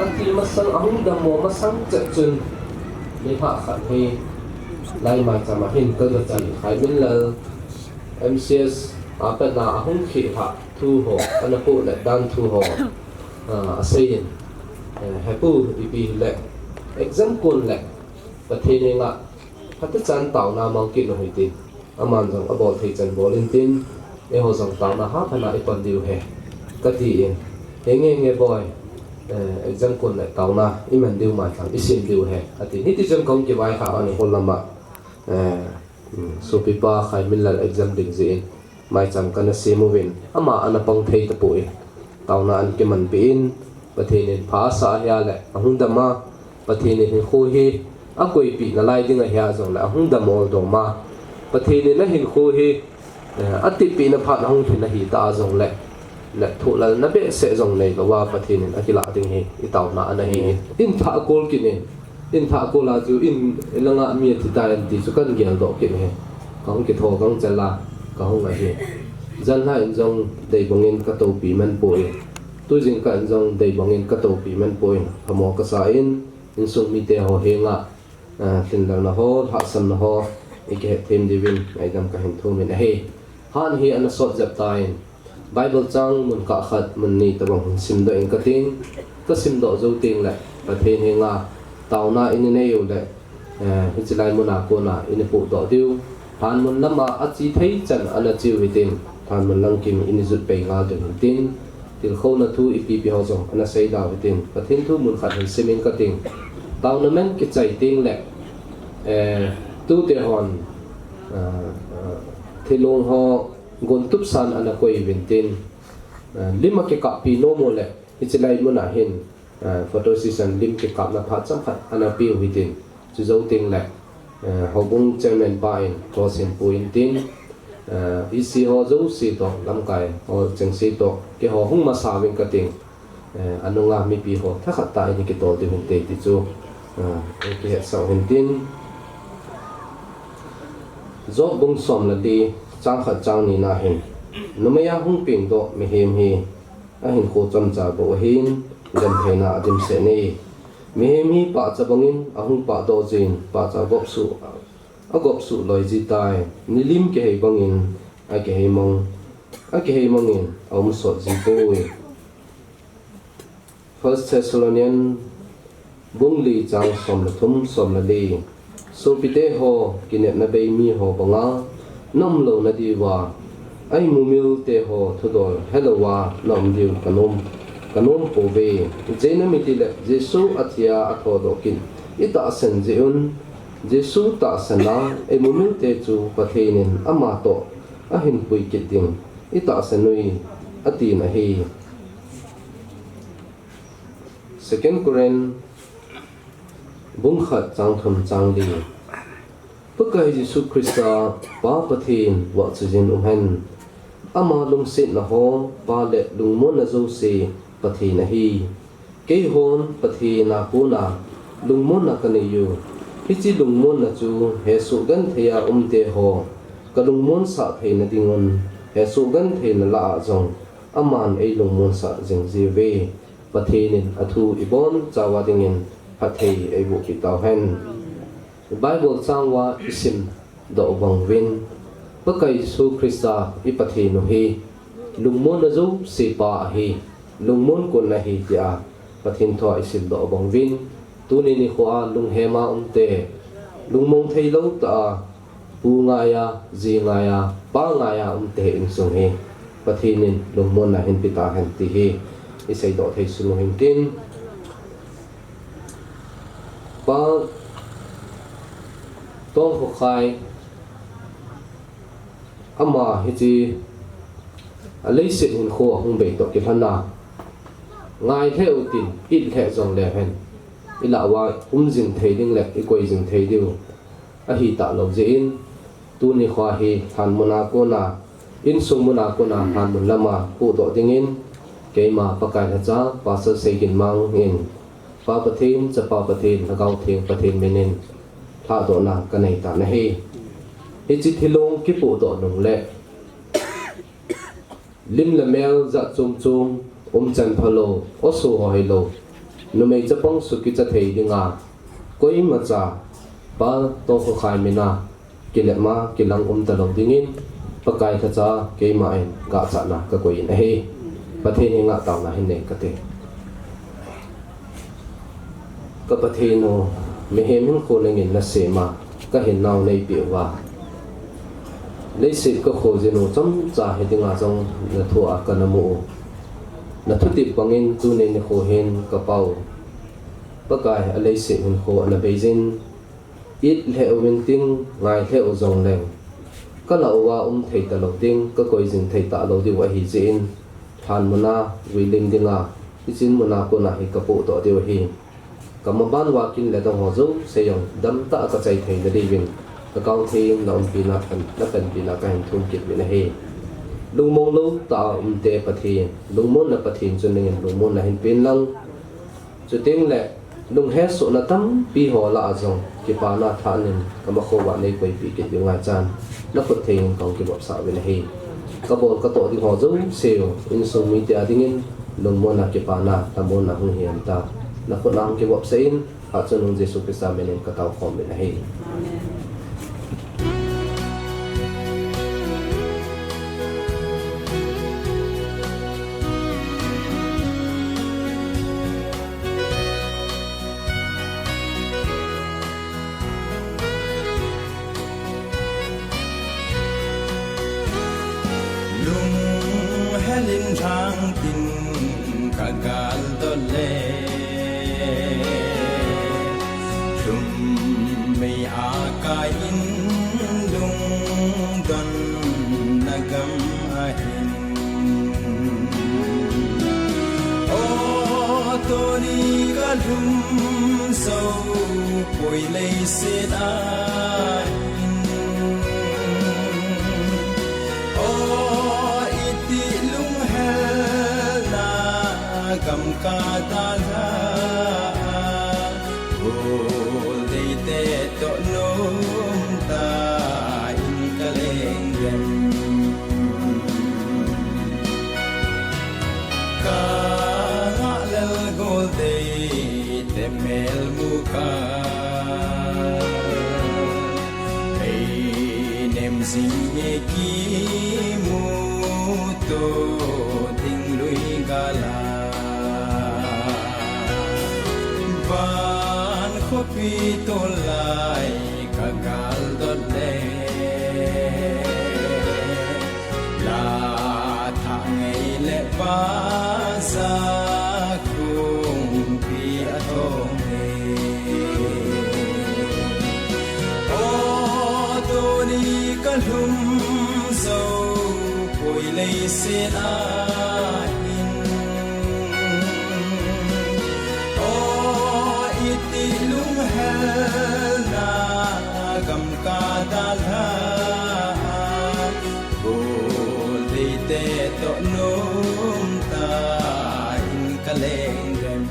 Ati masang, ahung dammo masang chet chun, nilhah khat hi, lai maicham a hin kaga che, Khaiminlal, M C S, a patna ahung khehthah thu ho, ana pohlet dan thu ho, ah, aseiyin, eh, hepu ipi hile, exam kon le, Pathen henga, phatechan taona mang kit u hitin, aman jong abol thei chan bol intin, eiho jong taona haphana ipan diu ahi, katin, henge nge boi, eh, exam kon le taona iman diu maicham isem diu ahi, atin, hitichun kahung kivaikhah ahi, hol lama, eh, sopipa Khaiminlal exam ding jeh in, maicham kana sem uvin, ama ana pang thei tapon, taona ana kimanpeh in, Pathen in pha asah ahile, ahung dam a, Pathen in hinkho hi, akoipeh nalai ding ahia jongle, ahung dam oldom a, Pathen in ahinkho hi, eh, atepna phat ahung lhin ahitah a jongle, le thohlalna behseh jong neilouva, Pathen in akilah ding hi, itaona ana hi. In thah kol kit in, in thah kol a chu in, in langa mi athitai anti chu kahin geldoh kit e. Kahung kitho gangchel a, kahung ahi. Janhi in jong deibangin katopi manpon, tujingkah in jong deibangin katopi manpon, phamo kasa in, insung mite ho henga, ah, lhinlelna ho, lhahsamna ho, ikihetthem diuvin, ngaidam kahin thumin ahi. Phat hi ana sot jep tan, Bible chang mun kah khat, mun ni tobang hin simdoh inge katin, kasimdoh jou tengle, Pathen henga, taona inei uleh, eh, hichelai muna kona inei pohdoh diu. Lhanmun lama ache thei chan ana cheu hitin, lhanmun lamkim inei jut pei ngal diu hitin, tilkhouna thu ipi ipi ho jong ana seida u hitin, Pathen thu mun khat hin sim inge katin, taona man kichai tengle, eh, tute hon, eh, eh, thilong ho, gontup san ana koi uvin tin, eh, lim akikappi nom uleh, hichelai muna hin, eh, photo session lim kikapna phat chomkhat ana peh u hitin, chujou tengle, eh, houbung chairman pa in cross hin pui intin, eh, E C ho jouse toh, lamkai ho chengse toh, keiho hung masa uving katin, eh, anunga mipi ho thakhat tah in kitol diu hinte ti chu, eh, kihetsah u hintin, Job bung som le li, chang khat chang ni na hin, numei a hung pengdoh mihem hi ahinkho chomcha bou ahin, gentheina adimset e. Mihem hi pahcha bangin ahung pahdoh jin, pahcha gopsuh, agopsuh loi jitai. Nilim kihei bangin akihei mang, akihei mangin aum sot jipoi. First Thessalonian bung li chang som le thum, som le li. Sopite ho, kinepna bei mi ho banga naum lou nadiuva, a-imumil te ho thudol helouva naum diu kanom, kanom pouve. Ijeh inem itile Jesu athia athodoh kit itahsan jeh un, Jesu tahsan a a-imumil te chu Pathen in ama toh ahin pui kit ding itahsan uve, atin ahi. Second Corinth bung khat chang thum chang li. Pakai Jesu Christa Pa Pathen vahchoijin umhen. Ama lungsetna ho, Pa le lungmonna jouse Pathen ahi. Keihon Pathen a kona lungmonna kanei u. Hiche lungmonna chu hesoh genthei a umte ho kalungmonsah theina dingun, hesoh gentheina lah a jong aman eilungmonsah jing jiuve. Pathen in athu ibonchauva dingin phatthei eiboh peh tauhen. Bible chang uva isimdoh bang uvin, Pakai Jesu Christa i Pathen u hi lungmonna jouse Pa ahi, lungmon kon ahi tia Pathen thua isimdoh bang uvin, tuni nikho a lunghem a umte, lungmong theilou tah a Pu ngaiya, ji ngaiya, pa ngaiya umte insung hi Pathen in lungmonna hinpe tahen ti hi iseidoh thei sung u hintin. Pa Tongkhokhai, ama hiche aleiset hinkho ahung bei toh kilhona, ngai lheh utin, it lheh jongleu hen, ilah uva um jing thei ding le ikoi jing thei diu ahi talou jeh in, tuni khoa hi lhanmuna kona, insung muna kona lhanmun lama pohdoh dingin, keima Pakai lhacha Pastor Seiginmang in, Pa Pathen, Chapa Pathen, Lhagao Theng Pathen minin lhahdohna kanei tan ahi. Hiche thilong kipohdoh nung le, lim le mel jat chom chom, umchan phalou, aso ho hilou, numei chapang sukicha thei dinga, koimacha Pa Tongkhokhai mina kilepma kilang umtalou dingin, Pakai lhacha keima in gahchahna kakoi in ahi. Pathen henga taona hin nei kate. Ka Pathen u, mihem hinkho nangin nasema, kahinnau neipeh uva, leiset kakhojin u chomcha hi dinga jong nathua kanamu u, nathutep bangin tuni nikho hin kapau Pakai aleiset hinkho ana beijin, it lheh uvin tin, ngai lheh u jongleng, kalah uva um thei talou ding, kakoi jing thei talou diu ahi jeh in, lhanmuna vui lim dinga, hiche muna kona hi kapohdoh diu ahi. Kamaban uva kin le dong ho jouse jong damtah a kachai theina diuvin, Lhagao Theng naumpi na pan, napanpina kahin thum kit uvin ahi. Lungmong lou tah a umte Pathen, lungmonna Pathen chun nangin lungmonna hinpen lang, chuteng le lunghesohna tampi ho lah a jong kipana thanin kamakho uva neikoipeh kit diu ngaichan, nakhut thei in kahung kivopsah uvin ahi. Kabol katoh ding ho jouse u, insung mite a dingin lungmonna kipana, lhamonna hung hihen ta, nakhut a hung kivopsah in, Phatchungnung Jesu Christa minin katao khom uvin ahi. Lunghel in lhang tin kagal dot le, lhum mei a kai in lungdonna gam ahin. O, tuni kalhum jou poi leiset a hin. O, iti lunghelna gam kadalha a, goldeite toh nomtah in kaleng lem. Kangah lel goldeite mel mu kha, ei nem jing e kimuto ding lui gal a. Van khopi tol lai kagal dot le, la thah ngei le baza kungpi athong e. O, tuni kalhum jou poi leiset a hin. O, iti lunghelna gam kadalha a, goldeite toh nomtah in kaleng lem.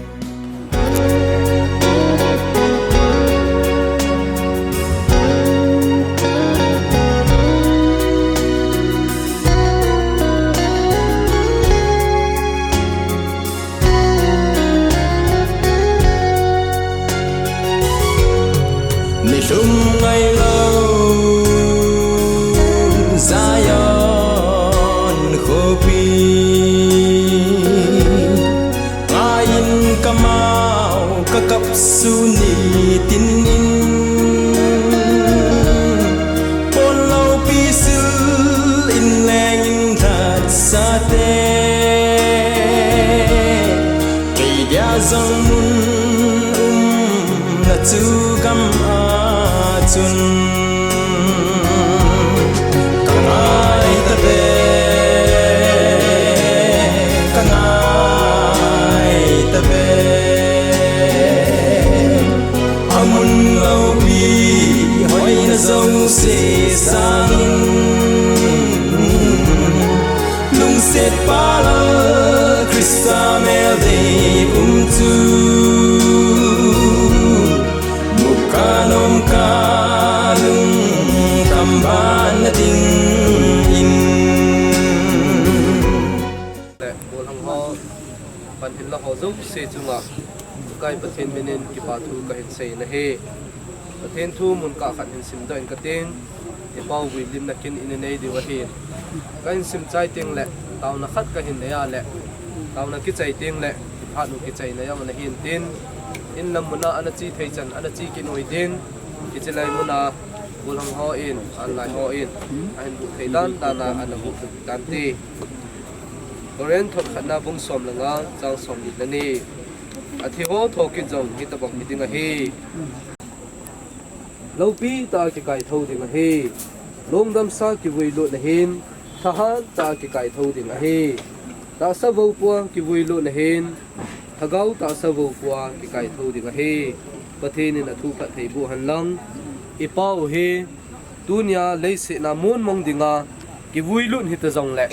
Nilhum ngailou Zion khopi, ngai in kamau kakap sun nitin in, po Jouse chunga Pakai Pathen minin kipa thu kahin sei nahi. Pathen thu mun kah khat hin simdoh in kating. I Pau vui limna kin in nei diu ahi. Kahin sim chai teng le, taona khat kahin nei a le, taona kichai teng le, phat u kichaina jong ana hin tin, in lam muna ana chi thei chan ana chi kit u hitin, hiche lai muna golhang hon, online hon ahin buh thei dan dan a ana buh tan ti. Korinth khatna bung som le nga, chang som ni le ni. Athi ho thokit jong hitabang hi ding ahi. Loupi tah a kikaitho ding ahi. Lungdamsa kivui lutna hin thahat tah a kikaitho ding ahi. Tahsa voupua kivui lutna hin lhagao tahsa voupua kikaitho ding ahi. Pathen in athu phatthei boh hen lang. I Pau hi tunia leiset a monmong dinga kivui lut hita jongle,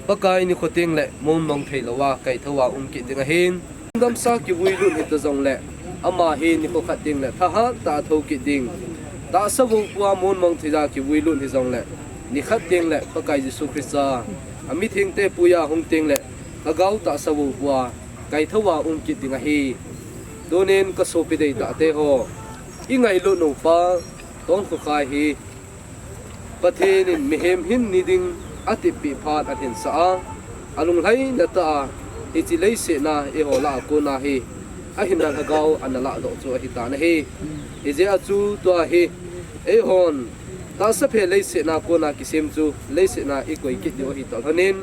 Pakai nikho teng le monmong thei louva kaitho a um kit ding ahin. Lungdamsa kivui lut hita jongle, ama hi nikho khat teng le thahat tah a tho kit ding. Tahsa voupua monmong thei a kivui lut hi jongle, nikhat teng le Pakai Jesu Christa a mithengte puiya hung teng le, lhagao tahsa voupua kaitho a um kit ding ahi. Tunin ka sopi deitah te ho, i ngailut u Pa Tongkhokhai hi Pathen in mihem hin ni ding atipeh phat ahin sah a, alunglhaina tah a hiche leiset a eiho lah a kona hi ahinna lhagao ana lahdoh chu ahi tan ahi. Hijeh a chu tua hi eihon tahsa phe leiset a kona kisem chu leiset a i koi kit diu ahi tah lhonin,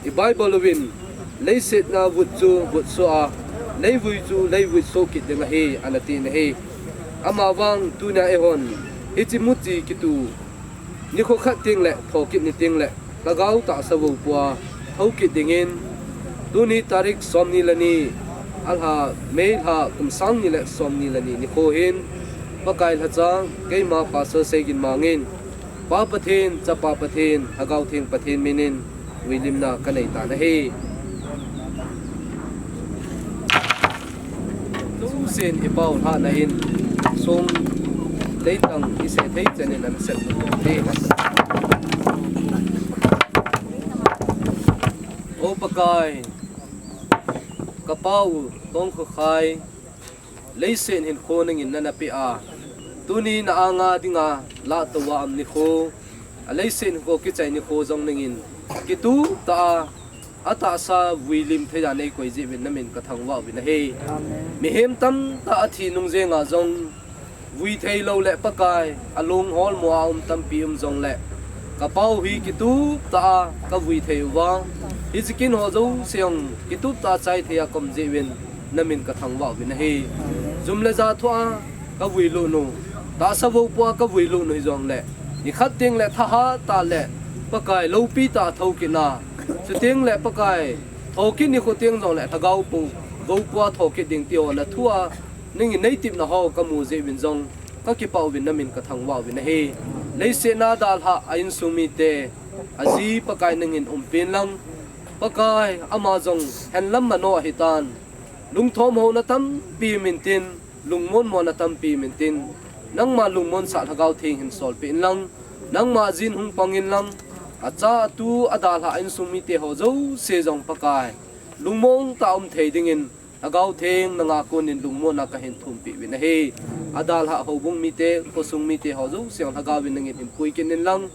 i Bible uvin, leiset a vut chu vutsoh a, leivui chu leivutsoh kit ding ahi, ana ti nahi. Amavang tunia eihon hiche muchi kitu nikho khat teng le thokit ni teng le lhagao tahsa voupua tho kit dingin, tuni tarik som ni le ni, alha, May lha, kum sang ni le som ni le ni nikho hin, Pakai lhacha, keima Pastor Seiginmang in, Pa Pathen, Chapa Pathen, Lhagao Theng Pathen minin vuilimna ka nei tan ahi. Jousen i Pau lhahna in song leitang i se thei chan in ana sep te. O Pakai, ka Pau Tongkhokhai, leiset hinkho nangin nana pe a, tuni na anga dinga lahto a um nikho, a leiset hinkho kichai nikho jong nangin kitup tah a, atahsa vuilim thei a nei koi jeh uvin namin ka thangvah uvin ahi. Amen. Mihem tamtah athi nung jenga jong vui thei lou le Pakai, alung holmo a um tampi um jongle, ka Pau hi kitup tah a ka vui thei uva, hiche kin ho jouse jong kitup tah a chai thei a ka um jeh uvin namin ka thangvah uvin ahi. Jum le ja thoa ka vui lut u, tahsa voupua ka vui lut u hijongle, nikhat teng le thahat tah le Pakai loupi tah a thokit na, chuteng le Pakai thokit nikho teng jongle lhagao pou voupua thokit ding ti ho na thu a nangin nei tipna ho ka mu jeh uvin jong ka kipah uvin namin ka thangvah uvin ahi. Leiset a dalhah a insung mite, aji Pakai nangin umpi in lang, Pakai ama jong henlam mano ahi tan, lungthom houna tampi um intin, lungmon mona tampi um intin, nangma lungmonsah Lhagao Theng hin solpeh in lang, nangma jin hung pang in lang, acha atu adalhah a insung mite ho jouse jong Pakai lungmong tah a um thei dingin, Lhagao Theng nanga konin lungmonna ka hin thumpeh uvin ahi. Adalhah houbung mite, khosung mite ho jouse jong Lhagao in nangin hin pui kit in lang,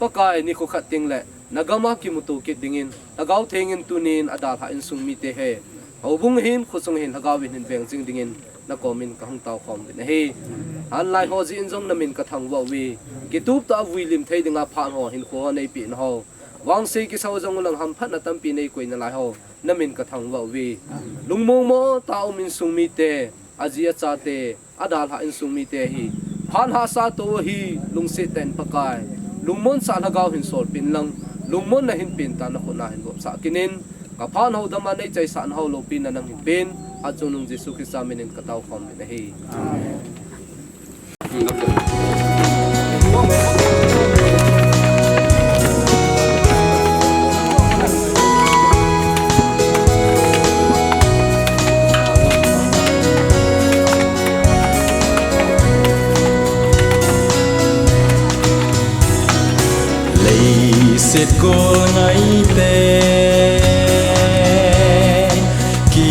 Pakai nikho khat teng le na gam a kimuto kit dingin, Lhagao Theng in tunin adalhah insung mite hi, houbung hin, khosung hin Lhagao in hin veng jing dingin na komin ka hung taokhom uvin ahi. Hanlai ho jeh in jong namin ka thangvah uve. Kitup tah a vuilim thei dinga phat ho hinkho ho neipeh na ho, vangse kisa ho jong u lang hamphatna tampi nei koi nalai ho, namin ka thangvah uve. Lungmong mo tah a um insung mite, aji achate, adalhah insung mite hi, phat hahsa to hi lungset tah in Pakai, lungmonsah Lhagao hin solpeh in lang, lungmonna hin pen tan na khut na hin vopsah kit in, ka phat ho dam a nei chaisah na ho loupina nang hin pen, achungnung Jesu Christa minin ka taokhom uvin ahi. Amen. Leiset kon ngaite, ki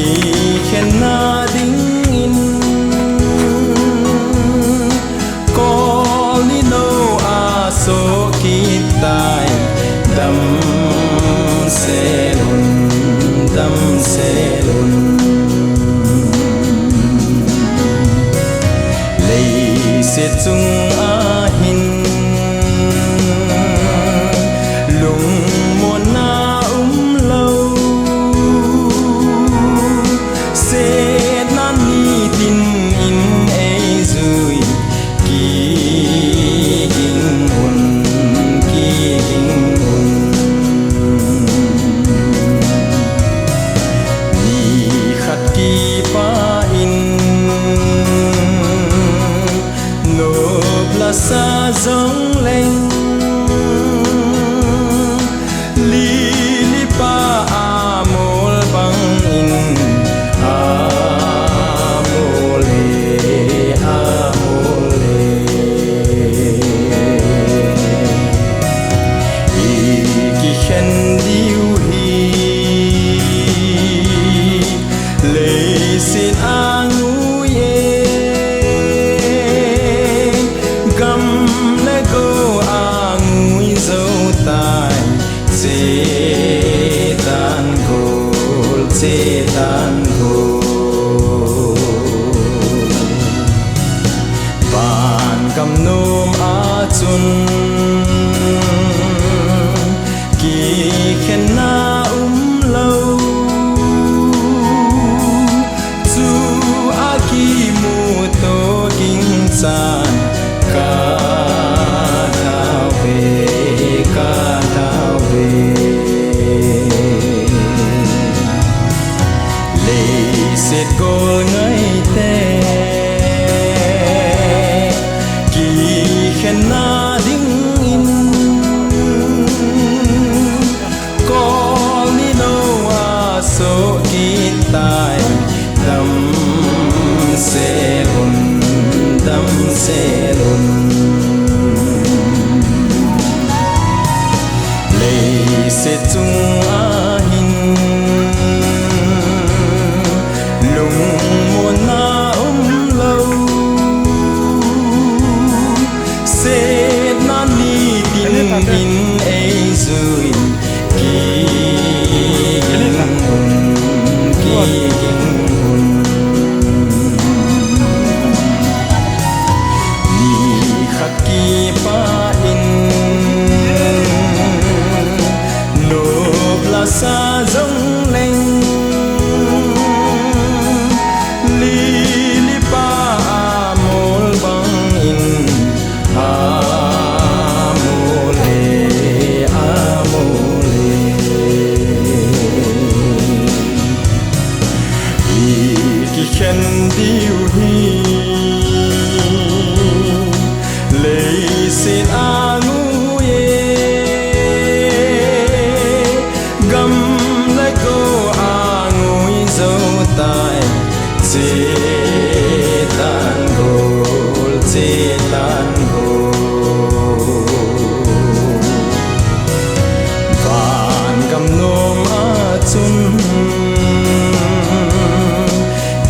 Damsel un, damsel un. Leiset chunga hin lungmonna umlou, setna nitin in eijui. Kiging un, kiging un. Nikhat kipah in nop lasa jongleng, lili pa amol bang in, amol e, amol e. Ikikhen diu hi leiset angui e, gam le go angui jou tai. Chetan gol, chetan gol. Vangam nom a chun kikhenna umlou, chu akimuto ging chan ka tao ve, ka tao ve. Leiset gol ngaite kikhenna dingin, kol ni lou a soh kit tai. Damsel un, damsel un. Leiset chunga hin lungmonna umlou, setna nitin in eijui. Kiging un, kiging un. Nikhat kipah in nop lasa jongleng, lili pa amol bang in, amol e, amol e. Ikikhen diu hi leiset angui e, gam le go angui jou tai. Chetan gol, chetan gol. Vangam nom a chun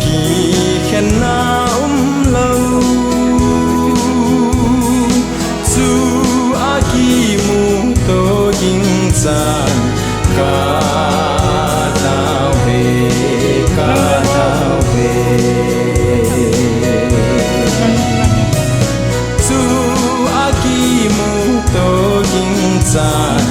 kikhenna umlou, chu akimuto ging chan ka tao ve, ka tao ve. Chu akimuto ging chan